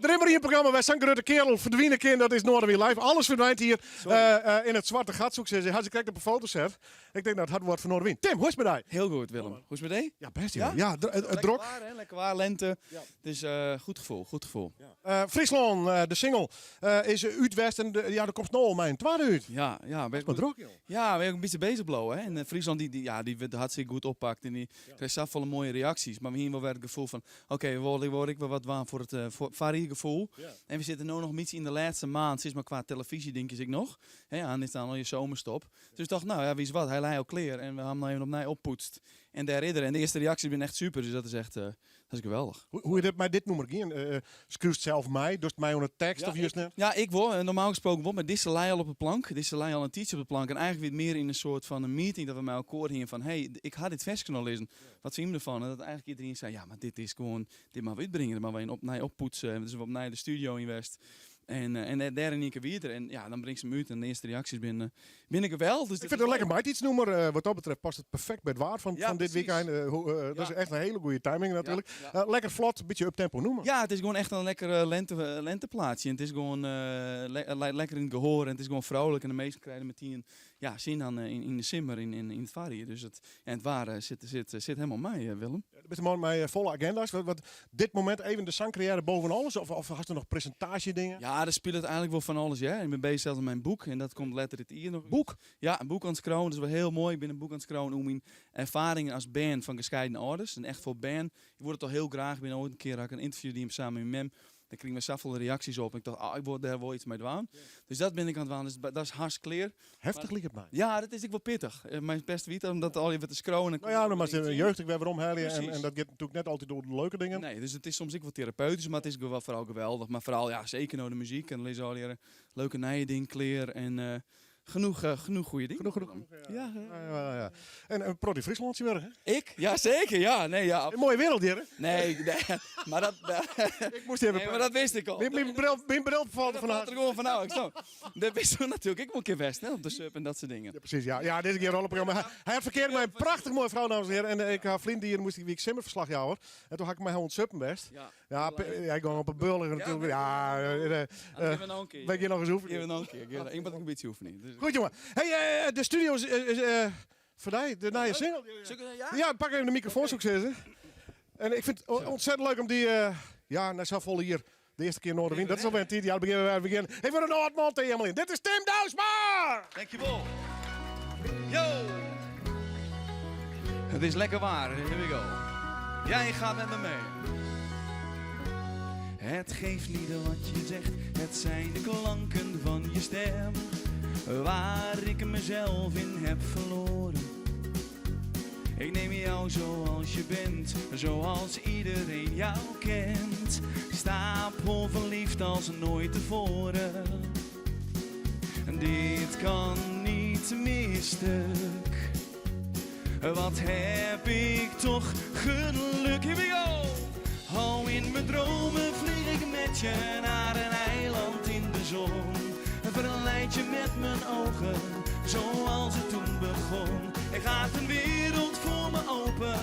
Speaker 2: Der is mar ien programma wêr't sa'n grutte keardel ferdwine kin, dat is Noardewyn Live. Alles ferdwynt hjir uh, yn it swarte gat, soe ik sizze. Ha se krekt op 'e foto set. Ik tink dat hat wat fan Noardewyn. Tim, hoe is it mei dy?
Speaker 16: Hiel goed, Willem. Hoe is it mei dy?
Speaker 2: Ja, bêst. Ja, ja it drok.
Speaker 16: Lekker waar, hè? Lekker waar, lente. Ja. Dus uh, goed gefoel, goed gefoel.
Speaker 2: Ja. Uh, Fryslân, uh, de single, uh, is út west en de, ja, der komt no al mei in twadde út.
Speaker 16: Ja, ja.
Speaker 2: Bêst mar drok, joh.
Speaker 16: Ja, we binne in bytsje beuzich bleaun. Hè? En uh, Fryslân dy, dy, ja, dy wurdt hartstikke goed oppakt en dy ja. krijt safolle moaie reaksjes. Mar we hiene wol wer it gefoel fan, oké, okay, we wolle wol ek wer wat dwaan foar it uh, foar, foarjiergefoel. Ja. En we sitte no noch in bytsje yn de lêste maand, sis mar kwa telefyzje denk ik noch. Hè, aan is dan al je zomerstop. Dus ik tocht, no ja, witst wat, hy lei al klear en we hawwe him noch even opnij oppoetst. En dêr is er. En de earste reaksjes binne echt super, dus dat is echt dat is geweldich.
Speaker 2: Hoe is dit mei dit nûmer gien? Skriuwst sels mei? Dochst mei oan de tekst of just net?
Speaker 16: Ja, ik wol. Normaal gesproken wol, mar dizze lei al op de plank. Dizze lei al in tiidsje op de plank. En eigenlik wie it mear yn in soart fan in meeting dat we mei elkoar hiene fan hey, ik ha dit ferske noch lizzen. Wat fine je derfan? En dat eigenlik iderien sei, ja, mar dit is gewoan, dit moatte we útbringe. Dit moatte we opnij oppoetse. En dus we opnij de studio yn west. En, en dêr yn ien kear wie er. En ja, dan bringst him út en de earste reaksjes binne, binne geweldich. Dus
Speaker 2: Ik fyn it in lekker maitiidsnûmer. Wat dat betreft past it perfekt by it waar fan, fan dit wykein. Dat is echt in hiele goede timing natuerlik. Lekker flot, bytsje uptempo nûmer.
Speaker 16: Ja, it is gewoan echt in lekker lente, lenteplaatsje. En it is gewoan lekker yn it gehoar en it is gewoan frolik. En de minsken krije der metien ja, sin oan yn de simmer, yn it foarjier. Dus it, en it waar sit, sit, sit hielendal mei, Willem.
Speaker 2: Do bist in man mei folle aginda's. Wat, wat, dit momint even de sangkarriêre boven alles? Of, of hast der noch presintaasjedingen?
Speaker 16: Ja, der spilet eigenlik wol fan alles, ja. Ik bin bezich sels mei myn boek en dat komt letter dit jier noch.
Speaker 2: Boek?
Speaker 16: Ja, in boek oan it skriuwen. Dat is wol hiel moai. Ik bin in boek oan it skriuwen oer myn erfaringen as bern fan geskeiden âlders. En echt foar bern. Ik wol it al hiel graach. Ik bin oait in kear ha ik in ynterview dien samen mei myn mem. Dêr krigen we safolle reaksjes op. En ik tocht, ah, ik wol dêr wol iets mei dwaan. Dus dat bin ik oan it dwaan. Dus dat is hast klear.
Speaker 2: Heftich liket my.
Speaker 16: Ja, dat is ek wol pittich. Mijn bêste wiet om dat al even te skriuwen.
Speaker 2: No ja, dan moatst de jeugd ek wer weromhelje. En, en dat giet natuerlik net altyd oer de leuke dingen.
Speaker 16: Nee, dus it is soms ek wol terapeutysk, mar it is wol foaral geweldich. Mar foaral, ja, seker no de muzyk. En der lizze allegearre leuke nije dingen klear. En genoeg, genoeg goede dingen.
Speaker 2: Genoeg, genoeg. Ja. Ja, ja, ja. En in protte yn Fryslân tsjintwurdich, hè?
Speaker 16: Ik? Ja, seker. Ja, nee, ja.
Speaker 2: In moaie wereld hjir, hè?
Speaker 16: Nee, nee, mar dat...
Speaker 2: Ik moast even...
Speaker 16: Nee, mar dat wist ik al.
Speaker 2: Myn bril falt der
Speaker 16: fanôf. Dat falt der gewoan fanôf. Ik snap. Dêr bist do natuerlik ek wol in kear west, hè? Op de sup en dat soart dingen.
Speaker 2: Ja, presys. Ja, ja, dit is gjin rollenprogramma. Hy hat ferkeard mei in prachtich moaie frou, dames en hearen. En ik ha ferline jier moast ik wie ik simmerferslachjouwer. En toen ha ik mei har oan it suppen west.
Speaker 16: Ja.
Speaker 2: Ja, hy gong op 'e bullen natuerlik. Ja,
Speaker 16: Gean we noch in kear.
Speaker 2: Wy gean noch ris oefenjen.
Speaker 16: Gean we noch in kear. Gean, ik moat ek in bytsje oefenjen. Dus.
Speaker 2: Goed jonge. Hey, de studio is, is foar dy, de nije single.
Speaker 16: Ja?
Speaker 2: Ja, pak even de mikrofoan soe ik sizze. En ik fyn it ontzettend leuk om dy, ja, nei safolle jier de earste kear Noardewyn. Dat is alwer in tiid. Ja, dan begjinne we wer. We begjinne even in âld man te eameljen. Dit is Tim Douwsma!
Speaker 16: Dankjewol. Yo! Het is lekker waar. Here we go. Jij gaat met me mee. Het geeft niet wat je zegt, het zijn de klanken van je stem. Waar ik mezelf in heb verloren. Ik neem jou zoals je bent, zoals iedereen jou kent. Stapel verliefd als nooit tevoren. Dit kan niet meer stuk. Wat heb ik toch geluk. Here we go! Oh, in mijn dromen vlieg ik met je naar een eiland in de zon. Verleid je met mijn ogen, zoals het toen begon. Er gaat een wereld voor me open,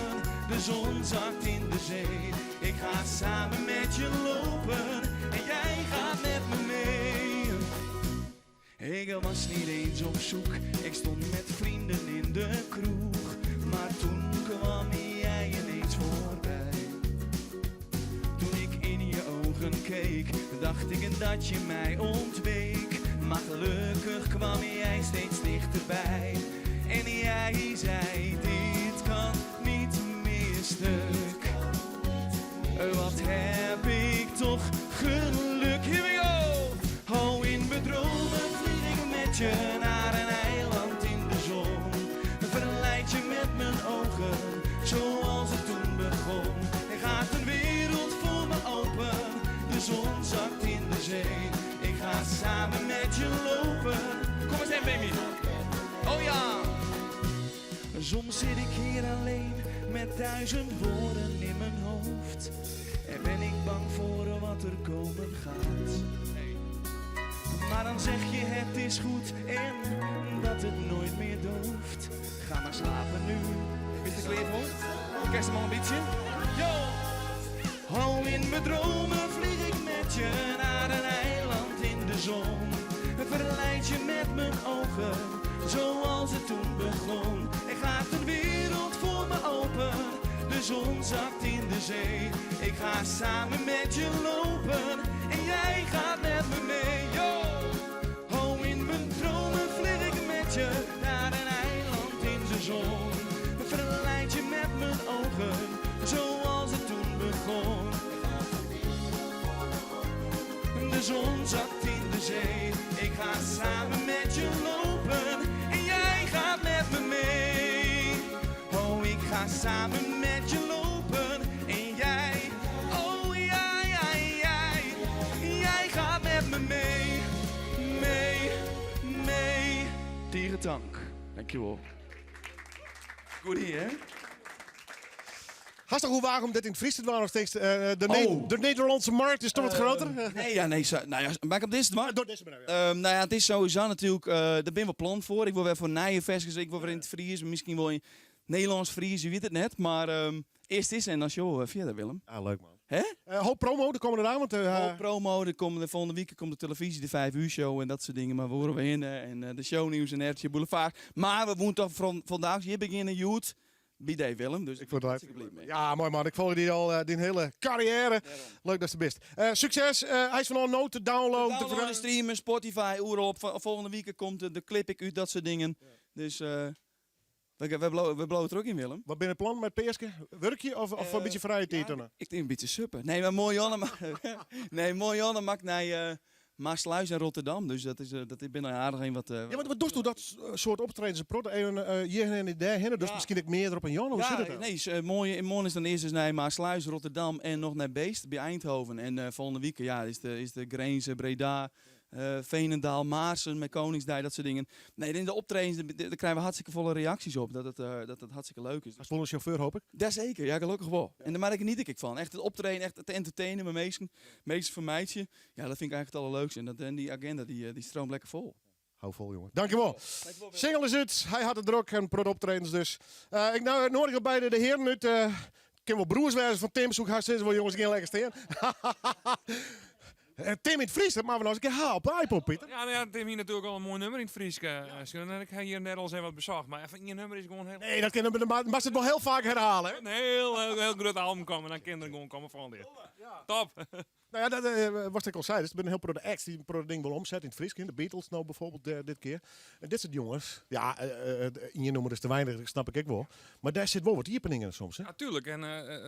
Speaker 16: de zon zakt in de zee. Ik ga samen met je lopen en jij gaat met me mee. Ik was niet eens op zoek, ik stond met vrienden in de kroeg. Maar toen kwam jij ineens voorbij. Toen ik in je ogen keek, dacht ik dat je mij ontweek. Maar gelukkig kwam jij steeds dichterbij. En jij zei, dit kan niet meer stuk. Wat heb ik toch geluk. Here we go! Oh, in mijn dromen vlieg ik met je naar een eiland in de zon. Verleid je met mijn ogen, zoals het toen begon. Er gaat een wereld voor me open, de zon zakt in de zee. Ik ga samen met je lopen. Kom eens even, baby. Oh ja! Soms zit ik hier alleen met duizend woorden in mijn hoofd. En ben ik bang voor wat er komen gaat. Maar dan zeg je het is goed en dat het nooit meer dooft. Ga maar slapen nu. Is de klear foar? Kinst him al in bytsje? Yo! Oh, in mijn dromen vlieg ik met je naar een eiland in de zon. Verleid je met mijn ogen, zoals het toen begon. Er gaat een wereld voor me open, de zon zakt in de zee. Ik ga samen met je lopen en jij gaat met me mee. Yo! Oh, in mijn dromen vlieg ik met je naar een eiland in de zon. Verleid je met mijn ogen, zoals het toen begon. De zon zakt in de zee. Ik ga samen met je lopen en jij gaat met me mee. Oh, ik ga
Speaker 1: ga samen met je lopen. En jij, oh ja, ja, jij, jij gaat met me mee, mee, mee.
Speaker 16: Tige tank. Dankjewel. Goed hier, hè?
Speaker 2: Hartstikke hoe waarom dit in het Fries het waren nog steeds. De Nederlandse markt is toch wat groter?
Speaker 16: Nee, ja, nee. Zo, nou ja, maak ik op deze maar.
Speaker 2: Door deze maar, ja.
Speaker 16: Nou ja, het is sowieso natuurlijk, daar ben wel plan voor. Ik wil weer voor nieuwe versies, ik wil weer in het Fries, misschien wel in Nederlands Fries, je weet het net. Maar eerst is en dan show verder, Willem.
Speaker 2: Ah, leuk man.
Speaker 16: Hè?
Speaker 2: Hoop promo de komende dagen. Want
Speaker 16: Hoop promo, de komende, volgende week komt de televisie, de 5 uur show en dat soort dingen. Maar we horen we in en de shownieuws en RTL Boulevard. Maar we moeten toch vandaag hier beginnen, Joet. Bij Dave Willem, dus
Speaker 2: ik word er
Speaker 16: hartstikke blij mee.
Speaker 2: Ja, mooi man. Ik volg die al die hele carrière. Leuk dat ze best. Succes. Hij is van al nood te downloaden.
Speaker 16: Te downloaden, streamen, Spotify, oerop. Volgende week komt de clip ik uit, dat soort dingen. Dus we blowen er ook in, Willem.
Speaker 2: Wat ben je plan met Peerske? Werk je of een beetje vrije tijd dan?
Speaker 16: Ik denk een beetje suppen. Nee, maar mooi Janne nee, mooi Janne maakt naar Maassluis en Rotterdam. Dus dat is dat ik ben nou aardig een wat
Speaker 2: Ja, maar wat doe je dat soort optredens? Even hier en daar heen, dus misschien ik meer erop een Jan. Hoe
Speaker 16: Ja,
Speaker 2: zit het dan?
Speaker 16: Nee, is mooi. In morgen is dan eerst eens naar Maassluis, Rotterdam en nog naar Beest bij Eindhoven. En volgende week, ja, is de Grenzen, Breda, Veenendaal, Maarsen met Koningsdijk, dat soort dingen. Nee, in de optredens, daar krijgen we hartstikke volle reacties op. Dat het hartstikke leuk is.
Speaker 2: Als volle chauffeur, hoop ik?
Speaker 16: Jazeker, ja, gelukkig wel. En daar maak ik niet ik van. Echt het optreden, echt het entertainen met meesten. Meesten van meidje. Ja, dat vind ik eigenlijk het allerleukste. En die agenda, die stroomt lekker vol.
Speaker 2: Hou vol, jongen. Dankjewel.
Speaker 16: Dankjewel, Willem.
Speaker 2: Single is het. Hij had het druk en prot optredens dus. Ik nou, nodig op bij de heren uit. Ik ken wel broers wijzen van Tim. Zoek haar sinds wel, jongens, ik ging lekker staan. Tim in het Fries, dat maken we nou eens een keer haal op iPod, Pieter.
Speaker 7: Ja, nou ja, Tim hier natuurlijk al een mooi nummer in het Fries. En ik heb hier net al eens even wat bezocht, maar even één nummer is gewoon heel...
Speaker 2: Nee, dat kunnen we, maar mag ze het wel heel vaak herhalen, hè?
Speaker 7: Een heel, heel, heel groot album komen en dan kinderen gewoon komen van dit.
Speaker 2: Ja.
Speaker 7: Top!
Speaker 2: Nou ja, dat was ik al zei. Dus er zijn een heel pro acts die een pro ding wel omzetten in het Fries. De Beatles nou bijvoorbeeld dit keer. En dit soort jongens, ja, je noemen is te weinig, dat snap ik ook wel. Maar daar zit wel wat iepeningen soms, hè?
Speaker 7: Ja, tuurlijk. En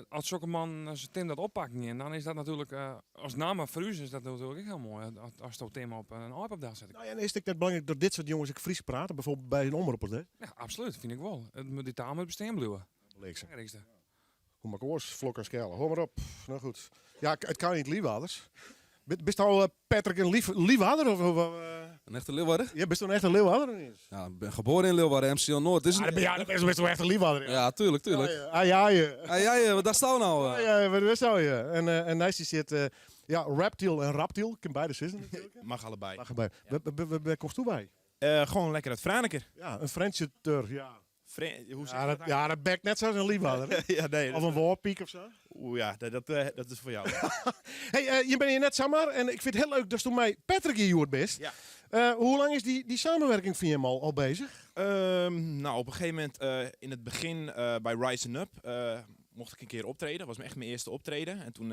Speaker 7: als zulke man als Tim dat oppakt, en dan is dat natuurlijk, als naam voor u is dat natuurlijk ook heel mooi. Als dat Tim op een iPad daar zet.
Speaker 2: Nou ja, en is het net belangrijk dat dit soort jongens ook Fries praten, bijvoorbeeld bij een omroep, hè?
Speaker 7: Ja, absoluut, vind ik wel. Het moet die taal moet bestaan blijven.
Speaker 2: Leek ze.
Speaker 7: Belangrijkste.
Speaker 2: Hoe maak ik oors, vlok en schellen. Hoor maar op. Nou goed. Ja, het kan niet Liefwaders. Bist al Patrick een Liefwadder? Of?
Speaker 10: Een echte Leeuwarder?
Speaker 2: Ja, bist du een echte Leeuwarder of niet?
Speaker 10: Ja, ik ben geboren in Leeuwarden, MCL Noord. Is
Speaker 2: Ja,
Speaker 10: een
Speaker 2: dan ben je, ja, dat is best wel echt een Leeuwarder, ja.
Speaker 10: Ja, tuurlijk, tuurlijk.
Speaker 2: Ja, ja. Ah, ja, ja.
Speaker 10: Ah, ja, ja, wat daar staan we nou?
Speaker 2: Ja, ja, wat is nou, ja. En naast die zit ja, Reptiel en Raptiel. Ik ken beide zinnen natuurlijk.
Speaker 17: Mag allebei.
Speaker 2: Mag allebei. Waar komt u bij?
Speaker 17: Gewoon lekker uit Franeker.
Speaker 2: Ja, een Friendshipter, ja.
Speaker 17: Hoe zeg
Speaker 2: Ja,
Speaker 17: je dat
Speaker 2: ja, dat bekt net zoals een Leeuwarder, hè?
Speaker 17: Ja, nee,
Speaker 2: Of
Speaker 17: dat
Speaker 2: een Warpiek of zo.
Speaker 17: Oeh ja, dat is voor jou.
Speaker 2: Hey, je bent hier net zomaar en ik vind het heel leuk dat toen mij Patrick hier hoort best.
Speaker 17: Ja.
Speaker 2: Hoe lang is die samenwerking van hem al bezig?
Speaker 17: Op een gegeven moment in het begin bij Rising Up mocht ik een keer optreden. Dat was echt mijn eerste optreden. En toen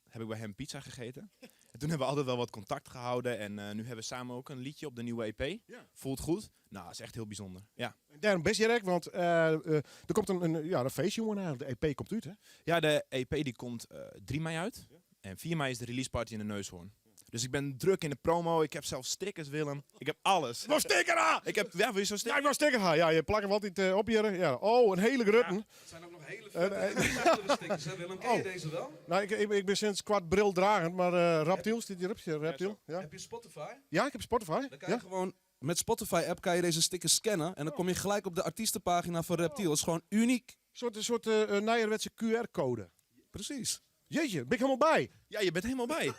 Speaker 17: heb ik bij hem pizza gegeten. En toen hebben we altijd wel wat contact gehouden. En nu hebben we samen ook een liedje op de nieuwe EP. Voelt goed. Nou, dat is echt heel bijzonder. Ja.
Speaker 2: En daarom best Jerk, want er komt een feestje, jongen, naar. De EP komt uit, hè?
Speaker 17: Ja, de EP die komt 3 mei uit. En 4 mei is de release party in de Neushoorn. Dus ik ben druk in de promo. Ik heb zelf stickers, Willem. Ik heb alles.
Speaker 2: Wat sticker aan?
Speaker 17: Ik heb, ja, wil je zo'n sticker?
Speaker 2: Ja, ik wil sticker aan. Ja, je plakt hem altijd op hier. Ja. Oh, een hele grutten.
Speaker 10: Ja, het zijn ook nog hele vette hele stickers, hè, Willem? Ken je deze wel?
Speaker 2: Nou, ik ben sinds kwart bril dragend, maar Reptiel zit hierop. Reptiel. Ja.
Speaker 10: Heb je Spotify?
Speaker 2: Ja, ik heb Spotify.
Speaker 10: Dan kan je
Speaker 2: Ja.
Speaker 10: gewoon met Spotify-app kan je deze stickers scannen en dan kom je gelijk op de artiestenpagina van Reptiel. Dat is gewoon uniek.
Speaker 2: Een soort Nijerwetse Q R-code.
Speaker 10: Precies.
Speaker 2: Jeetje, ben ik helemaal bij.
Speaker 17: Ja, je bent helemaal bij.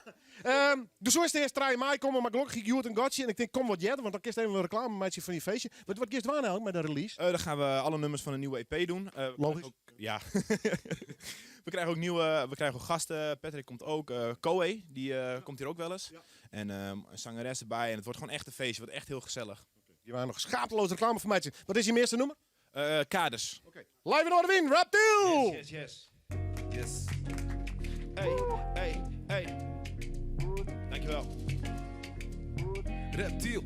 Speaker 2: Dus zo is de eerste 3 mei komen, maar gelukkig ik Joert en Gotje. En ik denk, kom wat jetten, want dan kiest even een reclame met je van je feestje. Wat kiest waar nou met de release?
Speaker 17: Dan gaan we alle nummers van de nieuwe EP doen. We
Speaker 2: Logisch.
Speaker 17: krijgen ook, ja. We krijgen ook nieuwe, we krijgen ook gasten. Patrick komt ook. Koe, die komt hier ook wel eens. En een zangeres erbij. En het wordt gewoon echt een feestje. Het wordt echt heel gezellig.
Speaker 2: Je waren nog schaamteloos reclame voor mij. Wat is je eerste nummer?
Speaker 17: Kaders.
Speaker 2: Oké. Live in Noardewyn, Reptiel!
Speaker 17: Yes, yes, yes. Yes. Hey, hey, hey. Dankjewel.
Speaker 10: Reptiel.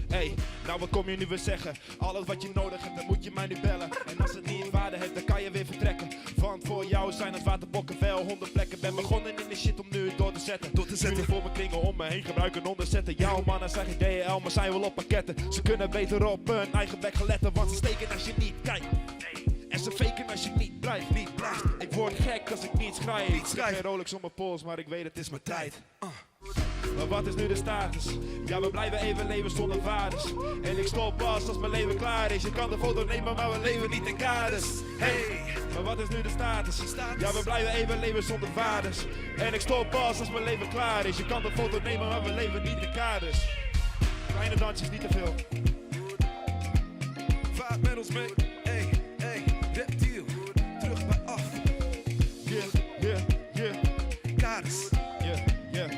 Speaker 17: Hey, nou wat kom je nu weer zeggen? Alles wat je nodig hebt, dan moet je mij nu bellen. En als het niet waarde heeft, dan kan je weer vertrekken. Want voor jou zijn het waterbokken wel 100 plekken. Ben begonnen in de shit om nu door te zetten. Door te zetten. Jullie voor me kringen om me heen, gebruiken onderzetten. Jouw mannen zijn geen DL, maar zijn wel op pakketten. Ze kunnen beter op hun eigen bek gaan letten, want ze steken als je niet kijkt. En ze faken blijf, niet blijft. Ik word gek als ik niet schrijf.
Speaker 4: Niet schrijf.
Speaker 17: Ik heb geen Rolex om mijn pols, maar ik weet het is mijn tijd. Maar wat is nu de status? Ja, we blijven even leven zonder vaders. En ik stop pas als mijn leven klaar is. Je kan de foto nemen, maar we leven niet in kaders. Hey, maar wat is nu de status? Ja, we blijven even leven zonder vaders. En ik stop pas als mijn leven klaar is. Je kan de foto nemen, maar we leven niet in kaders. Kleine dansjes, niet te veel.
Speaker 4: Vaart met ons mee, ey, ey, reptiel, terug bij af.
Speaker 17: Yeah, yeah, yeah.
Speaker 4: Kaders.
Speaker 17: Yeah, yeah.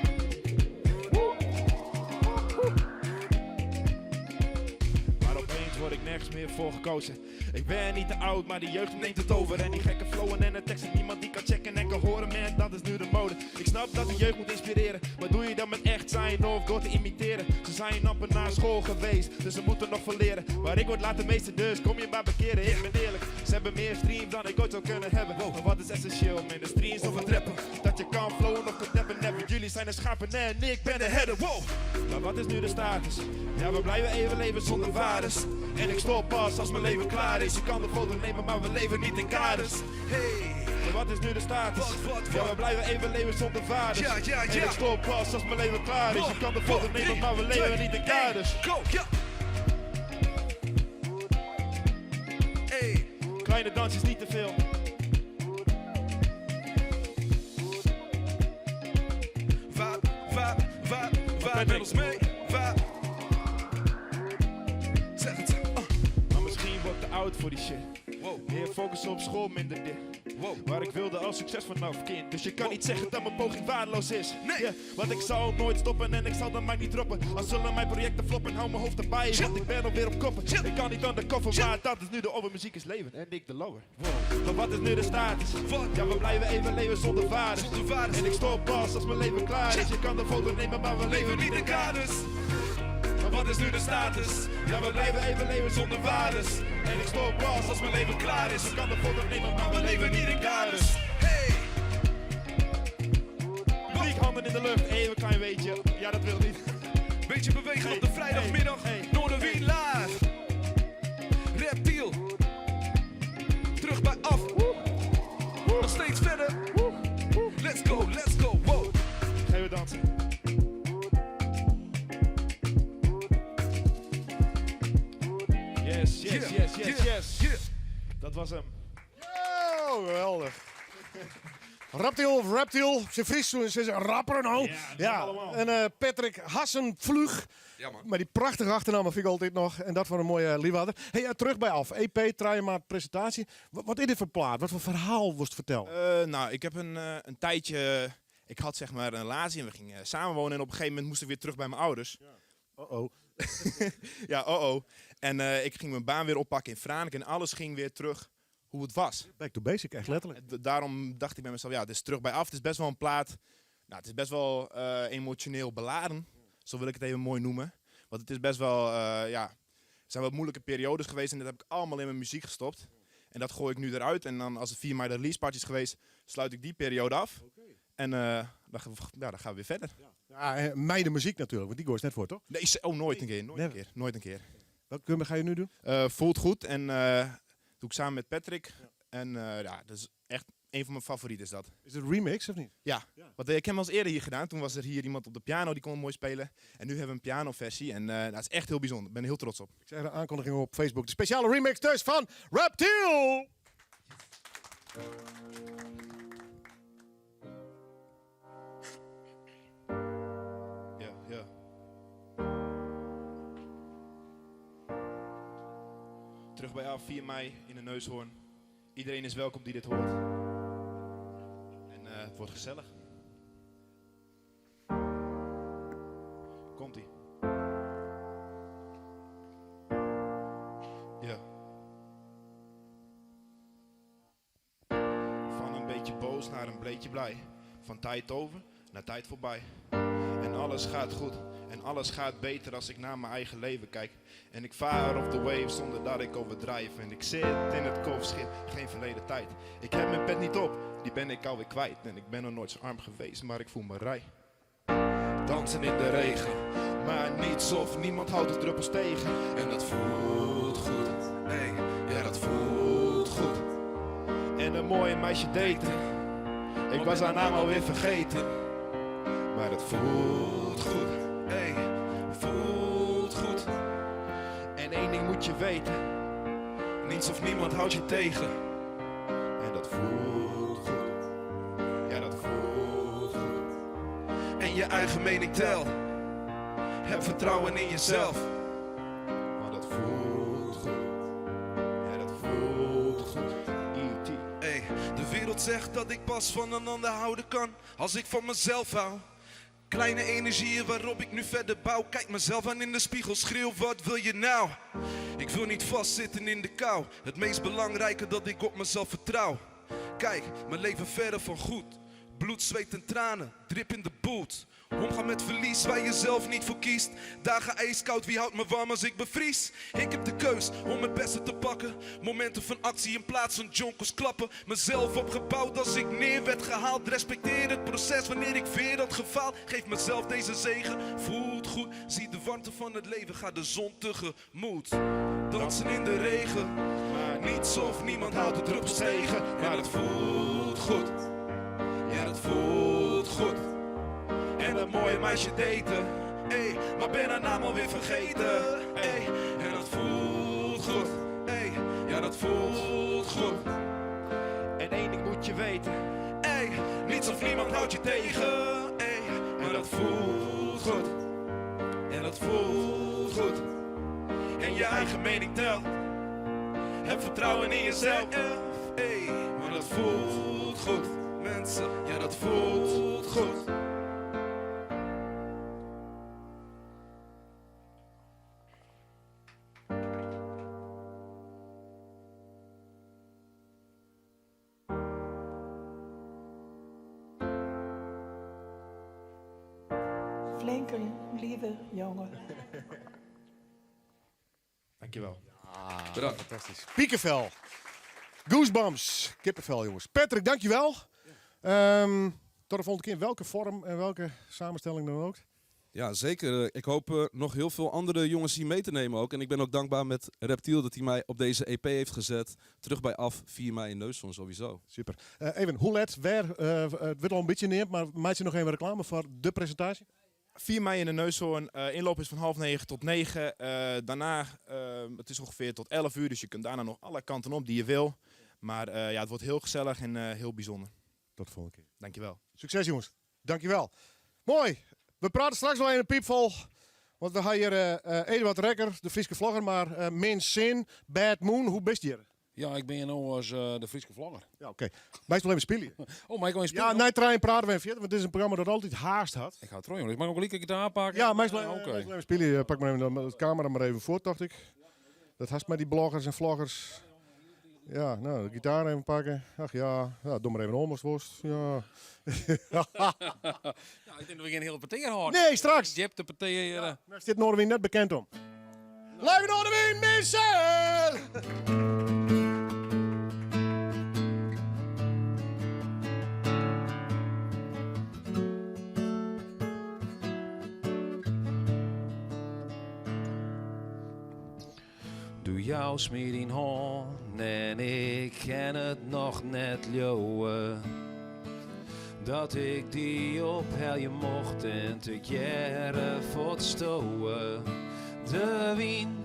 Speaker 17: Maar opeens word ik nergens meer voor gekozen. Ik ben niet te oud, maar de jeugd neemt het over. En die gekke flowen en de teksten, niemand die kan checken en kan horen, man, dat is nu de mode. Ik snap dat de jeugd moet inspireren, maar doe je dat met echt zijn of door te imiteren? Ze zijn amper naar school geweest, dus ze moeten nog verleren. Maar ik word later meester, dus kom je maar bekeren. Ik ben eerlijk, ze hebben meer streams dan ik ooit zou kunnen hebben. Maar wat is essentieel, minder streams of het rappen? Dat je kan flowen of kan tappen, never. Jullie zijn de schapen en ik ben de herder, wow. Maar wat is nu de status? Ja, we blijven even leven zonder waardes. En ik stop pas als mijn leven klaar is. Je kan de foto nemen, maar we leven niet in kaders.
Speaker 4: Hey.
Speaker 17: Maar wat is nu de status?
Speaker 4: Wat, wat,
Speaker 17: Ja, we blijven even leven zonder vaders.
Speaker 4: Ja, ja,
Speaker 17: En
Speaker 4: ja.
Speaker 17: ik stop pas als mijn leven klaar is. Je kan de foto nemen, maar we leven niet in kaders.
Speaker 4: Go, ja. Hey.
Speaker 17: Kleine dansjes niet te veel.
Speaker 4: Vaart, vaart, vaart, vaart met ons mee, vaart. Zeg het.
Speaker 17: Maar misschien word ik te oud voor die shit. Meer focus op school, minder dit. Waar ik wilde al succes vanaf kind. Dus je kan niet zeggen dat mijn poging waardeloos is. Nee. want ik zal nooit stoppen en ik zal de mic niet droppen. Al zullen mijn projecten floppen, hou mijn hoofd erbij. Want ik ben alweer op koppen. Ik kan niet aan de koffer, maar dat is nu de over. Muziek is leven en ik de lower. Maar wat is nu de status? Ja, we blijven even leven zonder vaders. En ik stop pas als mijn leven klaar is. Je kan de foto nemen, maar we leven niet in kaders. Maar wat is nu de status? Ja, we blijven even leven zonder waardes. En ik stop pas als mijn leven klaar is. Ik kan de foto nemen, maar we leven niet in kaders. Hey! Publiek, handen in de lucht, even klein weetje. Ja, dat wil niet.
Speaker 4: Beetje bewegen op de vrijdagmiddag. Noardewyn live. Reptiel. Terug bij af. Nog steeds verder. Let's go, let's go, wow.
Speaker 17: Gaan we dansen. Yes, yes,
Speaker 4: Yeah,
Speaker 17: yes, yes,
Speaker 4: yeah,
Speaker 17: yes. Dat was hem.
Speaker 2: Oh, geweldig. Reptiel of Reptiel, ze Fries, ze is een rapper nou.
Speaker 17: Ja, allemaal.
Speaker 2: En eh, Patrick Hassenpflug.
Speaker 6: Ja, man.
Speaker 2: Maar die prachtige achternaam vind ik altijd nog. En dat voor een mooie liefhebber. Hey, eh, terug bij af. EP, maar presentatie. Wat, wat is dit voor plaat? Wat voor verhaal wordt verteld?
Speaker 17: Eh, nou, ik heb een, eh, een tijdje... Ik had zeg maar een relatie en we gingen samenwonen. En op een gegeven moment moest ik weer terug bij mijn ouders.
Speaker 2: Oh-oh.
Speaker 17: ja, oh-oh. En eh, ik ging mijn baan weer oppakken in Franeker. En alles ging weer terug hoe het was.
Speaker 2: Back to basic, echt letterlijk.
Speaker 17: Daarom dacht ik bij mezelf, ja, het is terug bij af. Het is best wel een plaat. Nou, het is best wel eh, emotioneel beladen. Zo wil ik het even mooi noemen. Want het is best wel, eh, ja, er zijn wat moeilijke periodes geweest. En dat heb ik allemaal in mijn muziek gestopt. En dat gooi ik nu eruit. En dan als het 4 mei de release party is geweest, sluit ik die periode af. En eh, dan, ja, dan gaan we weer verder.
Speaker 2: Ja, eh, mij de muziek natuurlijk, want die gooi is net voor, toch?
Speaker 17: Nee, oh, nooit een keer. Nooit een
Speaker 2: Never.
Speaker 17: keer. Nooit een keer.
Speaker 2: Welk nummer ga je nu doen?
Speaker 17: Eh, voelt goed en eh, doe ik samen met Patrick. En eh, ja, dat is echt een van mijn favorieten is dat.
Speaker 2: Is het een remix of niet?
Speaker 17: Ja, want eh, ik heb hem al eens eerder hier gedaan. Toen was er hier iemand op de piano die kon mooi spelen. En nu hebben we een pianoversie en eh, dat is echt heel bijzonder. Ik ben er heel trots op.
Speaker 2: Ik zeg de aankondiging op Facebook. De speciale remix dus van Reptiel!
Speaker 17: Ja, ja. Terug bij af 4 mei in de Neushoorn. Iedereen is welkom die dit hoort. En eh, het wordt gezellig. Komt-ie. Ja. Van een beetje boos naar een beetje blij. Van tijd over naar tijd voorbij. En alles gaat goed en alles gaat beter als ik naar mijn eigen leven kijk. En ik vaar op de waves zonder dat ik overdrijf. En ik zit in het kofschip, geen verleden tijd. Ik heb mijn pet niet op, die ben ik alweer kwijt. En ik ben nog nooit zo arm geweest, maar ik voel me rij. Dansen in de regen, maar niets of niemand houdt de druppels tegen. En dat voelt goed, hey, ja dat voelt goed. En er mooie meisje daten. Ik was haar naam alweer vergeten. Maar het voelt goed, ey, voelt goed. En één ding moet je weten: niets of niemand houdt je tegen. En dat voelt goed, ja, dat voelt goed.
Speaker 4: En je eigen mening telt. Heb vertrouwen in jezelf.
Speaker 17: Want dat voelt goed, ja, dat voelt goed. E.T.
Speaker 4: Ey, de wereld zegt dat ik pas van een ander houden kan als ik van mezelf hou. Kleine energieën waarop ik nu verder bouw. Kijk mezelf aan in de spiegel, schreeuw wat wil je nou? Ik wil niet vastzitten in de kou. Het meest belangrijke dat ik op mezelf vertrouw. Kijk, mijn leven verder van goed. Bloed, zweet en tranen, drip in de boot. Omgaan met verlies waar je zelf niet voor kiest. Dagen ijskoud, wie houdt me warm als ik bevries? Ik heb de keus om het beste te pakken. Momenten van actie in plaats van jonkers klappen. Mezelf opgebouwd als ik neer werd gehaald. Respecteer het proces wanneer ik weer had gefaald. Geef mezelf deze zegen, voelt goed. Zie de warmte van het leven, ga de zon tegemoet. Dansen in de regen, maar niets of niemand houdt de druppels tegen. Maar het voelt goed, ja dat voelt goed. En dat mooie meisje daten, ey, maar ben haar naam alweer vergeten. Ey, en dat voelt goed, ey, ja dat voelt goed.
Speaker 17: En één ding moet je weten:
Speaker 4: Ey, niets of niemand houdt je tegen. Ey, maar dat voelt goed. En dat voelt goed. En je eigen mening telt. Heb vertrouwen in jezelf. Ey, maar dat voelt goed. Mensen, ja dat voelt goed.
Speaker 6: Flinke, lieve jongen.
Speaker 17: Dankjewel.
Speaker 2: Bedankt. Fantastisch. Piekenvel. Goosebumps. Kippenvel, jongens. Patrick, dankjewel. Tot de volgende keer. In welke vorm en welke samenstelling dan ook.
Speaker 10: Ja, zeker. Ik hoop nog heel veel andere jongens hier mee te nemen ook. En ik ben ook dankbaar met Reptiel dat hij mij op deze EP heeft gezet. Terug bij af, 4 mei in Neushoorn sowieso.
Speaker 2: Super. Even, hoe let, waar, het wordt al een beetje neer, maar maak je nog even reclame voor de presentatie?
Speaker 17: 4 mei in de Neushoorn. Inloop is van half negen tot 9. Daarna, het is ongeveer tot 11 uur, dus je kunt daarna nog alle kanten op die je wil. Maar het wordt heel gezellig en heel bijzonder.
Speaker 2: Tot de volgende keer.
Speaker 17: Dankjewel.
Speaker 2: Succes jongens. Dankjewel. Mooi. We praten straks wel in een piepvol. Want we hebben hier Eduard Rekker, de Friese vlogger, maar Min Sin, Bad Moon, hoe bist je hier?
Speaker 8: Ja, ik ben hier nou als de Friese vlogger.
Speaker 2: Ja, oké. Wij zullen even spelen.
Speaker 8: Oh, maar ik wil even
Speaker 2: Ja,
Speaker 8: spelen.
Speaker 2: na trein praten we even verder, want dit is een programma dat altijd haast had.
Speaker 8: Ik ga het jongens. Mag ik ook een gitaar pakken?
Speaker 2: Ja, maar
Speaker 8: Ja, oké.
Speaker 2: wij zullen even spelen. Pak maar even de camera maar even voor, dacht ik. Dat haast met die bloggers en vloggers. Ja, nou, de gitaar even pakken. Ach ja, ja, doe maar even om als het worst. Ja.
Speaker 8: Ja, ik denk dat we geen hele partij houden.
Speaker 2: Nee, straks.
Speaker 8: Je hebt de partij hier.
Speaker 2: Ja, daar zit Noardewyn net bekend om. Live Noardewyn, Michel!
Speaker 1: Doe jou smeer in hond en ik ken het nog net leeuwen. Dat ik die op je mocht en te jaren voortstowen. De wind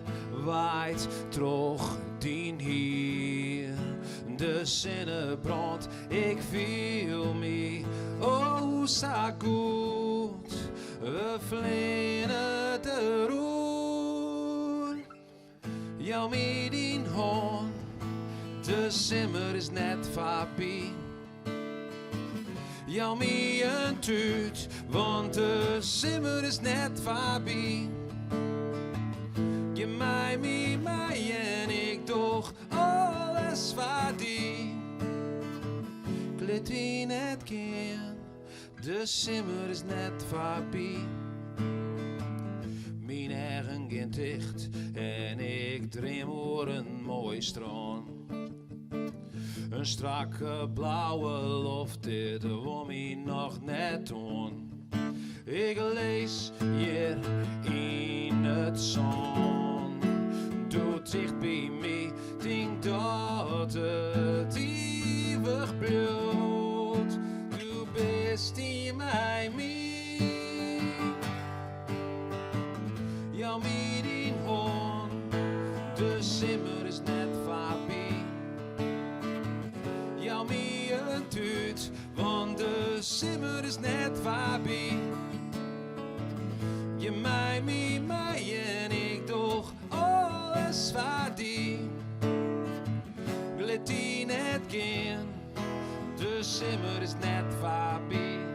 Speaker 1: waait troch dien hier. De zinnen brandt, ik viel me oh zo goed. We vliegen de roer. Jou meer in hoorn, de simmer is net voorbij. Jou meer een tuut, want de simmer is net voorbij. Je mij, mij, mij en ik doch alles voor die. Klit in het keer, de simmer is net voorbij. Mijn eigen kind dicht en ik droom oor een mooi strand. Een strakke blauwe loft, dit wom ik nog net aan. Ik lees hier in het zon. Doe dicht bij mij, denk dat het eeuwig út, want de simmer is net foarby. Je mei my mei en ik doch alles foar dy. Lit dy net gean, de simmer is net foarby.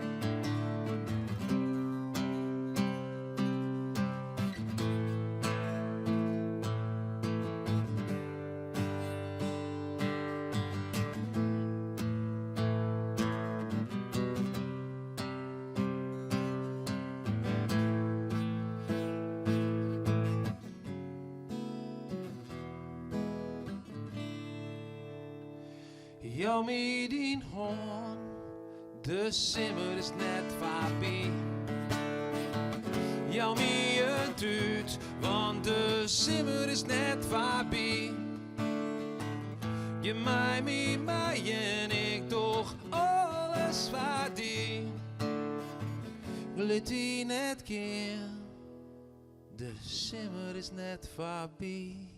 Speaker 1: Jou my dyn hân, de simmer is net foarby. Jou my in tút, want de simmer is net foarby. Je mei my mei en ik doch alles foar dy. Lit dy net gean, de simmer is net foarby.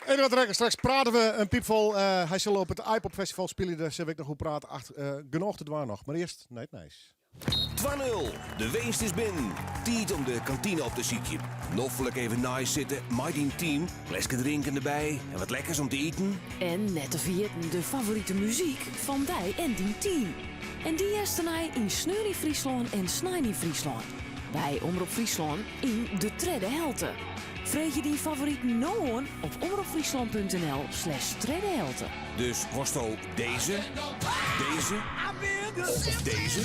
Speaker 2: Even wat rekken. Straks praten we in piipfol. Eh, hy sil op it Aaipop Festival spylje. Dêr sille we ek noch oer prate. Ach, eh, genôch te dwaan noch. Mar earst nei it nijs.
Speaker 19: 2-0, de winst is binnen. Tiid om de kantine op te sykjen. Noflik even neisitte mei dyn team, gleske drinken derby en wat lekkers om te iten.
Speaker 9: En net te ferjitten de favorite muzyk fan dy en dyn team. En dy hearst tenei yn Sneon yn Fryslân en Snein yn Fryslân. By Omrop Fryslân yn De Tredde Helte. Freegje dyn favoriten no oan op omropfryslân.nl slash tredde helte.
Speaker 19: Dus wolsto dizze, dizze of dizze?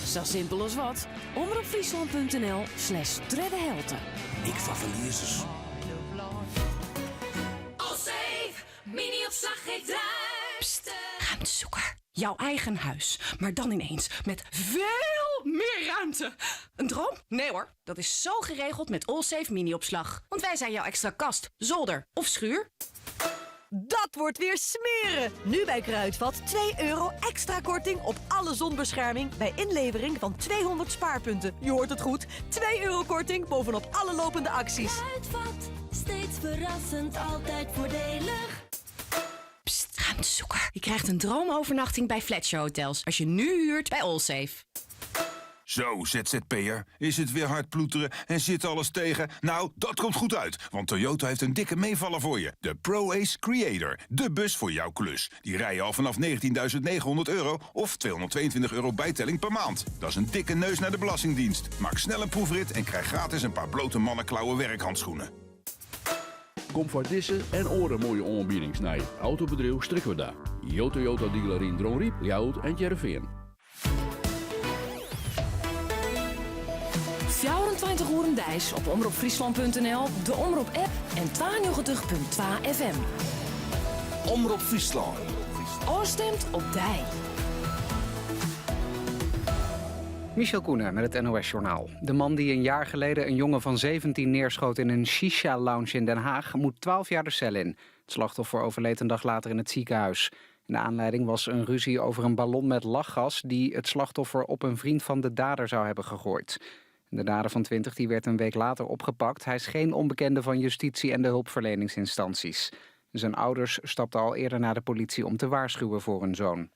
Speaker 9: Sa simpel as wat, omropfryslân.nl slash tredde helte.
Speaker 19: Ik foar ferliezers.
Speaker 9: Allsafe, mini-opslach geeft ruimte. Ruimtezoeker. Jouw eigen huis, maar dan ineens met veel meer ruimte. Een droom? Nee hoor, dat is zo geregeld met Allsafe mini-opslag. Want wij zijn jouw extra kast, zolder of schuur.
Speaker 11: Dat wordt weer smeren! Nu bij Kruidvat 2 euro extra korting op alle zonbescherming bij inlevering van 200 spaarpunten. Je hoort het goed, 2 euro korting bovenop alle lopende acties.
Speaker 12: Kruidvat, steeds verrassend, altijd voordelig.
Speaker 9: Pst, ruimtezoeker. Je krijgt een droomovernachting bij Fletcher Hotels als je nu huurt bij Allsafe.
Speaker 19: Zo, ZZP'er, is het weer hard ploeteren en zit alles tegen? Nou, dat komt goed uit, want Toyota heeft een dikke meevaller voor je. De ProAce Creator, de bus voor jouw klus. Die rij je al vanaf 19.900 euro of 222 euro bijtelling per maand. Dat is een dikke neus naar de Belastingdienst. Maak snel een proefrit en krijg gratis een paar blote mannenklauwen werkhandschoenen.
Speaker 14: Kom foar dizze en oare moaie oanbiedings nei Autobedriuw Strikwerda. Jo Toyota dealer yn Dronryp, Ljouwert en Hearrenfean.
Speaker 9: 24 oeren deis op omropfryslan.nl, de Omrop app en 92.2 FM.
Speaker 19: Omrop Fryslân.
Speaker 9: Ofstimd op dy.
Speaker 20: Michel Koenen met het NOS-journaal. De man die een jaar geleden een jongen van 17 neerschoot in een shisha-lounge in Den Haag... moet 12 jaar de cel in. Het slachtoffer overleed een dag later in het ziekenhuis. En de aanleiding was een ruzie over een ballon met lachgas... die het slachtoffer op een vriend van de dader zou hebben gegooid. De dader van 20 die werd een week later opgepakt. Hij is geen onbekende van justitie en de hulpverleningsinstanties. Zijn ouders stapten al eerder naar de politie om te waarschuwen voor hun zoon.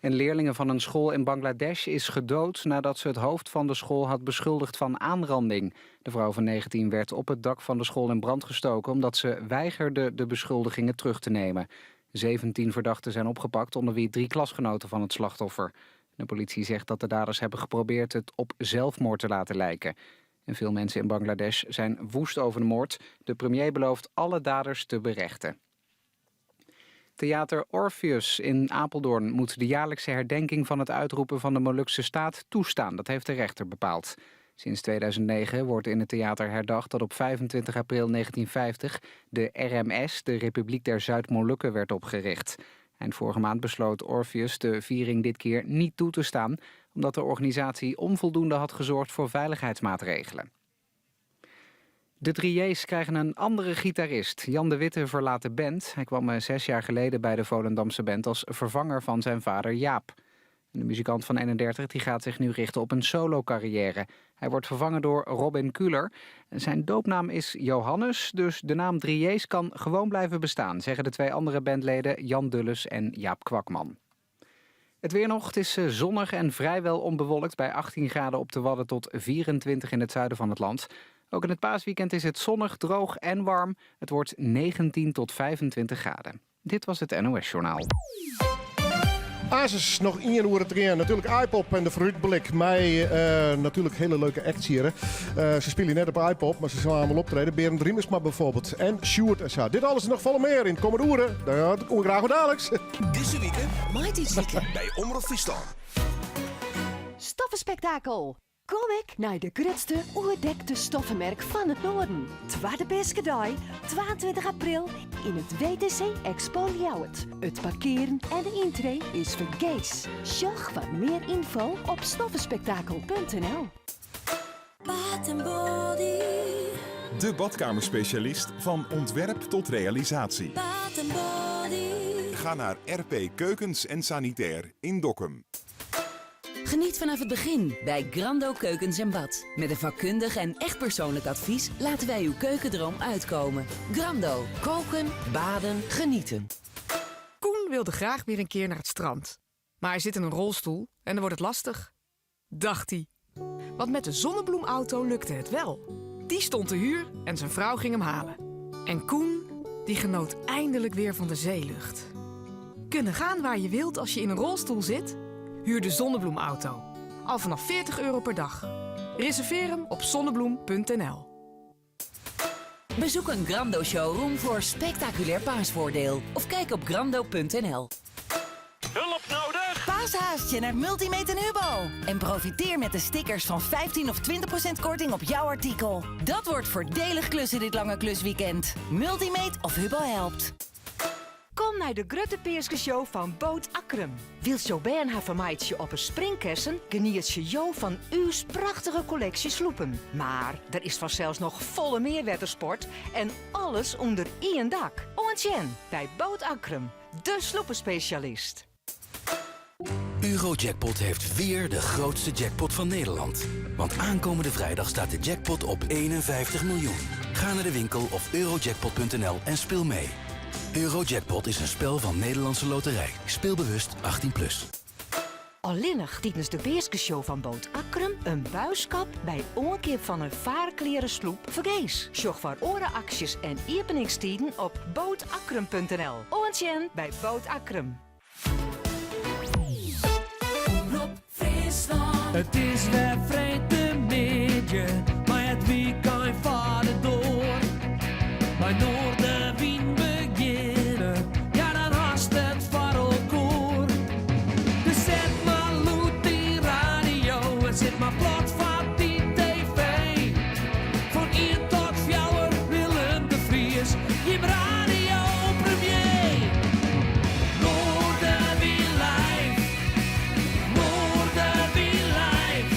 Speaker 20: Een leerlinge van een school in Bangladesh is gedood nadat ze het hoofd van de school had beschuldigd van aanranding. De vrouw van 19 werd op het dak van de school in brand gestoken omdat ze weigerde de beschuldigingen terug te nemen. 17 verdachten zijn opgepakt, onder wie drie klasgenoten van het slachtoffer. De politie zegt dat de daders hebben geprobeerd het op zelfmoord te laten lijken. En veel mensen in Bangladesh zijn woest over de moord. De premier belooft alle daders te berechten. Theater Orpheus in Apeldoorn moet de jaarlijkse herdenking van het uitroepen van de Molukse staat toestaan. Dat heeft de rechter bepaald. Sinds 2009 wordt in het theater herdacht dat op 25 april 1950 de RMS, de Republiek der Zuid-Molukken, werd opgericht. Eind vorige maand besloot Orpheus de viering dit keer niet toe te staan, omdat de organisatie onvoldoende had gezorgd voor veiligheidsmaatregelen. De 3J's krijgen een andere gitarist. Jan de Witte verlaat de band. Hij kwam 6 jaar geleden bij de Volendamse band als vervanger van zijn vader Jaap. De muzikant van 31 die gaat zich nu richten op een solo-carrière. Hij wordt vervangen door Robin Kuler. Zijn doopnaam is Johannes, dus de naam 3J's kan gewoon blijven bestaan, zeggen de twee andere bandleden Jan Dulles en Jaap Kwakman. Het weer nog, het is eh, zonnig en vrijwel onbewolkt bij 18 graden op de Wadden tot 24 in het zuiden van het land. Ook in het paasweekend is het zonnig, droog en warm. Het wordt 19 tot 25 graden. Dit was het NOS Journaal.
Speaker 2: Asus noch ien oere te gean. Natuerlik Aaipop en de Foarútblik. Mei eh, natuerlik hiele leuke acts hjir. Eh, se spylje net op Aaipop, mar se sille allemaal optrede. Berend Riemersma bijvoorbeeld. En Sjoerd en sa. Dit alles en noch folle mear yn it kommende oere. Dat kom ik graach wer daliks.
Speaker 19: Dizze wike
Speaker 11: Maitiidswike
Speaker 19: by Omrop Fryslân.
Speaker 11: Stoffenspektakel! Kom ek nei de grutste oerdekte stoffenmerk fan it Noarden. Twadde Peaskedei, 22 april, yn it WTC Expo Ljouwert. It parkearen en de yntree is fergees. Sjoch foar mear ynfo op stoffenspektakel.nl.
Speaker 12: Bath en Body.
Speaker 21: De badkamerspecialist van ontwerp tot realisatie.
Speaker 12: Bath en Body.
Speaker 21: Ga naar RP Keukens en Sanitair in Dokkum.
Speaker 22: Geniet vanaf het begin bij Grando Keukens en Bad. Met een vakkundig en echt persoonlijk advies laten wij uw keukendroom uitkomen. Grando. Koken, baden, genieten.
Speaker 23: Koen wilde graag weer een keer naar het strand. Maar hij zit in een rolstoel en dan wordt het lastig. Dacht hij. Want met de zonnebloemauto lukte het wel. Die stond te huur en zijn vrouw ging hem halen. En Koen, die genoot eindelijk weer van de zeelucht. Kunnen gaan waar je wilt als je in een rolstoel zit? Huur de zonnebloemauto. Al vanaf 40 euro per dag. Reserveer hem op zonnebloem.nl.
Speaker 22: Bezoek een Grando showroom voor spectaculair paasvoordeel. Of kijk op grando.nl.
Speaker 24: Hulp nodig?
Speaker 25: Paashaastje naar Multimate en Hubo. En profiteer met de stickers van 15 of 20% korting op jouw artikel. Dat wordt voordelig klussen dit lange klusweekend. Multimate of Hubo helpt.
Speaker 11: Kom naar de Grutte Peerske Show van Boot Akkrum. Wil jo bern har vermaaitsje op een springkessen, geniet je jo van uw prachtige collectie sloepen. Maar er is vanzelfs nog volle meer wettersport en alles onder één dak. Oant sjen by Boot Akkrum, de sloepenspecialist.
Speaker 26: Eurojackpot heeft weer de grootste jackpot van Nederland. Want aankomende vrijdag staat de jackpot op 51 miljoen. Ga naar de winkel of eurojackpot.nl en speel mee. Eurojackpot is een spel van Nederlandse Loterij. Speel bewust 18+. Plus.
Speaker 11: Allinnich tidens de Peaske Show fan Boot Akkrum in buiskap by oankeap fan in farkleare sloep fergees. Sjoch foar oare aksjes en iepeningstiden op bootakkrum.nl. Oant sjen by Boot Akkrum.
Speaker 1: Omrop Fryslân. It is wer freedtemiddei, mei it wykein foar de doar. By Noardewyn begjinne, ja dan hast it foar elkoar. Dus set mar lûd dyn radio en sit mar plat foar dyn TV. Fan ien tot fjouwer Willem de Vries, jim radiopremier. Noardewyn live, Noardewyn live,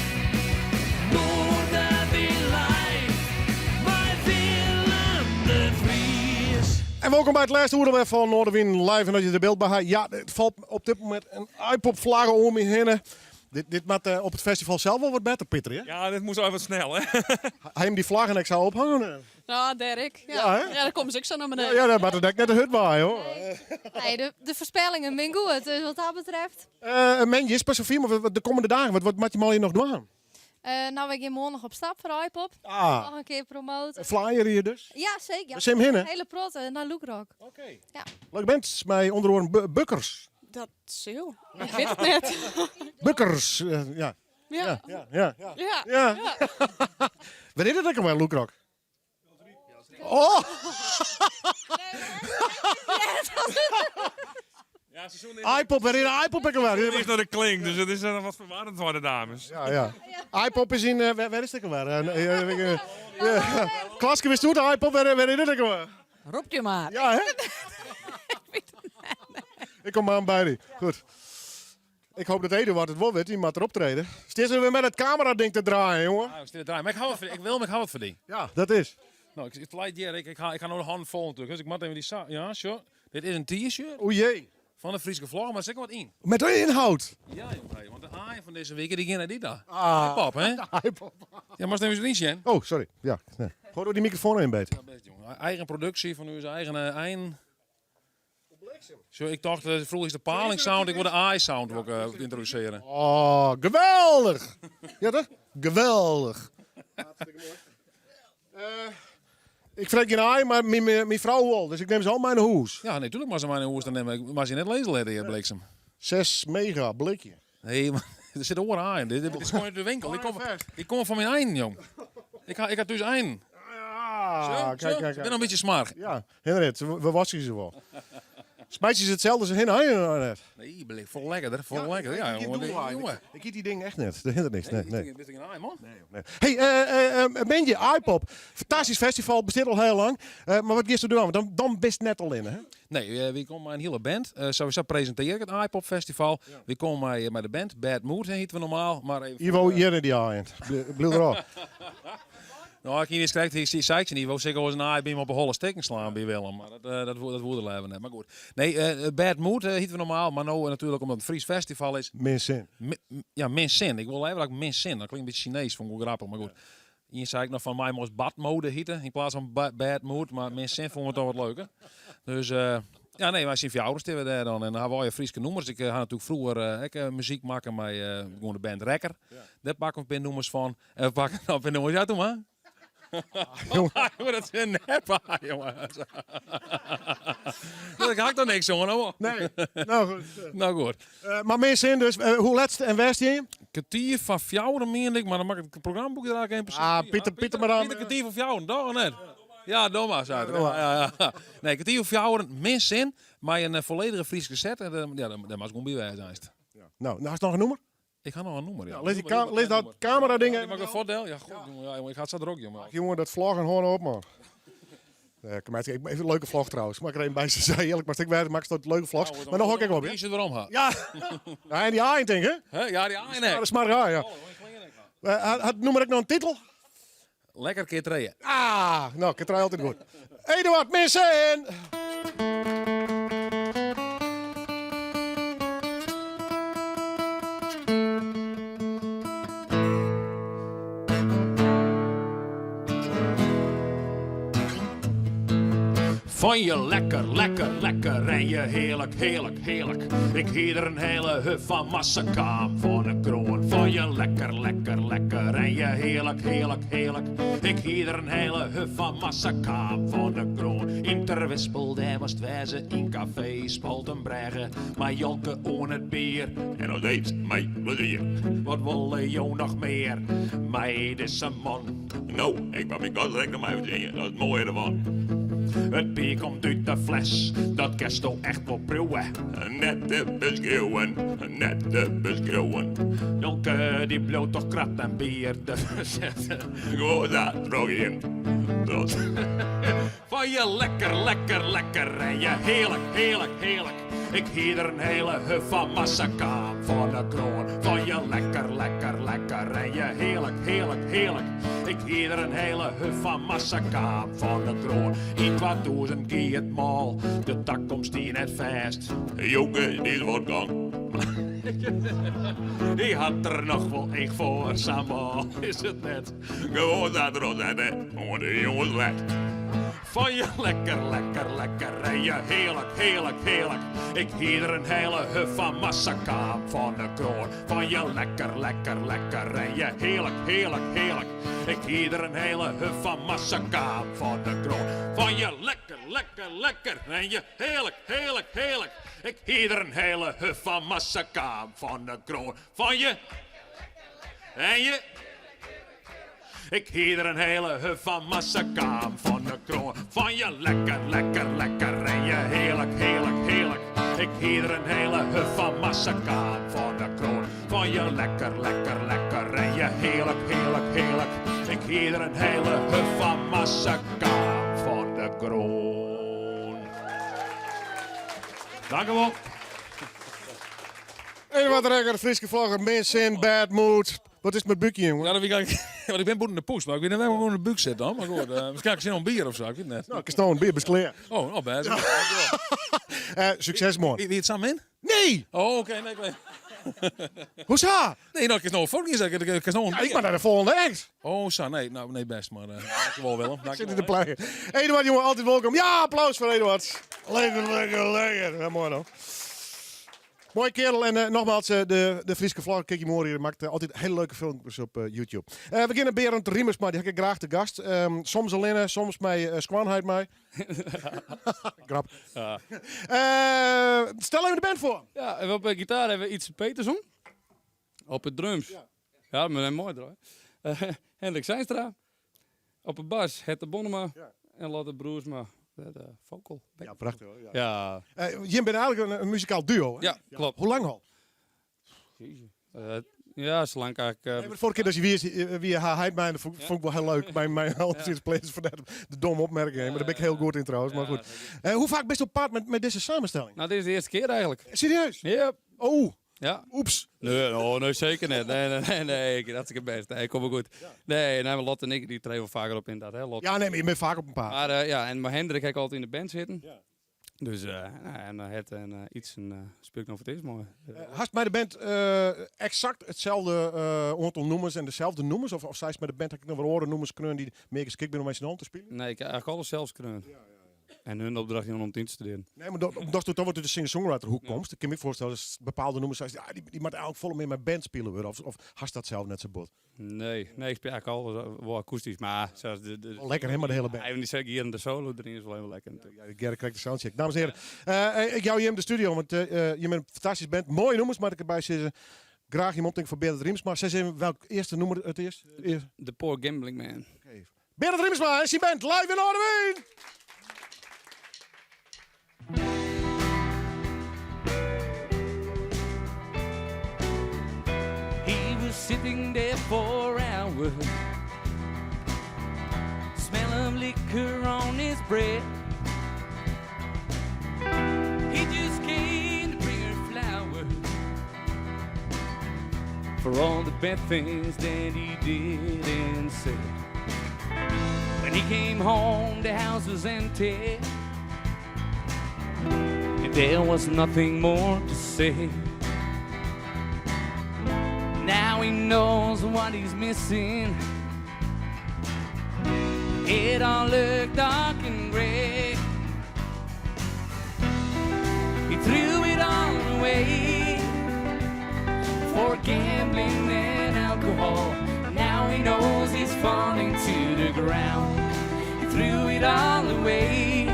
Speaker 1: Noardewyn live, mei Willem de Vries.
Speaker 2: En wolkom by it lêste oere fan Noardewyn Live. En as je der byld by ha, ja, it falt op dit momint in Aaipop-flagge om my hinne. Dit, dit moat eh, op it festival sels wol wat better, Pieter, hè?
Speaker 7: Ja, dit moast even wat snel, hè?
Speaker 2: Ha jim dy flaggen ek sa ophangen?
Speaker 15: Nou, Dirk. Ja,
Speaker 2: Ja, hè?
Speaker 15: ja, dan komme se ek sa nei beneden.
Speaker 2: Ja, dat moat it ek net te hurd waaie, hoor.
Speaker 5: Nee, de foarspellingen binne goed, dus wat dat betreft.
Speaker 2: Uh, men, is pas sofia, mar wat de kommende dagen, wat moat je allegear noch dwaan?
Speaker 5: Eh, nou, wy geane moarn noch op stap foar Aaipop.
Speaker 2: Ah.
Speaker 5: Noch in kear promote.
Speaker 2: Een flyer hjir dus?
Speaker 5: Ja, seker. Ja.
Speaker 2: Wêr sil jim hinne?
Speaker 5: Hiele protte, nei Lûkrock.
Speaker 2: Oké.
Speaker 5: Ja.
Speaker 2: Leuk bent, mei ûnder oaren Bukkers.
Speaker 15: Dat sil. Ik wit it net.
Speaker 2: Bukkers, eh, ja.
Speaker 15: Ja.
Speaker 2: Ja, ja, ja.
Speaker 15: Ja.
Speaker 2: Ja.
Speaker 15: Ja.
Speaker 2: Wêr is it ek alwer, Lûkrock? Oh!
Speaker 7: Ja, seizoen is...
Speaker 2: Aaipop, wêr is Aaipop ek alwer?
Speaker 7: Het is nei de klink, dus it is eh, wat ferwarrend foar de dames.
Speaker 2: Ja, ja. Aaipop is yn... eh, wêr, wêr is it ek alwer? Eh, eh, eh, ja. Klaske, witsto it? Aaipop, wêr, wêr is it ek alwer?
Speaker 27: Ropt je mar.
Speaker 2: Ja, hè? Ik kom oan by dy. Goed. Ik hoop dat Eduard it wol wit, dy moat der optrede. Stean se wer mei dat kamerading te draaien, jonge?
Speaker 8: Ja, we steane te draaien. Mar ik ha wat foar dy. Ik wil, ik ha wat foar dy.
Speaker 2: Ja, dat is.
Speaker 8: No, ik, it leit hjir. Ik, ik, ha, ik ha no de hannen fol natuerlik. Dus ik moat even dy sa. Ja, sjoch. Dit is in T-shirt.
Speaker 2: O jee.
Speaker 8: Fan de Fryske vlog, mar der sit ek wat yn.
Speaker 2: Met de ynhâld?
Speaker 8: Ja, jong. De aaien fan dizze wike, dy gean nei dy ta.
Speaker 2: Ah.
Speaker 8: Pop, hè?
Speaker 2: Aaipop.
Speaker 8: Ja, moatst even erin sjen.
Speaker 2: Oh, sorry. Ja. Nee. Gooi door die microfoon in, beter.
Speaker 8: Ja, best, jongen. Eigen produksje fan ús eigen einen. Zo, ik tocht, froeger is de paling sound, ik wol de aai sound wol ik, yntrodusearje.
Speaker 2: Oh, geweldich! Ja toch? Geweldich. Hartstikke moai. Ik fret gjin aai, mar myn frou wol, dus ik nim se al mei nei hûs.
Speaker 8: Ja, nee, tuurlijk moatst se mei nei hûs dan nimme. Ik moat se net lizze litte hjir, bliksem.
Speaker 2: 6 mega blikje.
Speaker 8: Nee, mar der sitte oare aaien. Dit is gewoan út de winkel. Dy komme fan myn einen, jong. Ik ha, ik ha thús einen.
Speaker 2: Ah,
Speaker 8: Zo,
Speaker 2: kijk,
Speaker 8: zo.
Speaker 2: kijk, kijk.
Speaker 8: Ik bin in bytsje smoarch.
Speaker 2: Ja, Henriët, we waskje se wol. Smyt je se itselde as in hin eigen net?
Speaker 8: Nee, blik, folle lekkerder, folle lekkerder. Ja,
Speaker 2: ik
Speaker 8: jongen,
Speaker 2: doe wel
Speaker 8: jongen.
Speaker 2: Ik, ik eet die dingen echt net. Dat hindert niks. Nee, nee.
Speaker 8: Bist gjin aai, man?
Speaker 2: Nee. Hey, Mendje, Aaipop. Fantastysk festival, bestiet al hiel lang. Mar wat giest do dwaan? Want dan bist net allinne, hè?
Speaker 8: Nee, wy komme mei in hiele band. Sawiesa presintearje ik it Aaipop Festival. Wy komme mei de band, Bad Mood hjitte we normaal. Mar even
Speaker 2: Ivo,
Speaker 8: foar,
Speaker 2: hjir yn dy aaien. Bliuw derôf.
Speaker 8: No, ik hie niks krekt, ik sei tsjin Ivo, sil ik oars in aai by him op 'e holle stikken slaan by Willem. Mar dat woe er leaver net. Mar goed. Nee, Bad Mood hiet we normaal, mar no natuerlik omdat it in Fries festival is.
Speaker 2: Min sin.
Speaker 8: Ja, min sin. Ik wol leaver dat ik min sin. Dat klinkt in bytsje Sinees, fûn ik wol grappich, mar goed. Ien sei ek noch fan my moast Badmode hite yn plaats fan Bad Mood, mar min sin fûn we toch wat leuker. Dus ja, nee, mei syn fjouweren stean we dêr dan en dan ha we allegear Fryske nûmers. Ik ha natuerlik froeger ek muzyk makke mei gewoan de band Rekker. Dêr pakke we in pear nûmers fan. En we pakken noch in pear nûmers. Ja, doe mar. Jongen, dat is in nep, jongen. Daar ha ik toch niks oan, hoor.
Speaker 2: Nee, nou goed.
Speaker 8: Nou goed.
Speaker 2: Mar min sin dus. Hoe let en wêr stean je?
Speaker 8: Kertier foar fjouweren mien ik, mar dan moat ik it programboek der even precies
Speaker 2: Ah,
Speaker 8: by.
Speaker 2: Pieter, Pieter maar dan.
Speaker 8: Pieter, kertier foar fjouweren, toch of net? Ja, doe mar, sei er.
Speaker 2: Ja, doe maar.
Speaker 8: Ja, ja, ja. Nee, kertier foar fjouweren, min sin, mei in volledige Fryske set. En ja, dêr moatst gewoan by wêze einst.
Speaker 2: Nou, hast noch in nûmer?
Speaker 8: Ik ha noch in nûmer, ja.
Speaker 2: Ja, lis die lis dat camera ding
Speaker 8: Ja, mag ik voordeel? Ja, god, jongen, ja, jongen, ik ha it sa drok, jongen.
Speaker 2: Ach, jongen, dat vloggen hâld op, man. Nee, kom maar, ik, even een leuke vlog trouwens. Mag ik er even bij zeggen, eerlijk, maar ik weet, maak dat leuke vlogs.
Speaker 8: Nou,
Speaker 2: Maar dan hok ik wel
Speaker 8: Die
Speaker 2: weer.
Speaker 8: zit erom, ha.
Speaker 2: Ja. Ja, en die aaien, denk ik, hè?
Speaker 8: Hè? Ja, die aaien, hè.
Speaker 2: Ja, dat is maar raar, ja. Had noem ik nog een titel?
Speaker 8: Lekker keer treien.
Speaker 2: Ah, nou, ik trui altijd goed. Eduard Missen!
Speaker 1: Fan je lekker, lekker, lekker en je heerlijk, heerlijk, heerlijk. Ik hie der in hiele huf fan massakaam fan de kroan. Fan je lekker, lekker, lekker en je heerlijk, heerlijk, heerlijk. Ik hie der in hiele huf fan massakaam fan de kroan. Yn Terwispel, dêr moatst wêze, yn kafee Spaltenbrêge. Mei Jolke oan it bier en dat deed my plezier. Wat wolle jo noch mear mei dizze man?
Speaker 3: No, ik moat myn gas ek noch mei fertsjinje, dat is it moaie derfan.
Speaker 1: It bier komt út de fles, dat kinsto echt wol priuwe.
Speaker 3: Net te beskriuwen, net te beskriuwen.
Speaker 1: Jolke, dy bliuwt toch kratten bier te fersetten.
Speaker 3: Gewoan sa trochgean. Tot.
Speaker 1: Fan je lekker, lekker, lekker en je heerlijk, heerlijk, heerlijk. Ik hie der in hiele huf fan massakaam fan de kroan. Fan je lekker, lekker, lekker en je heerlijk, heerlijk, heerlijk. Ik hie der in hiele huf fan massakaam fan de kroan. Yn 2000 gie it mâl, de takomst stie net fêst.
Speaker 3: Joke, dy is fuortgong.
Speaker 1: Dy hat der noch wol each foar, sa mâl is it net.
Speaker 3: Gewoan sa trochsette, oant de jûns let.
Speaker 1: Fan je lekker, lekker, lekker en je heerlijk, heerlijk, heerlijk. Ik hie der in hiele huf fan massakaam fan de kroan. Fan je lekker, lekker, lekker en je heerlijk, heerlijk, heerlijk. Ik hie der in hiele huf fan massakaam fan de kroan. Fan je lekker, lekker, lekker en je heerlijk, heerlijk, heerlijk. Ik hie der in hiele huf fan massakaam fan de kroan. Fan je en je. Ik hie der in hiele huf fan massakaam fan de kroan. Fan je lekker, lekker, lekker en je heerlijk, heerlijk, heerlijk. Ik hie der in hiele huf fan massakaam fan de kroan. Fan je lekker, lekker, lekker en je heerlijk, heerlijk, heerlijk. Ik hie der in hiele huf fan massakaam fan de kroan. Dankjewol.
Speaker 2: Even wat rekker, Fryske vlogger, min sin, bad mood. Wat is it mei búkje, jongen?
Speaker 8: Ja, dat wie ik, want ik bin bûten de poes, mar ik wit net wêr't ik oan de búk sit dan. Mar goed, miskien ha ik sin oan bier of sa, ik wit net.
Speaker 2: Nou, ik no in bier besklear.
Speaker 8: Oh, nou bêst.
Speaker 2: Sukses moarn.
Speaker 8: Wie it sa min?
Speaker 2: Nee!
Speaker 8: Oh, oké, nee, ik weet.
Speaker 2: Hoesa?
Speaker 8: Nee, no, ik is no in foto gean Ik is no
Speaker 2: Ja, ik moat nei de folgjende act.
Speaker 8: Oh, sa, nee, no, nee, bêst, mar dankjewol Willem.
Speaker 2: Ik sit yn de pleien. Eduard, jongen, altyd wolkom. Ja, applaus foar Eduard. Lekker, lekker, lekker. Ja, moai no. Moai kerel en eh, nogmaals, eh, de, de Fryske vlogger Kiki Moor makket eh, altyd hiele leuke filmkes op YouTube. We geane Berend Riemersma, dy ha ik graach te gast. Soms allinne, soms mei uh, skoanheit mei. Grap.
Speaker 4: Ja.
Speaker 2: Stel even de band foar.
Speaker 4: Ja, en op de gitaar hawwe we Ietse Peterson. Op de drums. Ja, ja mar in moai draai. Hendrik Zeinstra. Op de bas Hette Bonnema. Ja. En Lotte Broersma. De vocal.
Speaker 2: Ja, prachtich. Ja.
Speaker 4: Ja.
Speaker 2: Jim binne eigentlik in muzikaal duo. Hè?
Speaker 4: Ja, kloppet.
Speaker 2: Hoe lang al?
Speaker 4: Jezus. Ja, salang ik
Speaker 2: Nee, mar de foarrige kear dat je wie, wie har heit mei, dat fûn, fûn ik wol hiel leuk. Mei, mei al ja. pleats fan de domme opmerking. Mar dêr bin ik hiel goed yn trouwens. Mar goed. Hoe faak bist op paad mei dizze samenstelling?
Speaker 4: No, dit is de earste kear eigentlik.
Speaker 2: Serieus?
Speaker 4: Ja.
Speaker 2: Oh.
Speaker 4: Ja.
Speaker 2: Oeps.
Speaker 4: Nee, oh, nee, seker net. Nee, nee, nee, nee, ik hartstikke bêst. Nee, komt wol goed. Nee, nee, mar Lotte en ik dy trede wol faker op ynderdaad. Hè, Lotte.
Speaker 2: Ja, nee, mar je binne faak op 'en paad.
Speaker 4: Mar ja, en mei Hendrik ha ik altyd yn de band sitten. Dus no, en het en iets en spylje ik noch foar it earst mei.
Speaker 2: Hast mei de band eksakt itselde oantal nûmers en deselde nûmers? Of seist mei de band ha ik noch wer oare nûmers skreaun dy't mear geskikt binne om mei syn allen te spyljen?
Speaker 4: Nee, ik ha eigentlik alles sels skreaun. En hun opdracht jûn om it yn te studearjen.
Speaker 2: Nee, mar omdatsto toch wat út de singer-songwriter hoek komst, ik kin my foarstelle dat bepaalde nûmers seist, ja, dy moat eigentlik folle mear mei band spile wurde. Of hast dat sels net sa bot?
Speaker 4: Nee, nee, ik spylje eigentlik alles wol akoestysk, mar sa de,
Speaker 2: Wol lekker, hè, mei de hiele band.
Speaker 4: Even dy gier de solo deryn is wol even lekker natuerlik.
Speaker 2: Ja, Gerrit krijt de soundcheck. Dames en heren, ik jou jim de studio, want jim binne in fantastysk band. Moaie nûmers, moat ik derby sizze. Graach jim omtinken foar Berend Riemersma. Sis even welk earste nûmer it is.
Speaker 4: The Poor Gambling Man.
Speaker 2: Oké. Berend Riemersma en syn band live yn Noardewyn!
Speaker 1: He was sitting there for hours, smell of liquor on his breath. He just came to bring her flowers for all the bad things that he did and said. When he came home, the house was empty. And there was nothing more to say. Now he knows what he's missing. It all looked dark and gray. He threw it all away for gambling and alcohol. Now he knows he's falling to the ground. He threw it all away.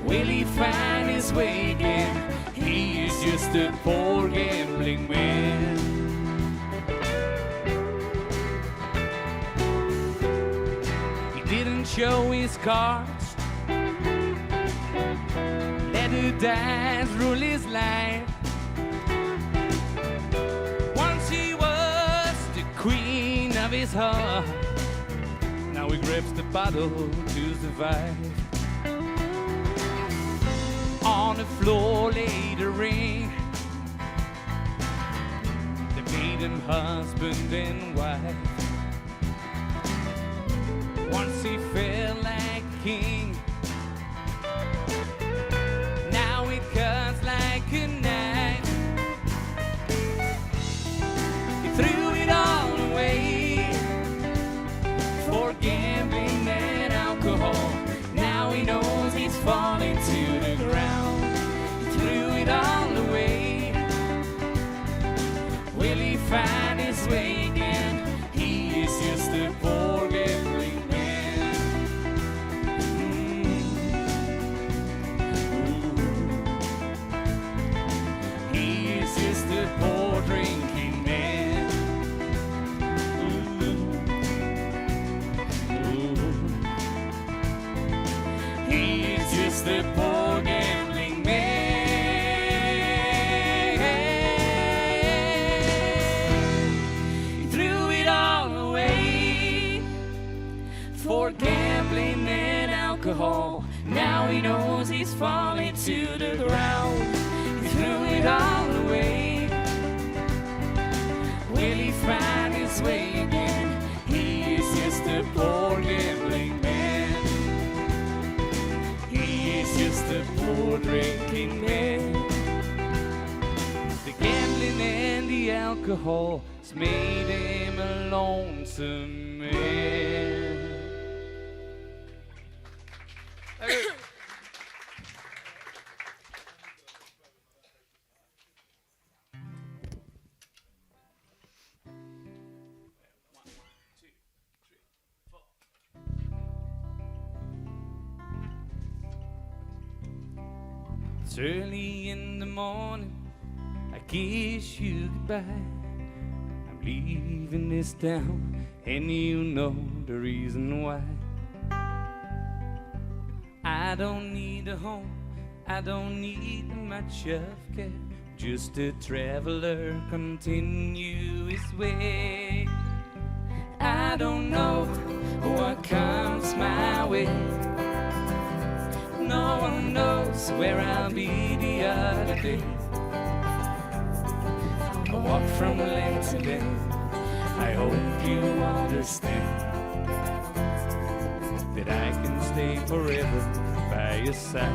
Speaker 1: Will he find his way again? He is just a poor gambling man. He didn't show his cards. Let the dice rule his life. Once he was the queen of his heart. Now he grips the bottle to survive. On the floor lay the ring that made him husband and wife. Once he felt like a king. Now it cuts like a knife. He threw it all away for gambling and alcohol. Now he knows he's falling to the ground. He threw it all away. Will he find his way again? He is just a poor gambling man. Ooh. He is just a poor drinking man. Ooh. Ooh. He is just a poor gambling man. He threw it all away for gambling and alcohol. Now he knows he's falling to the ground. He threw it all away. Will he find his way again? He is just a poor gambling man. He is just a poor drinking man. The
Speaker 4: Alcohol has made him a lonesome man. It's early in the morning, I kiss you goodbye. I'm leaving this town, and you know the reason why. I don't need a home, I don't need much of care. Just a traveler continue his way. I don't know what comes my way. No one knows where I'll be the other day. I walk from land to land. I hope you understand that I can stay forever by your side.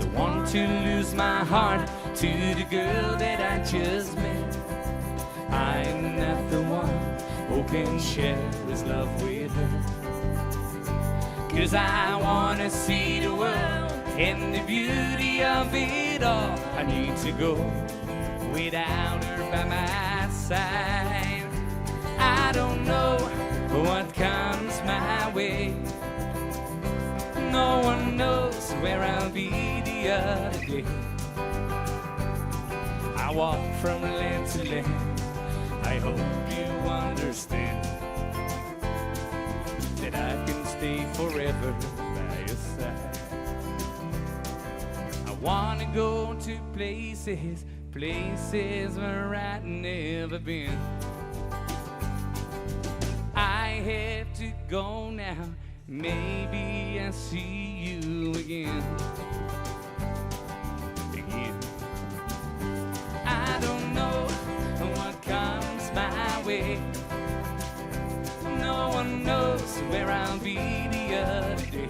Speaker 4: Don't want to lose my heart to the girl that I just met. I'm not the one who can share his love with her. Cause I wanna see the world and the beauty of it all. I need to go without her by my side. I don't know what comes my way. No one knows where I'll be the other day. I walk from land to land. I hope you understand that I can stay forever by your side. I wanna go to places, places where I've never been. I have to go now. Maybe I see you again. Again. I don't know what comes my way. No one knows where I'll be the other day.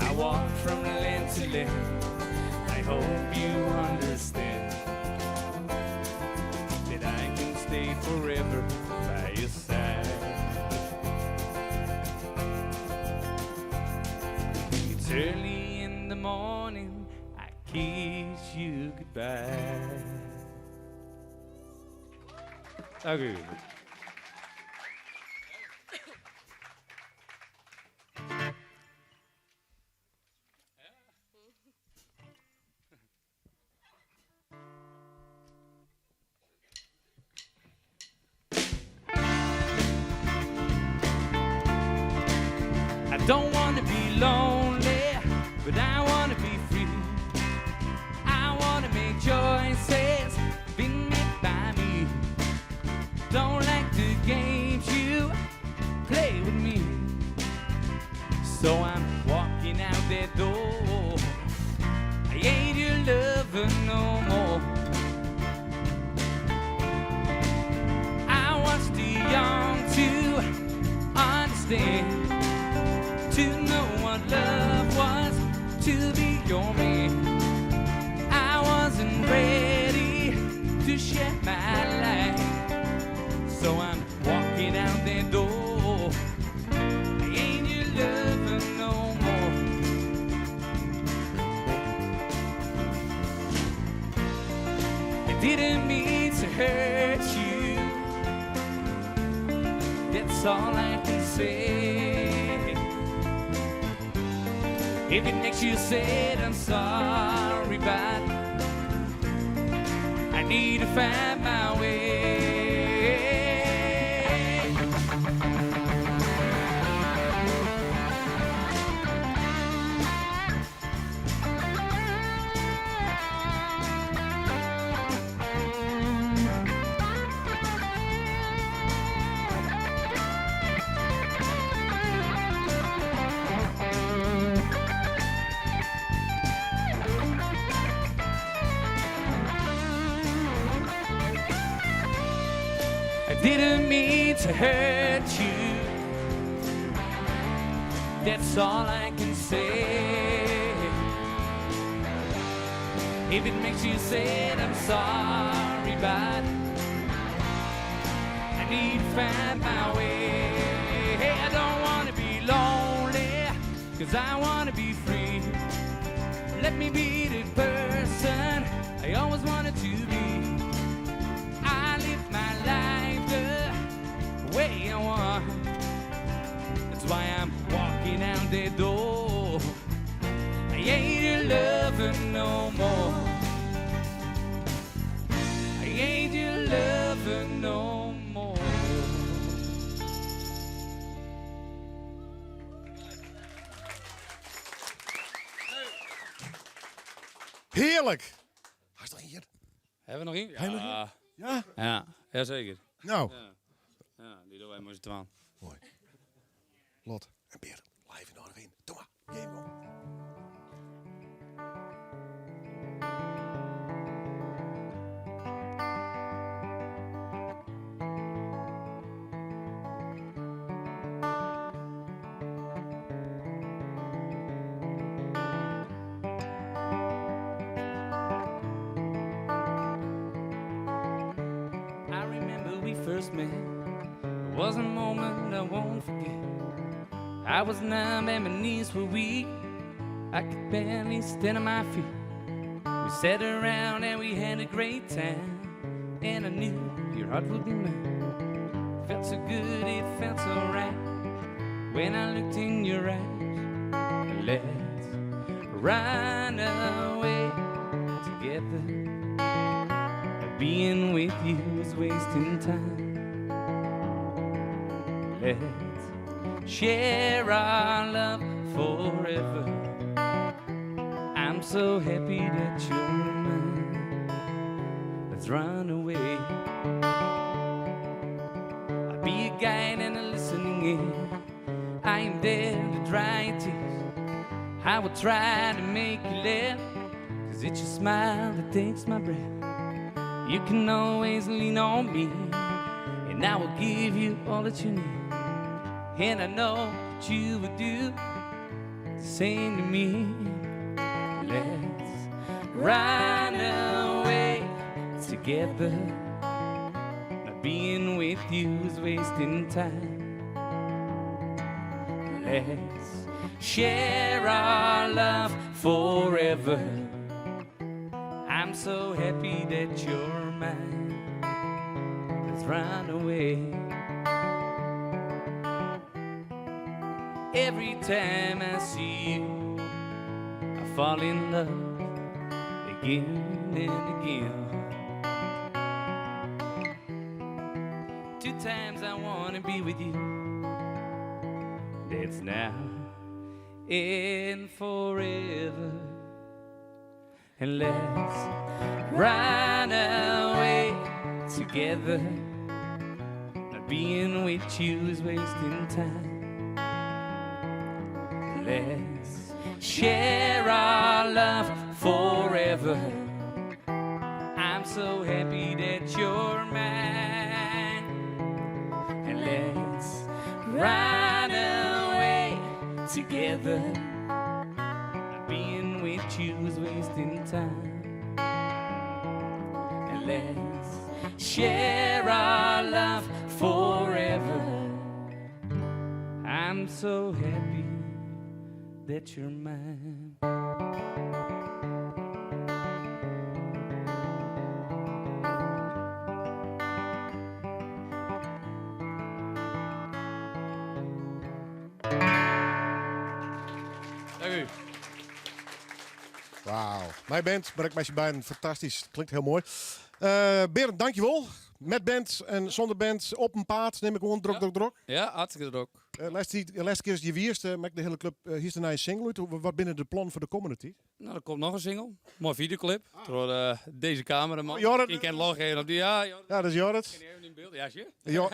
Speaker 4: I walk from land to land. I hope you understand that I can stay forever by your side. It's early in the morning, I kiss you goodbye. Dank u. I don't wanna be lonely, but I wanna be free. I wanna make choices, been made by me. Don't like the games you play with me. So I'm walking out that door. I ain't your lover no more. I was too young to understand, to know what love was, to be your man. I wasn't ready to share my life, so I'm walking out that door. I ain't your lover no more. I didn't mean to hurt you. That's all I can say. If it makes you sad, I'm sorry, but I need to find my way. I didn't mean to hurt you. That's all I can say.
Speaker 1: If it makes you sad, I'm sorry, but I need to find my way. Hey, I don't wanna be lonely, cause I wanna be free. Let me be the person I always wanted to be. I live my life the way I want. That's why I'm walking out the door. I ain't your lover no more. I ain't your lover no more.
Speaker 2: Hearlik! Hast noch ien?
Speaker 4: Hawwe we noch ien?
Speaker 2: Ha je noch ien? Ja?
Speaker 4: Ja, jazeker.
Speaker 2: Nou.
Speaker 4: Ja, ja dy dogge wy mei syn twaen.
Speaker 2: Moai. Lot en Berend, live yn Noardewyn. Doe mar, gean gong.
Speaker 1: I remember we first met. It was a moment I won't forget. I was numb and my knees were weak. I could barely stand on my feet. We sat around and we had a great time. And I knew your heart would be mine. Felt so good, it felt so right. When I looked in your eyes, let's run away together. Being with you is wasting time. Let's share our love forever. I'm so happy that you're mine. Let's run away. I'll be a guide and a listening ear. I am there to dry your tears. I will try to make you laugh. Cause it's your smile that takes my breath. You can always lean on me, and I will give you all that you need. And I know that you would do the same to me. Let's run away together. Not being with you is wasting time. Let's share our love forever. I'm so happy that you're mine. Let's run away. Every time I see you, I fall in love again and again. Two times I wanna be with you. That's now and forever. And let's run away together. Not being with you is wasting time. Let's share our love forever. I'm so happy that you're mine. And let's run away together. Not being with you is wasting time. And let's share our love forever. I'm so happy that you're mine.
Speaker 4: Dank u.
Speaker 2: Wauw. Mijn band, maar ik met je beiden, fantastisch. Klinkt heel mooi. Eh Berend, dankjewel. Met band en zonder band, op een paad, neem ik gewoon drok, drok, drok.
Speaker 4: Ja, hartstikke drok.
Speaker 2: Eh laatste, de laatste keer is je wierste, met de hele club, eh, hier is de een single uit. Hoe- Wat binnen de plan voor de komende tijd?
Speaker 4: Nou, er komt nog een single. Mooi videoclip. Door eh, deze cameraman.
Speaker 2: Oh, Jorrit.
Speaker 4: Je kent log op die. Ja, Jorrit.
Speaker 2: Ja, dat is Jorrit.
Speaker 4: Ken je even in beeld? Ja, zie je?
Speaker 2: Jo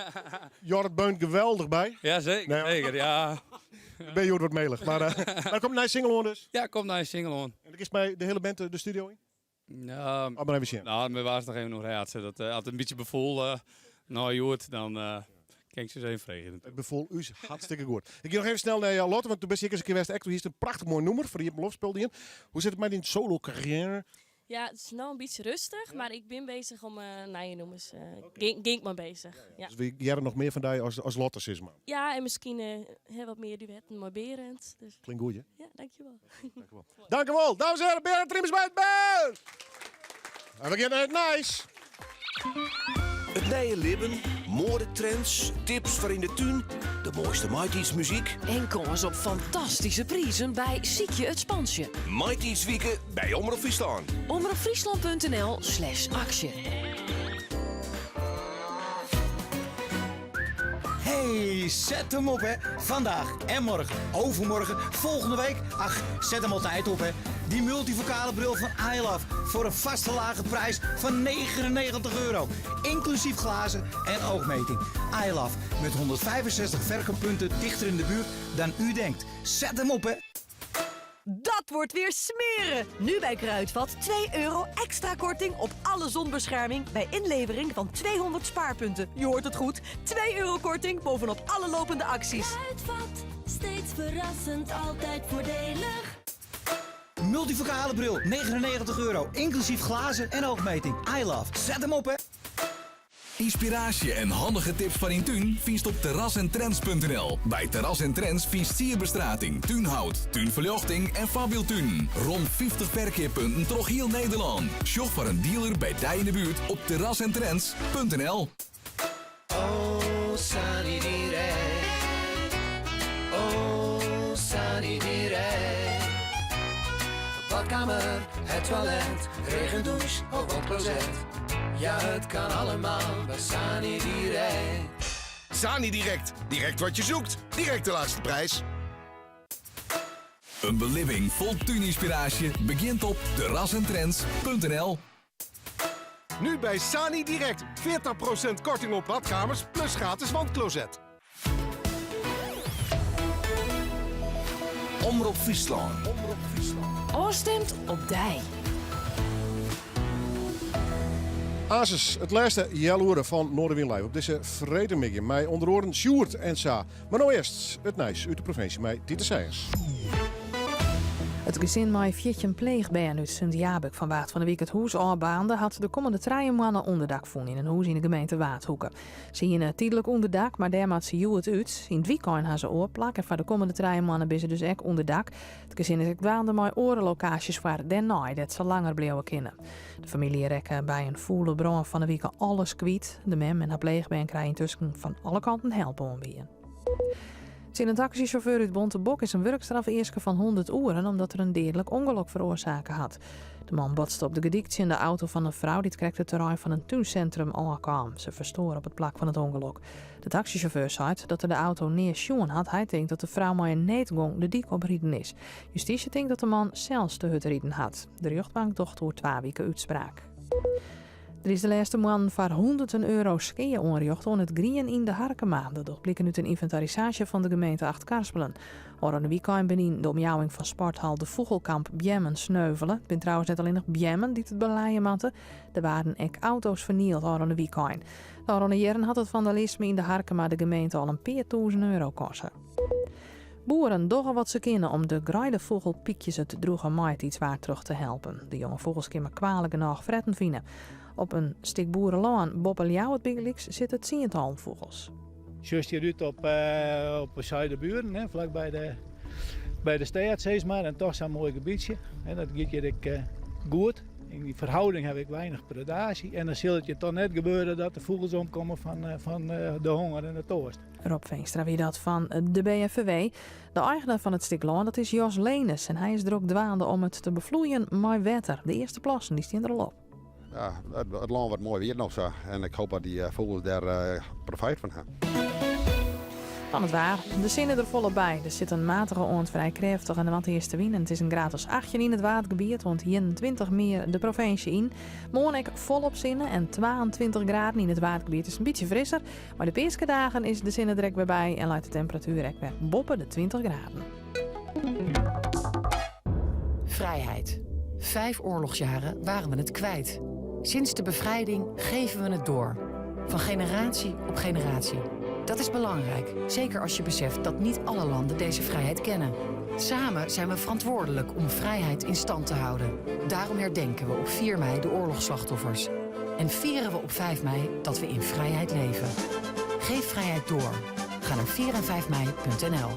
Speaker 2: Jorrit beunt geweldig bij.
Speaker 4: Ja, zeker.
Speaker 2: Nee,
Speaker 4: zeker, ja.
Speaker 2: Ben je wat melig. Maar, eh, maar er komt een single on dus.
Speaker 4: Ja, komt naar een single on.
Speaker 2: En ik is bij de hele band eh, de studio in?
Speaker 4: Ja,
Speaker 2: oh, maar even zien.
Speaker 4: Nou, maar was nog even nog raad. Dat eh had een beetje bevoel. eh nou, Joert, dan eh kijk ik ze eens even vregen.
Speaker 2: Het bevoel u is hartstikke goed. Ik ga nog even snel naar jou, Lotte, want toen ben ik eens een keer West Act. Hier is een prachtig mooi nummer voor die belofspel die in. Hoe zit het met in solo carrière?
Speaker 6: Ja, it is no in bytsje rêstich, mar ik bin beuzich om nije nûmers. Gean ik mei beuzich. Ja.
Speaker 2: Dus wy hearre noch mear fan dy as Lotte, sis mar.
Speaker 6: Ja, en miskien ha wat mear duetten mei Berend. Dus.
Speaker 2: Klinkt goed, hè?
Speaker 6: Ja, dankjewol.
Speaker 2: Dankjewol. Dankjewol, dames en heren, Berend Triemsma en band! En we gean nei it nijs.
Speaker 10: It nije libben, moadetrends, tips foar yn de tún, de moaiste maitiidsmuzyk.
Speaker 9: En kâns op fantastyske prizen by Sykje it Spantsje.
Speaker 10: Maitiidswike by Omrop Fryslân.
Speaker 9: Omropfryslan.nl slash aksje.
Speaker 13: Hey, zet hem op hè. Vandaag en morgen, overmorgen, volgende week. Ach, zet hem altijd op hè. Die multifocale bril van iLove voor een vaste lage prijs van 99 euro. Inclusief glazen en oogmeting. iLove met 165 verkooppunten dichter in de buurt dan u denkt. Zet hem op hè.
Speaker 11: Dat wordt weer smeren! Nu bij Kruidvat 2 euro extra korting op alle zonbescherming bij inlevering van 200 spaarpunten. Je hoort het goed, 2 euro korting bovenop alle lopende acties.
Speaker 12: Kruidvat, steeds verrassend, altijd voordelig.
Speaker 13: Multifocale bril, 99 euro. Inclusief glazen en oogmeting. iLove, zet hem op hè.
Speaker 21: Ynspiraasje en handige tips foar dyn tún fynst op terrasentrends.nl. By Terras en Trends fynst sierbestrating, túnhout, túnferljochting en foarbyldtunen. Rom 50 ferkeappunten troch hiel Nederlân. Sjoch foar in dealer by dy yn de buert op terrasentrends.nl.
Speaker 1: Oh, Sani Direct. Oh, Sani Direct. Badkamer, het toilet, regendouche of wandcloset. Ja, het kan allemaal bij Sani Direct.
Speaker 19: Sani Direct. Direct wat je zoekt. Direct de laagste prijs.
Speaker 21: In belibbing fol túnynspiraasje begjint op terrasentrends.nl.
Speaker 16: Nu bij Sani Direct. 40% korting op badkamers plus gratis wandcloset.
Speaker 26: Omrop Fryslân.
Speaker 9: Ofstimd op dy.
Speaker 2: Asus, it lêste healoere fan Noardewyn Live op dizze freedtemiddei mei ûnder oaren Sjoerd en sa. Mar no earst it nijs út de provinsje mei Tiete Seijers.
Speaker 17: It gesin mei 14 pleechbern út Sint Jabik fan wa't fan 'e wike it hûs ôfbaarnde hat de kommende trije moanne ûnderdak fûn yn in hûs yn de gemeente Waadhoeke. Se hiene tydlik ûnderdak, mar dêr moat se hjoed út. Yn it wykein ha se oar plak en foar de kommende trije moanne binne se dus ek ûnderdak. It gesin is ek dwaande mei oare lokaasjes foar dêrnei dêr't se langer bliuwe kinne. De famylje rekke by in fûle brân fan 'e wike alles kwyt. De mem en har pleechbern krije yntusken fan alle kanten help oanbean. Tsjin in taksysjauffeur út Bontebok is in wurkstraf easke fan 100 oeren omdat er in deadlik ûngelok feroarsake hat. De man botste op de Gedyk tsjin de auto fan in frou dy't krekt it terrein fan in túnsintrum ôfkaam. Se ferstoar op it plak fan it ûngelok. De taksysjauffeur seit dat er de auto nea sjoen hat. Hy tinkt dat de frou mei in needgong de dyk opriden is. Justysje tinkt dat de man sels te hurd riden hat. De rjochtbank docht oer twa wike útspraak. Der is de lêste moannen foar hûnderten euro's skea oanrjochte oan it grien yn de Harkema. Dat docht bliken út in ynventarisaasje fan de gemeente Achtkarspelen. Ofrûne wykein binne yn de omjouwing fan sporthal De Fûgelkamp beammen sneuvele. It binne trouwens net allinnich beammen dy't it belije moatte. Der waarden ek auto's fernield ôfrûne wykein. De ôfrûne jierren hat it fandalisme yn de Harkema de gemeente al in pear tûzen euro koste. Boeren dogge wat se kinne om de greidefûgelpykjes it drûge maitiidswaar troch te helpen. De jonge fûgels kinne mar kwalik genôch fretten fine. Op in stik boerelân boppe Ljouwert bygelyks sitte tsientallen fûgels.
Speaker 18: Sjochst hjir út op, eh, op de Zuiderburen, hè, flakby de, by de stêd sis mar. En toch sa'n moai gebietsje. En dat giet hjir ek eh, goed. Yn dy ferhâlding ha ik weinich predaasje. En dan sil it je toch net gebeure dat de fûgels omkomme fan, eh, fan de honger en de toarst.
Speaker 17: Rob Veenstra wie dat fan de BFVW. De eigener fan it stik lân dat is Jos Lenes en hy is drok dwaande om it te befloeien mei wetter. De earste plassen dy stean der al op.
Speaker 27: Ja, it lân wurdt moai wiet noch sa en ik hoop dat dy fûgels dêr profijt fan ha.
Speaker 17: Dan it waar. De sinne der folop by. Der sit in matige oant frij krêftige noardeastewyn en it is in graad as 18 yn it Waadgebiet oant 21 mear de provinsje yn. Moarn ek folop sinne en 22 graden yn it Waadgebiet is in bytsje frisser. Mei de Peaskedagen is de sinne der ek wer by en leit de temperatuer ek wer boppe de 20 graden.
Speaker 28: Vrijheid. Vijf oorlogsjaren waren we het kwijt. Sinds de bevrijding geven we het door. Van generatie op generatie. Dat is belangrijk, zeker als je beseft dat niet alle landen deze vrijheid kennen. Samen zijn we verantwoordelijk om vrijheid in stand te houden. Daarom herdenken we op 4 mei de oorlogsslachtoffers. En vieren we op 5 mei dat we in vrijheid leven. Geef vrijheid door. Ga naar 4 en 5 mei.nl.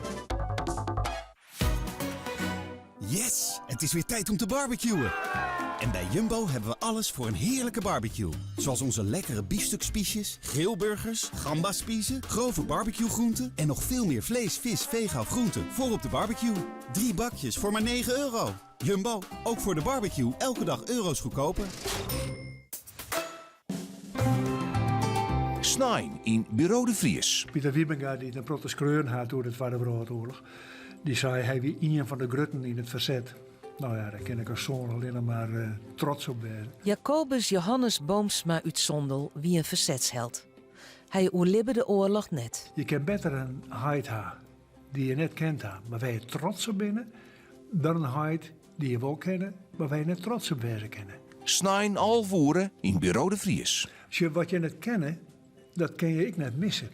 Speaker 5: Yes, het is weer tijd om te barbecuen. En bij Jumbo hebben we alles voor een heerlijke barbecue. Zoals onze lekkere biefstukspiesjes, grillburgers, gambaspiezen, grove barbecuegroenten en nog veel meer vlees, vis, vega of groenten voor op de barbecue. Drie bakjes voor maar 9 euro. Jumbo, ook voor de barbecue elke dag euro's goedkoper.
Speaker 10: Snein yn Buro de Vries.
Speaker 14: Pieter Wiebenga, dy't in protte skreaun hat oer de Twadde Wrâldoarloch, dy sei hy wie ien fan de grutten yn it ferset. No ja, dêr kin ik as soan allinne mar trots op wêze.
Speaker 15: Jacobus Johannes Boomsma út Sondel wie in fersetsheld. Hy oerlibbe de oarloch net.
Speaker 14: Je kin better in heit ha dy't je net kend ha, mar wêr't je trots op binne, dan in heit dy't je wol kenne, mar wêr't je net trots op wêze kinne.
Speaker 10: Snein 11 oere yn Buro de Vries.
Speaker 14: Sjoch, wat je net kenne, dat kin je ek net misse.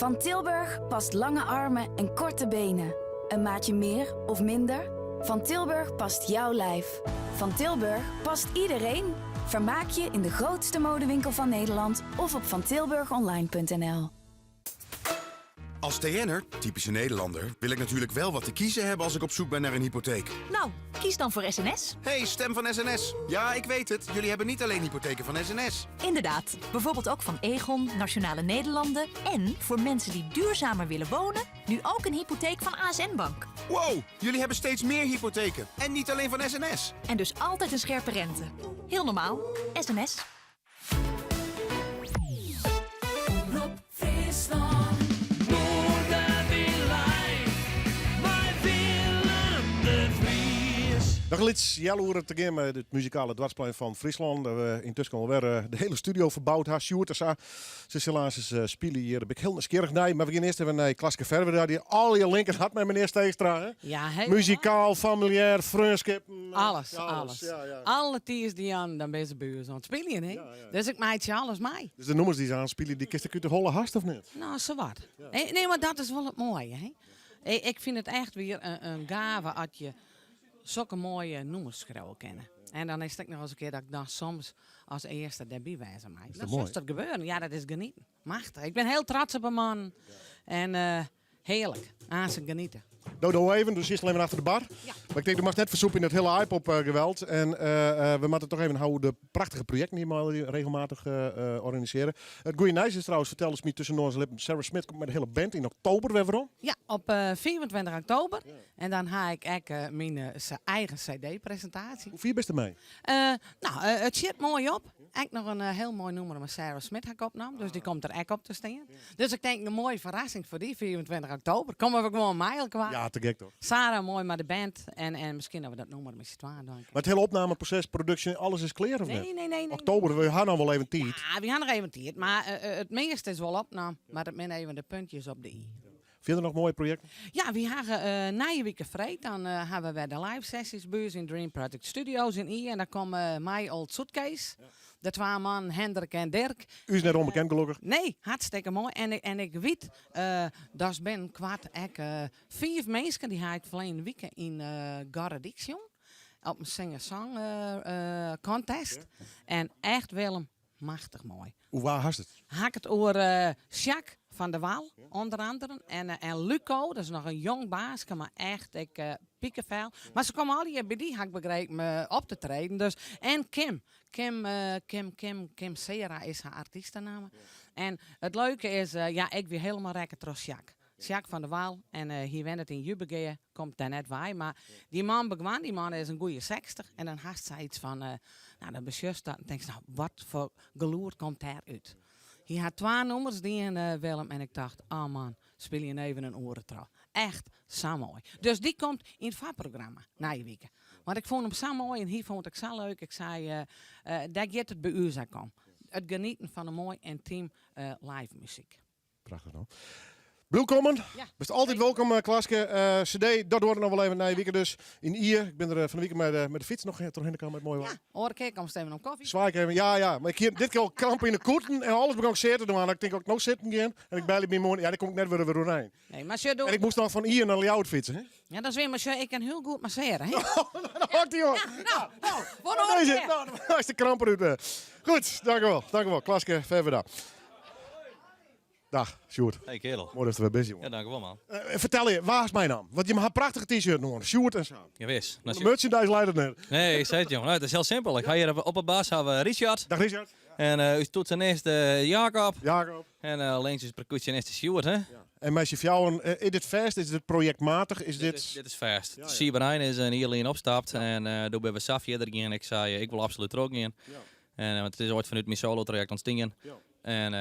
Speaker 12: Van Tilburg past lange armen en korte benen. Een maatje meer of minder? Van Tilburg past jouw lijf. Van Tilburg past iedereen. Vermaak je in de grootste modewinkel van Nederland of op vantilburgonline.nl.
Speaker 19: Als TN'er, typische Nederlander, wil ik natuurlijk wel wat te kiezen hebben als ik op zoek ben naar een hypotheek.
Speaker 20: Nou, kies dan voor SNS.
Speaker 19: Hey, stem van SNS. Ja, ik weet het. Jullie hebben niet alleen hypotheken van SNS.
Speaker 20: Inderdaad. Bijvoorbeeld ook van Aegon, Nationale Nederlanden en voor mensen die duurzamer willen wonen, nu ook een hypotheek van ASN Bank.
Speaker 19: Wow, jullie hebben steeds meer hypotheken. En niet alleen van SNS.
Speaker 20: En dus altijd een scherpe rente. Heel normaal. SNS.
Speaker 1: Omrop Fryslân. Noardewyn live mei Willem de Vries.
Speaker 2: Noch in lyts healoere te gean mei it muzikale doarpsplein fan Fryslân. Dêr we yntusken alwer de hiele studio ferboud ha. Sjoerd en sa. Se sil aansens spylje hjir. Dêr bin ik hiel nijsgjirrich nei. Mar we gean earst even nei Klaske Ferwerda, dy't allegear linken hat mei menear Steegstra. Hè?
Speaker 22: Ja, helemaal.
Speaker 2: Muzikaal, familiêr, freonskip.
Speaker 22: Alles,
Speaker 2: Ja, alles.
Speaker 22: alles.
Speaker 2: Ja, ja.
Speaker 22: Alle tiisdeien dan binne se by ús oan it spyljen, hè? Dus ik meitsje alles mei.
Speaker 2: Dus de nûmers dy't se oanspylje, dy kinst ek út de holle hast of net?
Speaker 22: No, sawat. Nee, mar dat is wol it moaie, hè? Ik fyn it echt wier in gave as je sokke moaie nûmers skriuwe kinne. En dan is it ek noch ris in kear dat ik dan soms as earste dêrby wêze mei.
Speaker 2: Is
Speaker 22: Dan
Speaker 2: dat moai?
Speaker 22: soest dat gebeuren. Ja, dat is genieten. Machtich. Ik bin hiel trots op 'e man. En hearlik. Aansen genieten.
Speaker 2: Dodo even, dus sitst even achter de bar. Mar ik tink, do moatst net fersûpe yn it hiele Aaipop geweld. En we moatte toch even hawwe de prachtige projekten dy't we regelmatich organisearje. It goede nijs is trouwens, fertelde se my tusken noas en lippen, Sarah Smith komt mei de hiele band yn oktober wer werom.
Speaker 22: Ja, op 25 oktober. En dan ha ik ek myn eigen cd-presintaasje.
Speaker 2: Hoe fier bist dermei?
Speaker 22: No, it sjit moai op. Ek noch in hiel moai nûmer mei Sarah Smith ha ik opnommen, dus dy komt der ek op te stean. Dus ik tink in moaie ferrassing foar dy, 25 oktober. Komme we gewoan mei elkoar.
Speaker 2: Ja, te gek toch?
Speaker 22: Sarah moai mei de band en miskien dat we dat nûmer mei syn twaen dwaan.
Speaker 2: Mar it hiele opnameproses, produksje, alles is klear of net?
Speaker 22: Nee, nee, nee, nee.
Speaker 2: Oktober, we ha noch wol even tiid.
Speaker 22: Ja, we ha noch even tiid, mar it measte is wol opnommen, mar it binne even de puntjes op de i.
Speaker 2: Fierder noch moaie projekten?
Speaker 22: Ja, wy hawwe nije wike freed, dan hawwe we wer de live sessies by ús yn Dream Project Studios yn Ie. En dan komme My Old Suitcase, de twa mannen Hendrik en Dirk.
Speaker 2: Us net ûnbekend gelokkich.
Speaker 22: Nee, hartstikke moai. En ik wit, datst binnenkoart ek fiif minsken, dy ha ik ferleden wike yn Gorredyk sjoen, op in sing-a-song contest. En echt Willem, Machtich moai.
Speaker 2: Oer wa hast it?
Speaker 22: Ha ik it oer Jacques van der Wal, ûnder anderen. En Luco, dat is noch in jong baaske, mar echt ek pikefel. Mar se komme allegear by dy, ha ik begrepen, op te treden. Dus, en Kim. Kim, Kim, Kim, Kim Sera is har artystenamme. En it leuke is, ja, ik wie hielendal rekke troch Jacques. Jacques van der Wal en hy wennet yn Jobbegea, komt dêr net wei. Mar dy man begwan, dy man is in goeie 60 en dan hast sayts fan, no dan besjochst dat en tinkst, no wat foar gelûd komt dêr út. Hy hat twa nûmers dien, Willem, en ik tocht, oh man, spylje even in oere troch. Echt sa moai. Dus dy komt yn it foarprogramma nije wike. Want ik fûn him sa moai en hy fûn it ek sa leuk. Ik sei, dêr giet it by ús ek om. It genieten fan in moai yntym live muzyk.
Speaker 2: Prachtich no. Bliuw kommen. Bist altyd wolkom, Klaske. CD, dat duorret noch wol even nije wike dus. Yn Ie. Ik bin der fan de wike mei de, mei de fyts noch trochhinne kaam mei it moaie waar.
Speaker 22: Oare kear komst even om kofje.
Speaker 2: Swaai ik even. Ja, ja. Mar ik hie dit kear al kramp yn de kûten en alles begûn sear te dwaan. Ik tink as ik no sitten gean en ik belje my moarn, ja, dan kom ik net wer wer oerein.
Speaker 22: Nee, mar sjoch, doe-
Speaker 2: En ik moast noch fan Ie nei Ljouwert fytse, hè?
Speaker 22: Ja, dat is wer, mar sjoch, ik kin hiel goed massearje, hè?
Speaker 2: Dat hâldt dy op.
Speaker 22: Ja, no, no, wat een
Speaker 2: Deze,
Speaker 22: kear.
Speaker 2: nou, dan is de kramp eruit. Goed, dank u wel. Dank u wel. Klaske, Ferwerda. Dag, Sjoerd.
Speaker 3: Hey kerel.
Speaker 2: Moai datst der wer bist, jongen.
Speaker 3: Ja, dank u wel man.
Speaker 2: Fertel je, wa is myn namme? Want je ha in prachtige t-shirt oan, Sjoerd en sa.
Speaker 3: Jawis.
Speaker 2: De merchandise leit it net.
Speaker 3: Nee, ik sei it jongen. Nou, it is hiel simpel. Ik ha hjir op 'e bas ha we Richard.
Speaker 2: Dag Richard.
Speaker 3: En ús toetsenist Jacob.
Speaker 2: Jacob.
Speaker 3: En links ús percussionist Sjoerd, hè?
Speaker 2: En mei syn fjouweren, is dit fêst? Is dit projektmatich? Is
Speaker 3: dit... Dit is fêst. Siebe Hein is in jier lyn opstapt en doe binne we sa fierder gien. Ik sei, ik wol absolút trochgean. En, want it is oait fanút myn solo trajekt ûntstien. En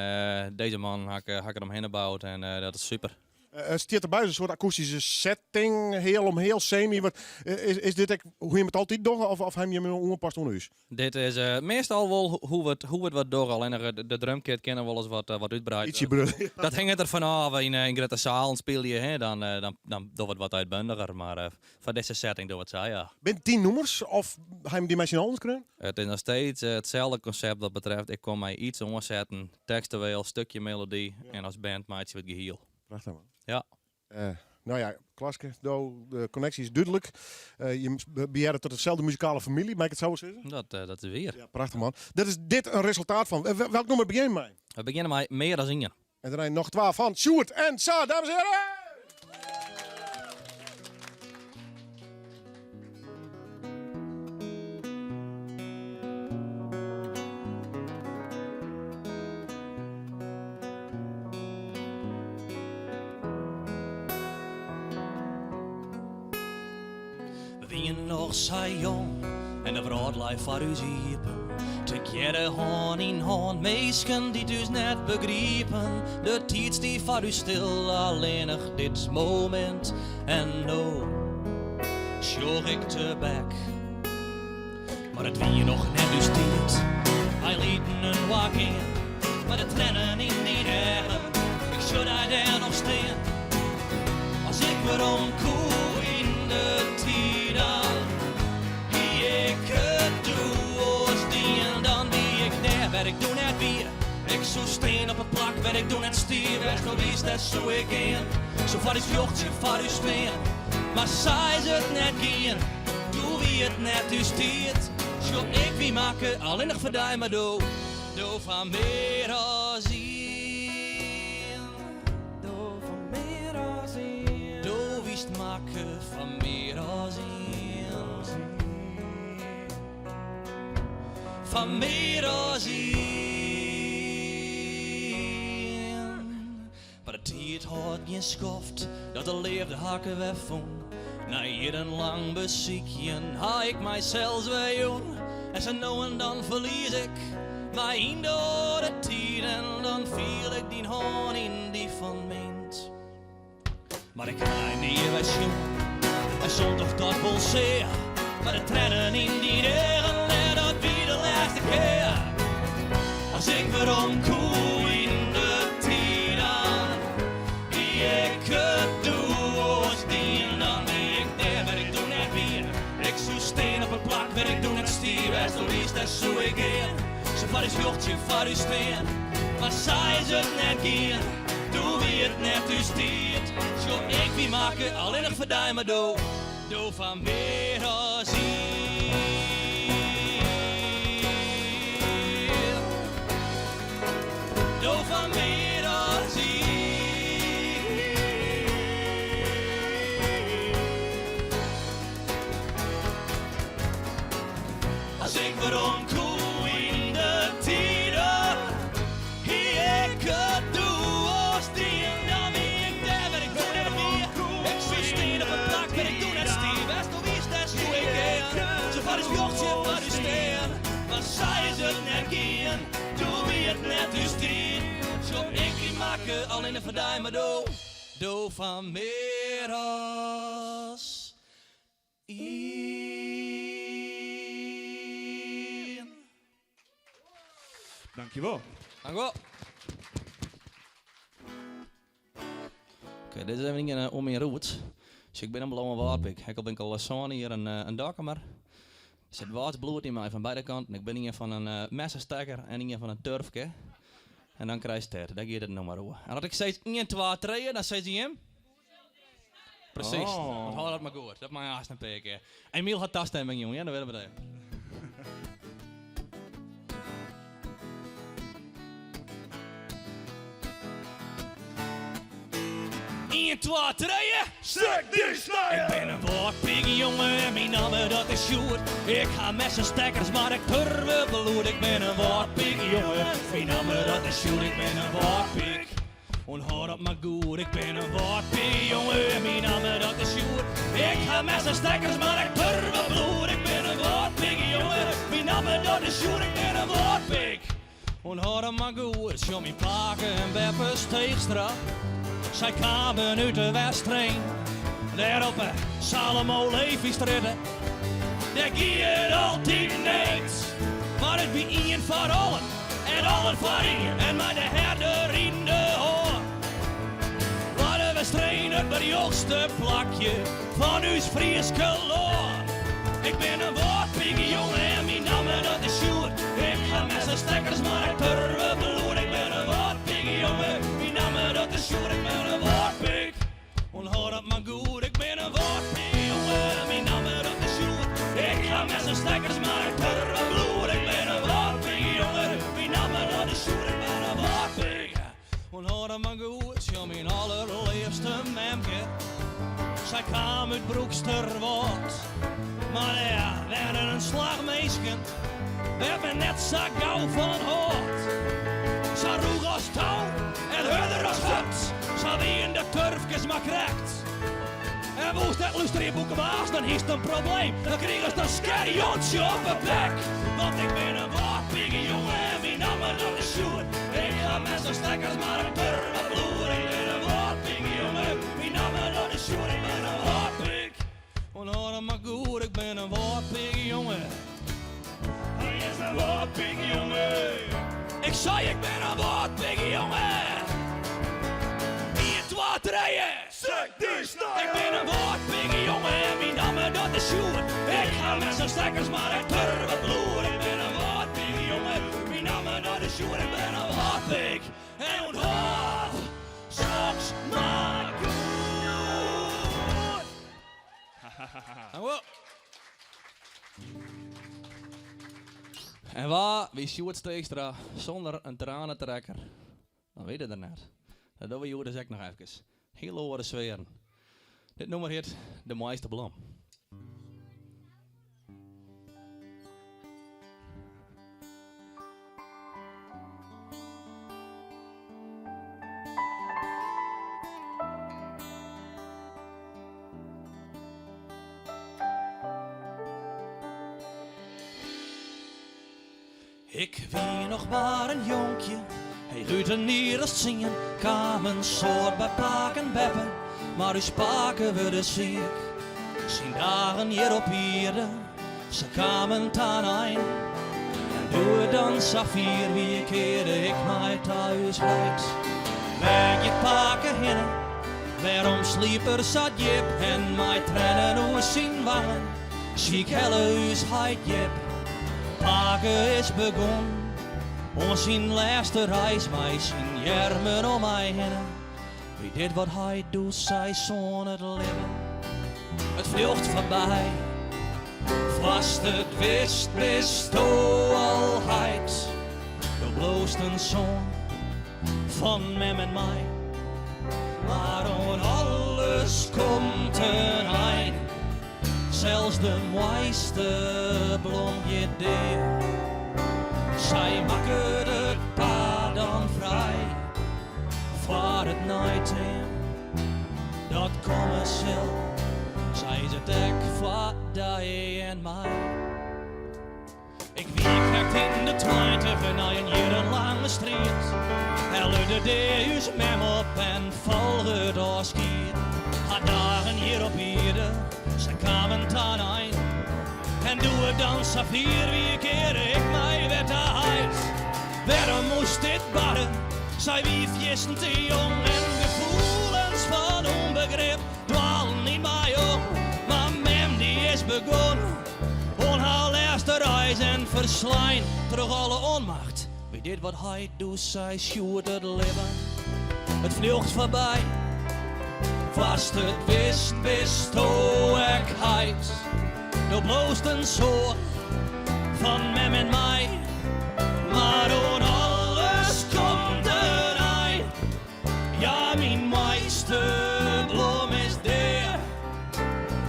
Speaker 3: dizze man ha ik der omhinne boud en dat is super.
Speaker 2: It stiet derby, in soart akoestyske setting, heal om heal, semi. Wat, is, is dit ek hoe't jim it altyd dogge of, of hawwe jim it oanpast oan ús?
Speaker 3: Dit is meastal wol hoe we it, hoe we it wat dogge, allinnich de drumkit kin noch wolris wat, wat útbreid
Speaker 2: Ietsje
Speaker 3: wurde.
Speaker 2: breder.
Speaker 3: Dat hinget der fanôf, yn, yn grutte salen spylje, hè, dan, dan, dan dogge we it wat uitbundiger, mar foar dizze setting dogge we it sa, ja.
Speaker 2: Binne it dyn nûmers of ha jim dy mei syn allen skreaun?
Speaker 3: It is noch steeds itselde konsept wat betreft, ik kom mei iets oansetten, tekstueel, stukje melody en as band meitsje we it gehiel.
Speaker 2: Prachtich man.
Speaker 3: Ja.
Speaker 2: No ja, Klaske, do, de konneksje is dúdlik. Jim behearre tot deselde muzikale famylje, mei ik it sa wol sizze?
Speaker 3: Dat, dat is wier.
Speaker 2: Ja, prachtich man. Dêr is dit in resultaat fan. Welk nûmer begjinne we mei?
Speaker 3: We begjinne mei Mear as ien.
Speaker 2: En dêrnei noch twa fan Sjoerd en Sa, dames en hearen!
Speaker 1: We wienen noch sa jong en de wrâld lei foar ús iepen. Tegearre hân yn hân, minsken dy't ús net begriepen. De tiid stie foar ús stil, allinnich dit momint. En no sjoch ik tebek. Mar it wie noch net ús tiid. Wy lieten inoar gean, mei de triennen yn dyn eagen. Ik sjoch dy dêr noch stean. As ik werom koe yn de tiid, dan hie ik it doe oars dien. Dan wie ik dêr wêr't ik doe net wie. Ik soe stean op it plak wêr't ik doe net stie. Wêr'tsto no wiest, dêr soe ik gean. Soe foar ús fjochtsje, foar ús stean. Mar sa is it net gien. Doe wie it net ús tiid. Sjoch, ik wie makke allinnich foar dy, mar do, do fan mear as ien. Do fan mear as ien. Do wiest makke fan mear as ien. Fan mear as ien. Mar de tiid hâldt gjin skoft, dat de leafde ha ik wer fûn. Nei jierrenlang besykjen ha ik mysels wer jûn. En sa no en dan ferlies ik my yn de âlde tiid en dan fiel ik dyn hân yn dy fan myn. Mar ik ha dy nea wer sjoen en soms docht dat wol sear. Mar de triennen yn dyn eagen en dat wie de lêste kear. As ik werom koe yn de tiid, dan hie ik it doe oars dien. Dan wie ik dêr wêr't ik doe net wie. Ik soe stean op it plak wêr't ik doe net stie. Wêr'tsto wiest, dêr soe ik gean. Soe foar ús fjochtsje, foar ús stean. Mar sa is it net gien. Doe wie it net ús tiid. Sjoch, ik wie makke allinnich foar dy, mar do, do fan mear as ien. Do fan mear as ien. As ik werom koe yn de tiid, hie ik it doe oars dien. Dan wie ik dêr wêr't ik doe net wie. Ik soe stean op it plak wêr't ik doe net stie. Wêr'tsto wiest, dêr soe ik gean. Soe foar ús fjochtsje, foar ús stean. Mar sa is it net gien. Doe wie it net ús tiid. Sjoch, ik wie makke allinnich foar dy, mar do, do fan mear as ien.
Speaker 4: Dankjewol.
Speaker 3: Dankjewol. Oké, dit is even ien eh, om myn roots. Dus ik bin in blauwe Wâldpyk. Ek al bin ik al sân jier in, eh, in Dokkumer. Der sit Wâlds bloed yn my fan beide kanten. Ik bin ien fan in uh, messestekker en ien fan in turfke. En dan krijst dit. Dêr giet it nûmer oer. En as ik sis 1, 2, 3, dan sizze jim? Presys.
Speaker 4: Oh.
Speaker 3: Ûnthâld dat mar goed. Dat mei aanst in pear kear. Emiel hat tastimming jûn, ja, dan wurde we der. Ien, twa, trije.
Speaker 1: Stek dy snijer! Ik bin in Wâldpyk jonge en myn namme dat is Sjoerd. Ik ha messestekkers, mar ek turvebloed. Ik bin in Wâldpyk jonge, myn namme dat is Sjoerd. Ik bin in Wâldpyk. Ûnthâld dat mar goed, ik bin in Wâldpyk jonge en myn namme dat is Sjoerd. Ik ha messestekkers, mar ek turvebloed. Ik bin in Wâldpyk jonge, myn namme dat is Sjoerd. Ik bin in Wâldpyk. Ûnthâld dat mar goed, sjoch myn pake en beppe Steegstra. Sy kamen út de Westereen, dêr op de Salomo Levystrjitte. Dêr gie it altyd need, mar it wie ien foar allen en allen foar ien. En mei de herder yn de hân waard de Westereen it berjochtste plakje fan ús Fryske lân. Ik bin in Wâldpyk jonge en myn namme dat is Sjoerd. Ik ha messestekkers, mar ek turvebloed. Ik bin in Wâldpyk jonge, myn namme dat is Sjoerd. Ik bin in Wâldpyk. Ûnthâld dat mar goed. Ik bin in Wâldpyk jonge, myn namme dat is Sjoerd. Ik ha messestekkers, mar ek turvebloed. Ik bin in Wâldpyk jonge, myn namme dat is Sjoerd. Ik bin in Wâldpyk. Ûnthâld dat mar goed, sjoch myn allerleafste memke. Sy kaam út Broeksterwâld, mar dêr wennen in slach minsken wêr't men net sa gau fan hâldt. Sa rûch as tou en hurder as hurd, sa wienen de turfkes mar krekt. En woest net lústerje boekebaas, dan hiest in probleem. Dan krigest in skerjontsje op 'e bek. Want ik bin in Wâldpyk jonge en myn namme dat is Sjoerd. Ik ha messestekkers, mar ek turvebloed. Ik bin in Wâldpyk jonge, myn namme dat is Sjoerd. Ik bin in Wâldpyk. Ûnthâld dat mar goed, ik bin in Wâldpyk jonge. Hy is in Wâldpyk jonge. Ik sei ik bin in Wâldpyk jonge. Ien, twa, trije. Stek dy snijer! Ik bin in Wâldpyk jonge en myn namme dat is Sjoerd. Ik ha messestekkers mar ek turvebloed. Ik bin in Wâldpyk jonge, myn namme dat is Sjoerd. Ik bin in Wâldpyk en ûnthâld soks mar goed.
Speaker 3: En wa wie Sjoerd Steegstra sûnder in tranetrekker? Dan wit er net. Dat dogge we hjoed dus ek noch efkes. Hiele oare sfearen. Dit nûmer hjit De Moaiste Blom. Ik wie noch mar in jonkje, heechút in jier as tsien, kaam in soad by pake en beppe, mar ús pake wurde siik. Syn dagen hjir op ierde, se kamen ta in ein. En doe it dan safier wie, kearde ik mei ta ús heit. Wêr giet pake hinne? Wêrom sliept er sa djip? En mei triennen oer syn wangen, siik helle ús heit djip. Pake is begûn oan syn lêste reis mei syn earmen om my hinne. Wie dit wat heit doe sei, soan it libben, it fljocht foarby. Foarst it witst bisto al heit, do bliuwst in soan fan mem en my. Mar oan alles komt in ein, sels de moaiste blom giet dea. Sy makket it paad dan frij foar it neiteam dat komme sil. Sa is it ek foar dy en my. Ik wie krekt yn de 20 nei in jierrenlange striid. Helle de dea ús mem op en folge it ôfskied. Har dagen hjir op ierde, sy kamen ta in ein. En doe it dan safier wie, kearde ik my wer ta heit. Wêrom moast dit barre? Sy wie fierstente jong en gefoelens fan.
Speaker 1: begrip Dwalen yn my om, mar mem dy is begûn oan har lêste reis en ferslein troch alle onmacht. Wie dit wat heit doe sei, Sjoerd it libben, it fljocht foarby. Foarst it wist, bisto ek heit. Do bliuwst in soan fan mem en my, mar oan alles komt in ein. Ja, myn moaiste blom is dea.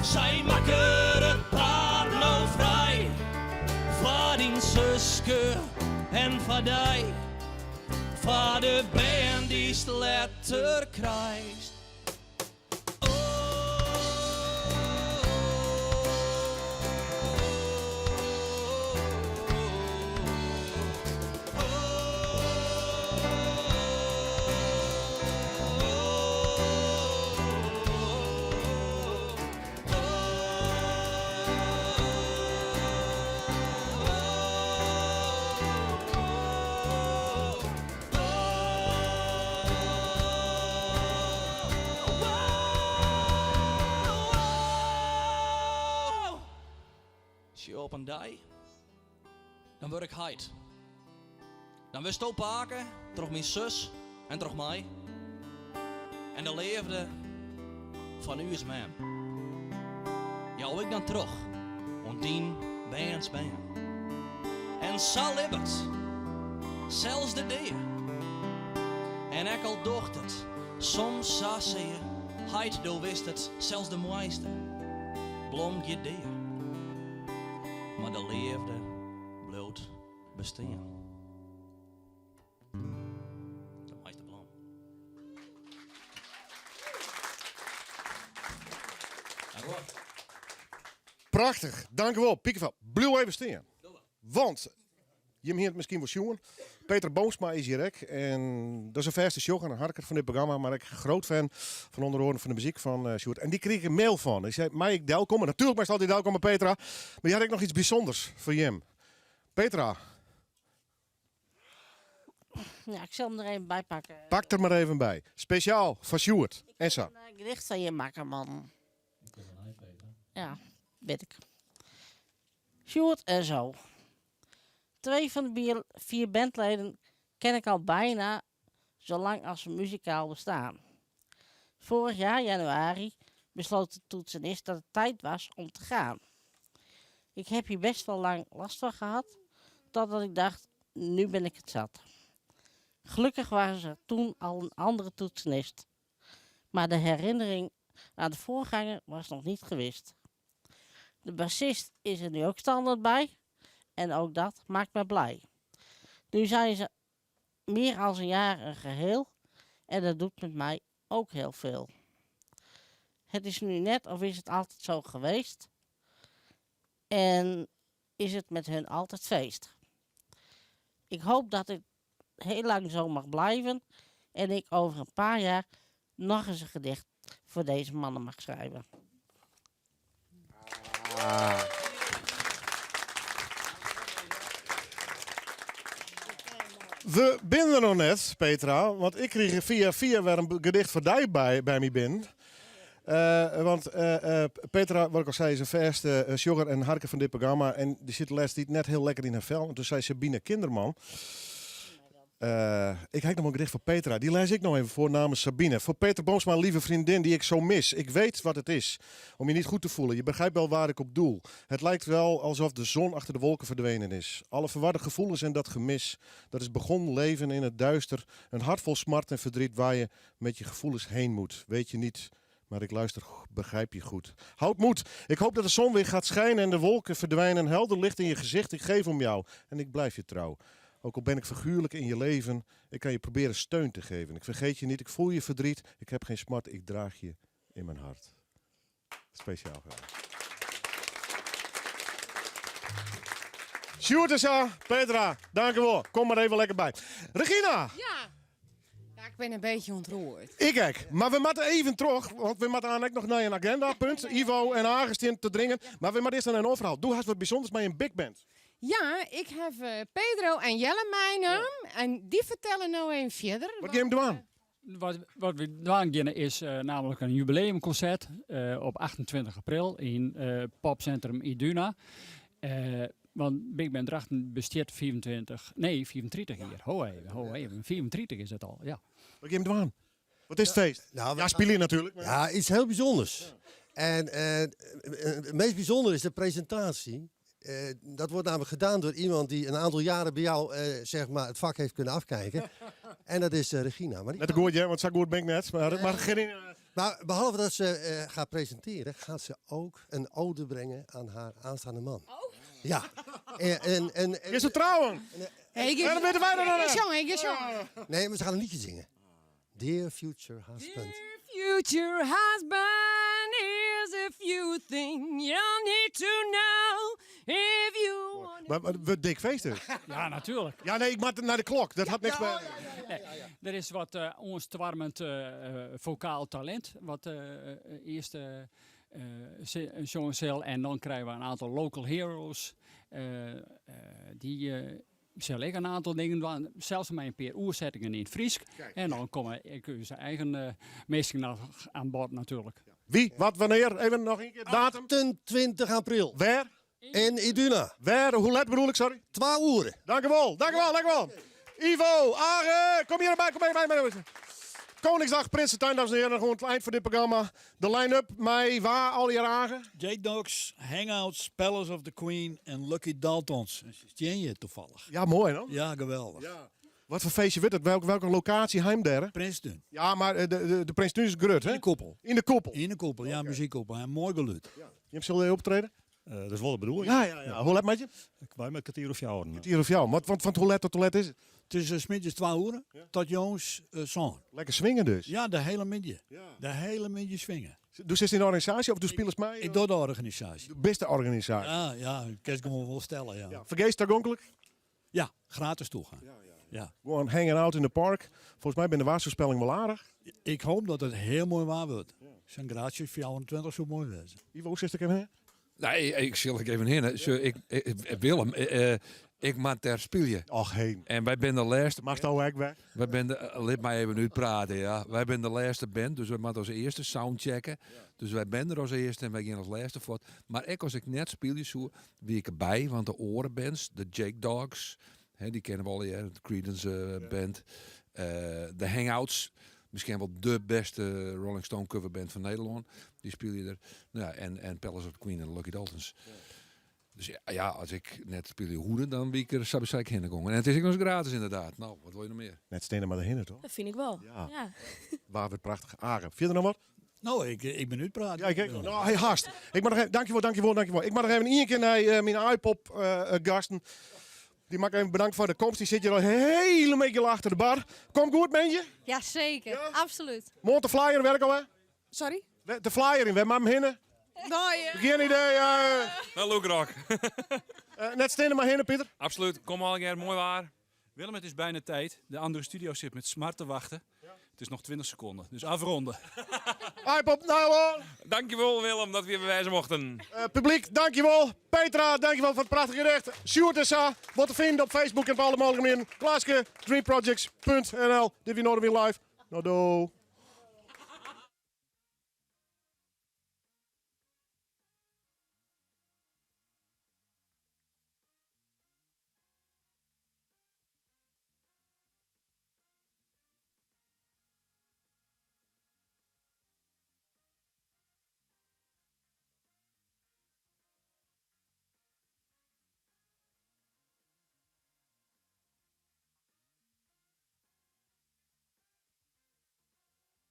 Speaker 1: Sy makket it paad no frij foar dyn suske en foar dy, foar de bern dy'tst letter krijst. Sjoch op in dei, dan wurd ik heit. Dan wurdsto pake troch myn sus en troch my. En de leafde fan ús mem jou ik dan troch oan dyn bernsbern. En sa libbet sels de dea. En ek al docht it soms sa sear, heit do wist it, sels de moaiste blom giet dea. Mar de leafde bliuwt bestean. De moaiste blom.
Speaker 2: Prachtich, dankewol. Pikefel, bliuw even stean. Want, jim hiene it miskien wol sjoen, Petra Boomsma is hjir ek. En dat is in fêste sjogger en harker fan dit programma, mar ek grut fan fan ûnder oaren fan de muzyk fan eh, Sjoerd. En dy krige in mail fan. Dy sei, mei ik delkomme? Natuerlik meist altyd delkomme, Petra. Mar dy hat ek noch iets bysûnders foar jim. Petra.
Speaker 4: Ja, ik sil him der even by pakke.
Speaker 2: Pak der mar even by. Spesjaal foar Sjoerd en sa.
Speaker 4: Ik ha in gedicht foar jim makke, man. Ja, wit ik. Sjoerd en zo. Twee van de vier bandleden ken ik al bijna zolang als ze muzikaal bestaan. Vorig jaar januari besloot de toetsenist dat het tijd was om te gaan. Ik heb hier best wel lang last van gehad, totdat ik dacht, nu ben ik het zat. Gelukkig was er toen al een andere toetsenist. Maar de herinnering aan de voorganger was nog niet gewist. De bassist is er nu ook standaard bij en ook dat maakt me blij. Nu zijn ze meer als een jaar een geheel en dat doet met mij ook heel veel. Het is nu net of is het altijd zo geweest en is het met hun altijd feest. Ik hoop dat het heel lang zo mag blijven en ik over een paar jaar nog eens een gedicht voor deze mannen mag schrijven.
Speaker 2: Ah. We binne der noch net, Petra, want ik krige fia fia wer in gedicht foar dy by, by my binnen. Eh, want eh, eh, Petra, wat ik al sei, is in fêste sjogger en harker fan dit programma. En dy sit de lêste tiid net hiel lekker yn har fel. En doe sei Sabine Kinderman, Ik ha noch in gedicht foar Petra. Dy lês ik no even foar namens Sabine. Voor Petra Boomsma, lieve vriendin die ik zo mis. Ik weet wat het is om je niet goed te voelen. Je begrijpt wel waar ik op doel. Het lijkt wel alsof de zon achter de wolken verdwenen is. Alle verwarde gevoelens en dat gemis. Dat is begonnen leven in het duister. Een hart vol smart en verdriet waar je met je gevoelens heen moet. Weet je niet, maar ik luister, begrijp je goed. Houd moed. Ik hoop dat de zon weer gaat schijnen en de wolken verdwijnen. Helder licht in je gezicht. Ik geef om jou en ik blijf je trouw. Ook al ben ik figuurlijk in je leven, ik kan je proberen steun te geven. Ik vergeet je niet, ik voel je verdriet. Ik heb geen smart, ik draag je in mijn hart. Spesjaal foar dy. Sjoerd en sa, Petra, dankewol. Kom mar even lekker by. Regina!
Speaker 6: Ja. Ja, ik ben een beetje ontroerd.
Speaker 2: Ik ek. Mar we moatte even troch, want we moatte ek noch nei in agindapunt. Ivo en Age steane te dringen. Mar we moatte earst nei in oar ferhaal. Do hast wat bysûnders mei in big band.
Speaker 6: Ja, ik ha Pedro en Jelle meinaam. En dy fertelle no even fierder.
Speaker 2: Wat gean jim dwaan?
Speaker 7: Wat, wat we dwaan geane is eh, namelijk in jubileumkonsert eh, op 28 april yn eh, Popcentrum Iduna. Eh, want Big Band Drachten bestiet 25, nee 35 jier. Ho even, ho even. 35 is it al, ja.
Speaker 2: Wat gean jim dwaan? Wat is it feest?
Speaker 8: Nou,
Speaker 2: ja, spylje natuerlik. maar-
Speaker 8: Ja, iets heel bijzonders. En eh, het meest bijzondere is de presentatie. Eh, dat wordt namelijk gedaan door iemand die een aantal jaren bij jou eh, zeg maar het vak heeft kunnen afkijken. en dat is eh, Regina. Maar die
Speaker 2: Net een goed, hè, want zo goed ben ik net. Maar, maar geen...
Speaker 8: Maar behalve dat ze eh, gaat presenteren, gaat ze ook een ode brengen aan haar aanstaande man. Oh? Ja. En, en, en,
Speaker 2: Is het trouwen?
Speaker 6: Hey, ik
Speaker 2: Ja, dan weten wij dat nog.
Speaker 6: Ik zong, ik zong.
Speaker 8: Nee, maar ze gaan een liedje zingen. Dear future husband.
Speaker 6: Future husband, here's a few things you need to know if you want.
Speaker 2: Maar, maar wat dik feest dus.
Speaker 7: Ja, natuurlijk.
Speaker 2: Ja, nee, ik maak naar de klok. Dat had niks bij.
Speaker 7: Nee, er is wat eh ons twarmend eh, eh, vocaal talent. Wat eh, eh, eerst eh eh, zongen zal. En dan krijgen we een aantal local heroes. eh, eh, die eh zal ik een aantal dingen doen. Zelfs met een paar oerzettingen in het Fries. En dan komen ik zijn eigen eh meesten nog aan boord natuurlijk.
Speaker 2: Wie, wat, wanneer? Even nog een keer. Datum?
Speaker 8: 28 april.
Speaker 2: Waar?
Speaker 8: In Iduna.
Speaker 2: Waar? Hoe laat bedoel ik, sorry?
Speaker 8: 12 uur.
Speaker 2: Dank u wel, dank u wel, dank u wel. Ivo, Are, kom hier erbij, kom hier bij. Bij. Koningsdag, Prinsentuin, dames en heren. Gewoon het eind van dit programma. De line-up, mij, waar, al die ragen.
Speaker 11: J-Dogs, Hangouts, Palace of the Queen en Lucky Daltons. Ken je toevallig?
Speaker 2: Ja, mooi, hè?
Speaker 11: Ja, geweldig.
Speaker 2: Wat voor feestje wordt het? Welke, welke locatie, Heimderde?
Speaker 11: Prinsentuin.
Speaker 2: Ja, maar eh, de, de, de Prinsentuin is grut, hè?
Speaker 11: In de koepel.
Speaker 2: In de koepel.
Speaker 11: In de koepel, ja, muziekkoepel. En mooi geluid.
Speaker 2: Je hebt zullen optreden?
Speaker 13: Eh, dat is wel de bedoeling.
Speaker 2: Ja, ja, ja. Hoe laat met je?
Speaker 13: Ik wij met kwartier of jou.
Speaker 2: Kwartier of jou. Want, want van hoe laat tot hoe laat is het?
Speaker 11: Het is uh, 's middags 12 uur tot jongens uh, zon.
Speaker 2: Lekker swingen dus.
Speaker 11: Ja, de hele middag. De hele middag swingen.
Speaker 2: Doe ze in de organisatie of doe spelers mij?
Speaker 11: Ik doe de organisatie.
Speaker 2: De beste organisatie.
Speaker 11: Ja, ja, ik kan het gewoon wel stellen, ja.
Speaker 2: Vergeet toegankelijk?
Speaker 11: Ja, gratis toegang. Ja.
Speaker 2: Gewoon hanging out in the park. Volgens mij ben de waarschuwspelling wel aardig.
Speaker 11: Ik hoop dat het heel mooi waar wordt. Zijn graadje 24 zo mooi wezen.
Speaker 2: Ivo, zit ik even heen?
Speaker 21: Nee, ik zal ik even heen. hè. Zo, ik, ik, Willem, eh, eh, ik maak daar spelen.
Speaker 2: Och, heen.
Speaker 21: En wij zijn de laatste.
Speaker 2: Mag nou ook weg?
Speaker 21: Wij zijn de, eh, laat mij even uitpraten, ja. Wij zijn de laatste band, dus wij moeten als eerste soundchecken. Dus wij zijn er als eerste en wij gaan als laatste voort. Maar ik, als ik net speel, zo, wie ik erbij, want de orenbands, de Jake Dogs, hè, die kennen we al, ja, de Creedence eh, band, Eh, de Hangouts, misschien wel de beste Rolling Stone coverband van Nederland. Die speel je er. Nou ja, en, en Palace of the Queen en de Lucky Daltons. Dus ja, ja, als ik net speel hoeden, dan wie ik er zou ik heen komen. En het is ook nog eens gratis inderdaad. Nou, wat wil je nog meer?
Speaker 2: Net stenen maar de hinnen, toch?
Speaker 23: Dat vind ik wel.
Speaker 2: Ja.
Speaker 23: Ja.
Speaker 2: Waar wordt prachtig. Arend. Vind je er nog wat?
Speaker 11: Nou, ik, ik ben uitpraten.
Speaker 2: Ja, kijk. Nou, hey, haast. Ik mag nog even, dankjewel, dankjewel, dankjewel. Ik mag nog even één keer naar eh, mijn iPop eh, eh, gasten. Die mag ik even bedankt voor de komst. Die zit hier al helemaal beetje achter de bar. Kom goed, mensje.
Speaker 6: Jazeker, absoluut.
Speaker 2: Mond de flyer werk al, hè?
Speaker 6: Sorry?
Speaker 2: De flyer in, we hebben hem hinnen.
Speaker 6: Nou, ja.
Speaker 2: Geen idee. eh.
Speaker 24: Nou, Luke Rock.
Speaker 2: Eh, net stenen maar hinnen, Pieter.
Speaker 24: Absoluut. Kom al een keer, mooi waar.
Speaker 25: Willem, het is bijna tijd. De andere studio zit met smart te wachten. Het is nog 20 seconden, dus afronden.
Speaker 2: iPop Nylon.
Speaker 24: Dankjewel Willem dat we weer bewijzen mochten.
Speaker 2: Eh, publiek, dankjewel. Petra, dankjewel voor het prachtige gerecht. Sjoerd en Sa, wat te vinden op Facebook en op alle mogelijke manieren. Klaaske, dreamprojects.nl. Dit weer Noorderwiel Live. Nou, doei.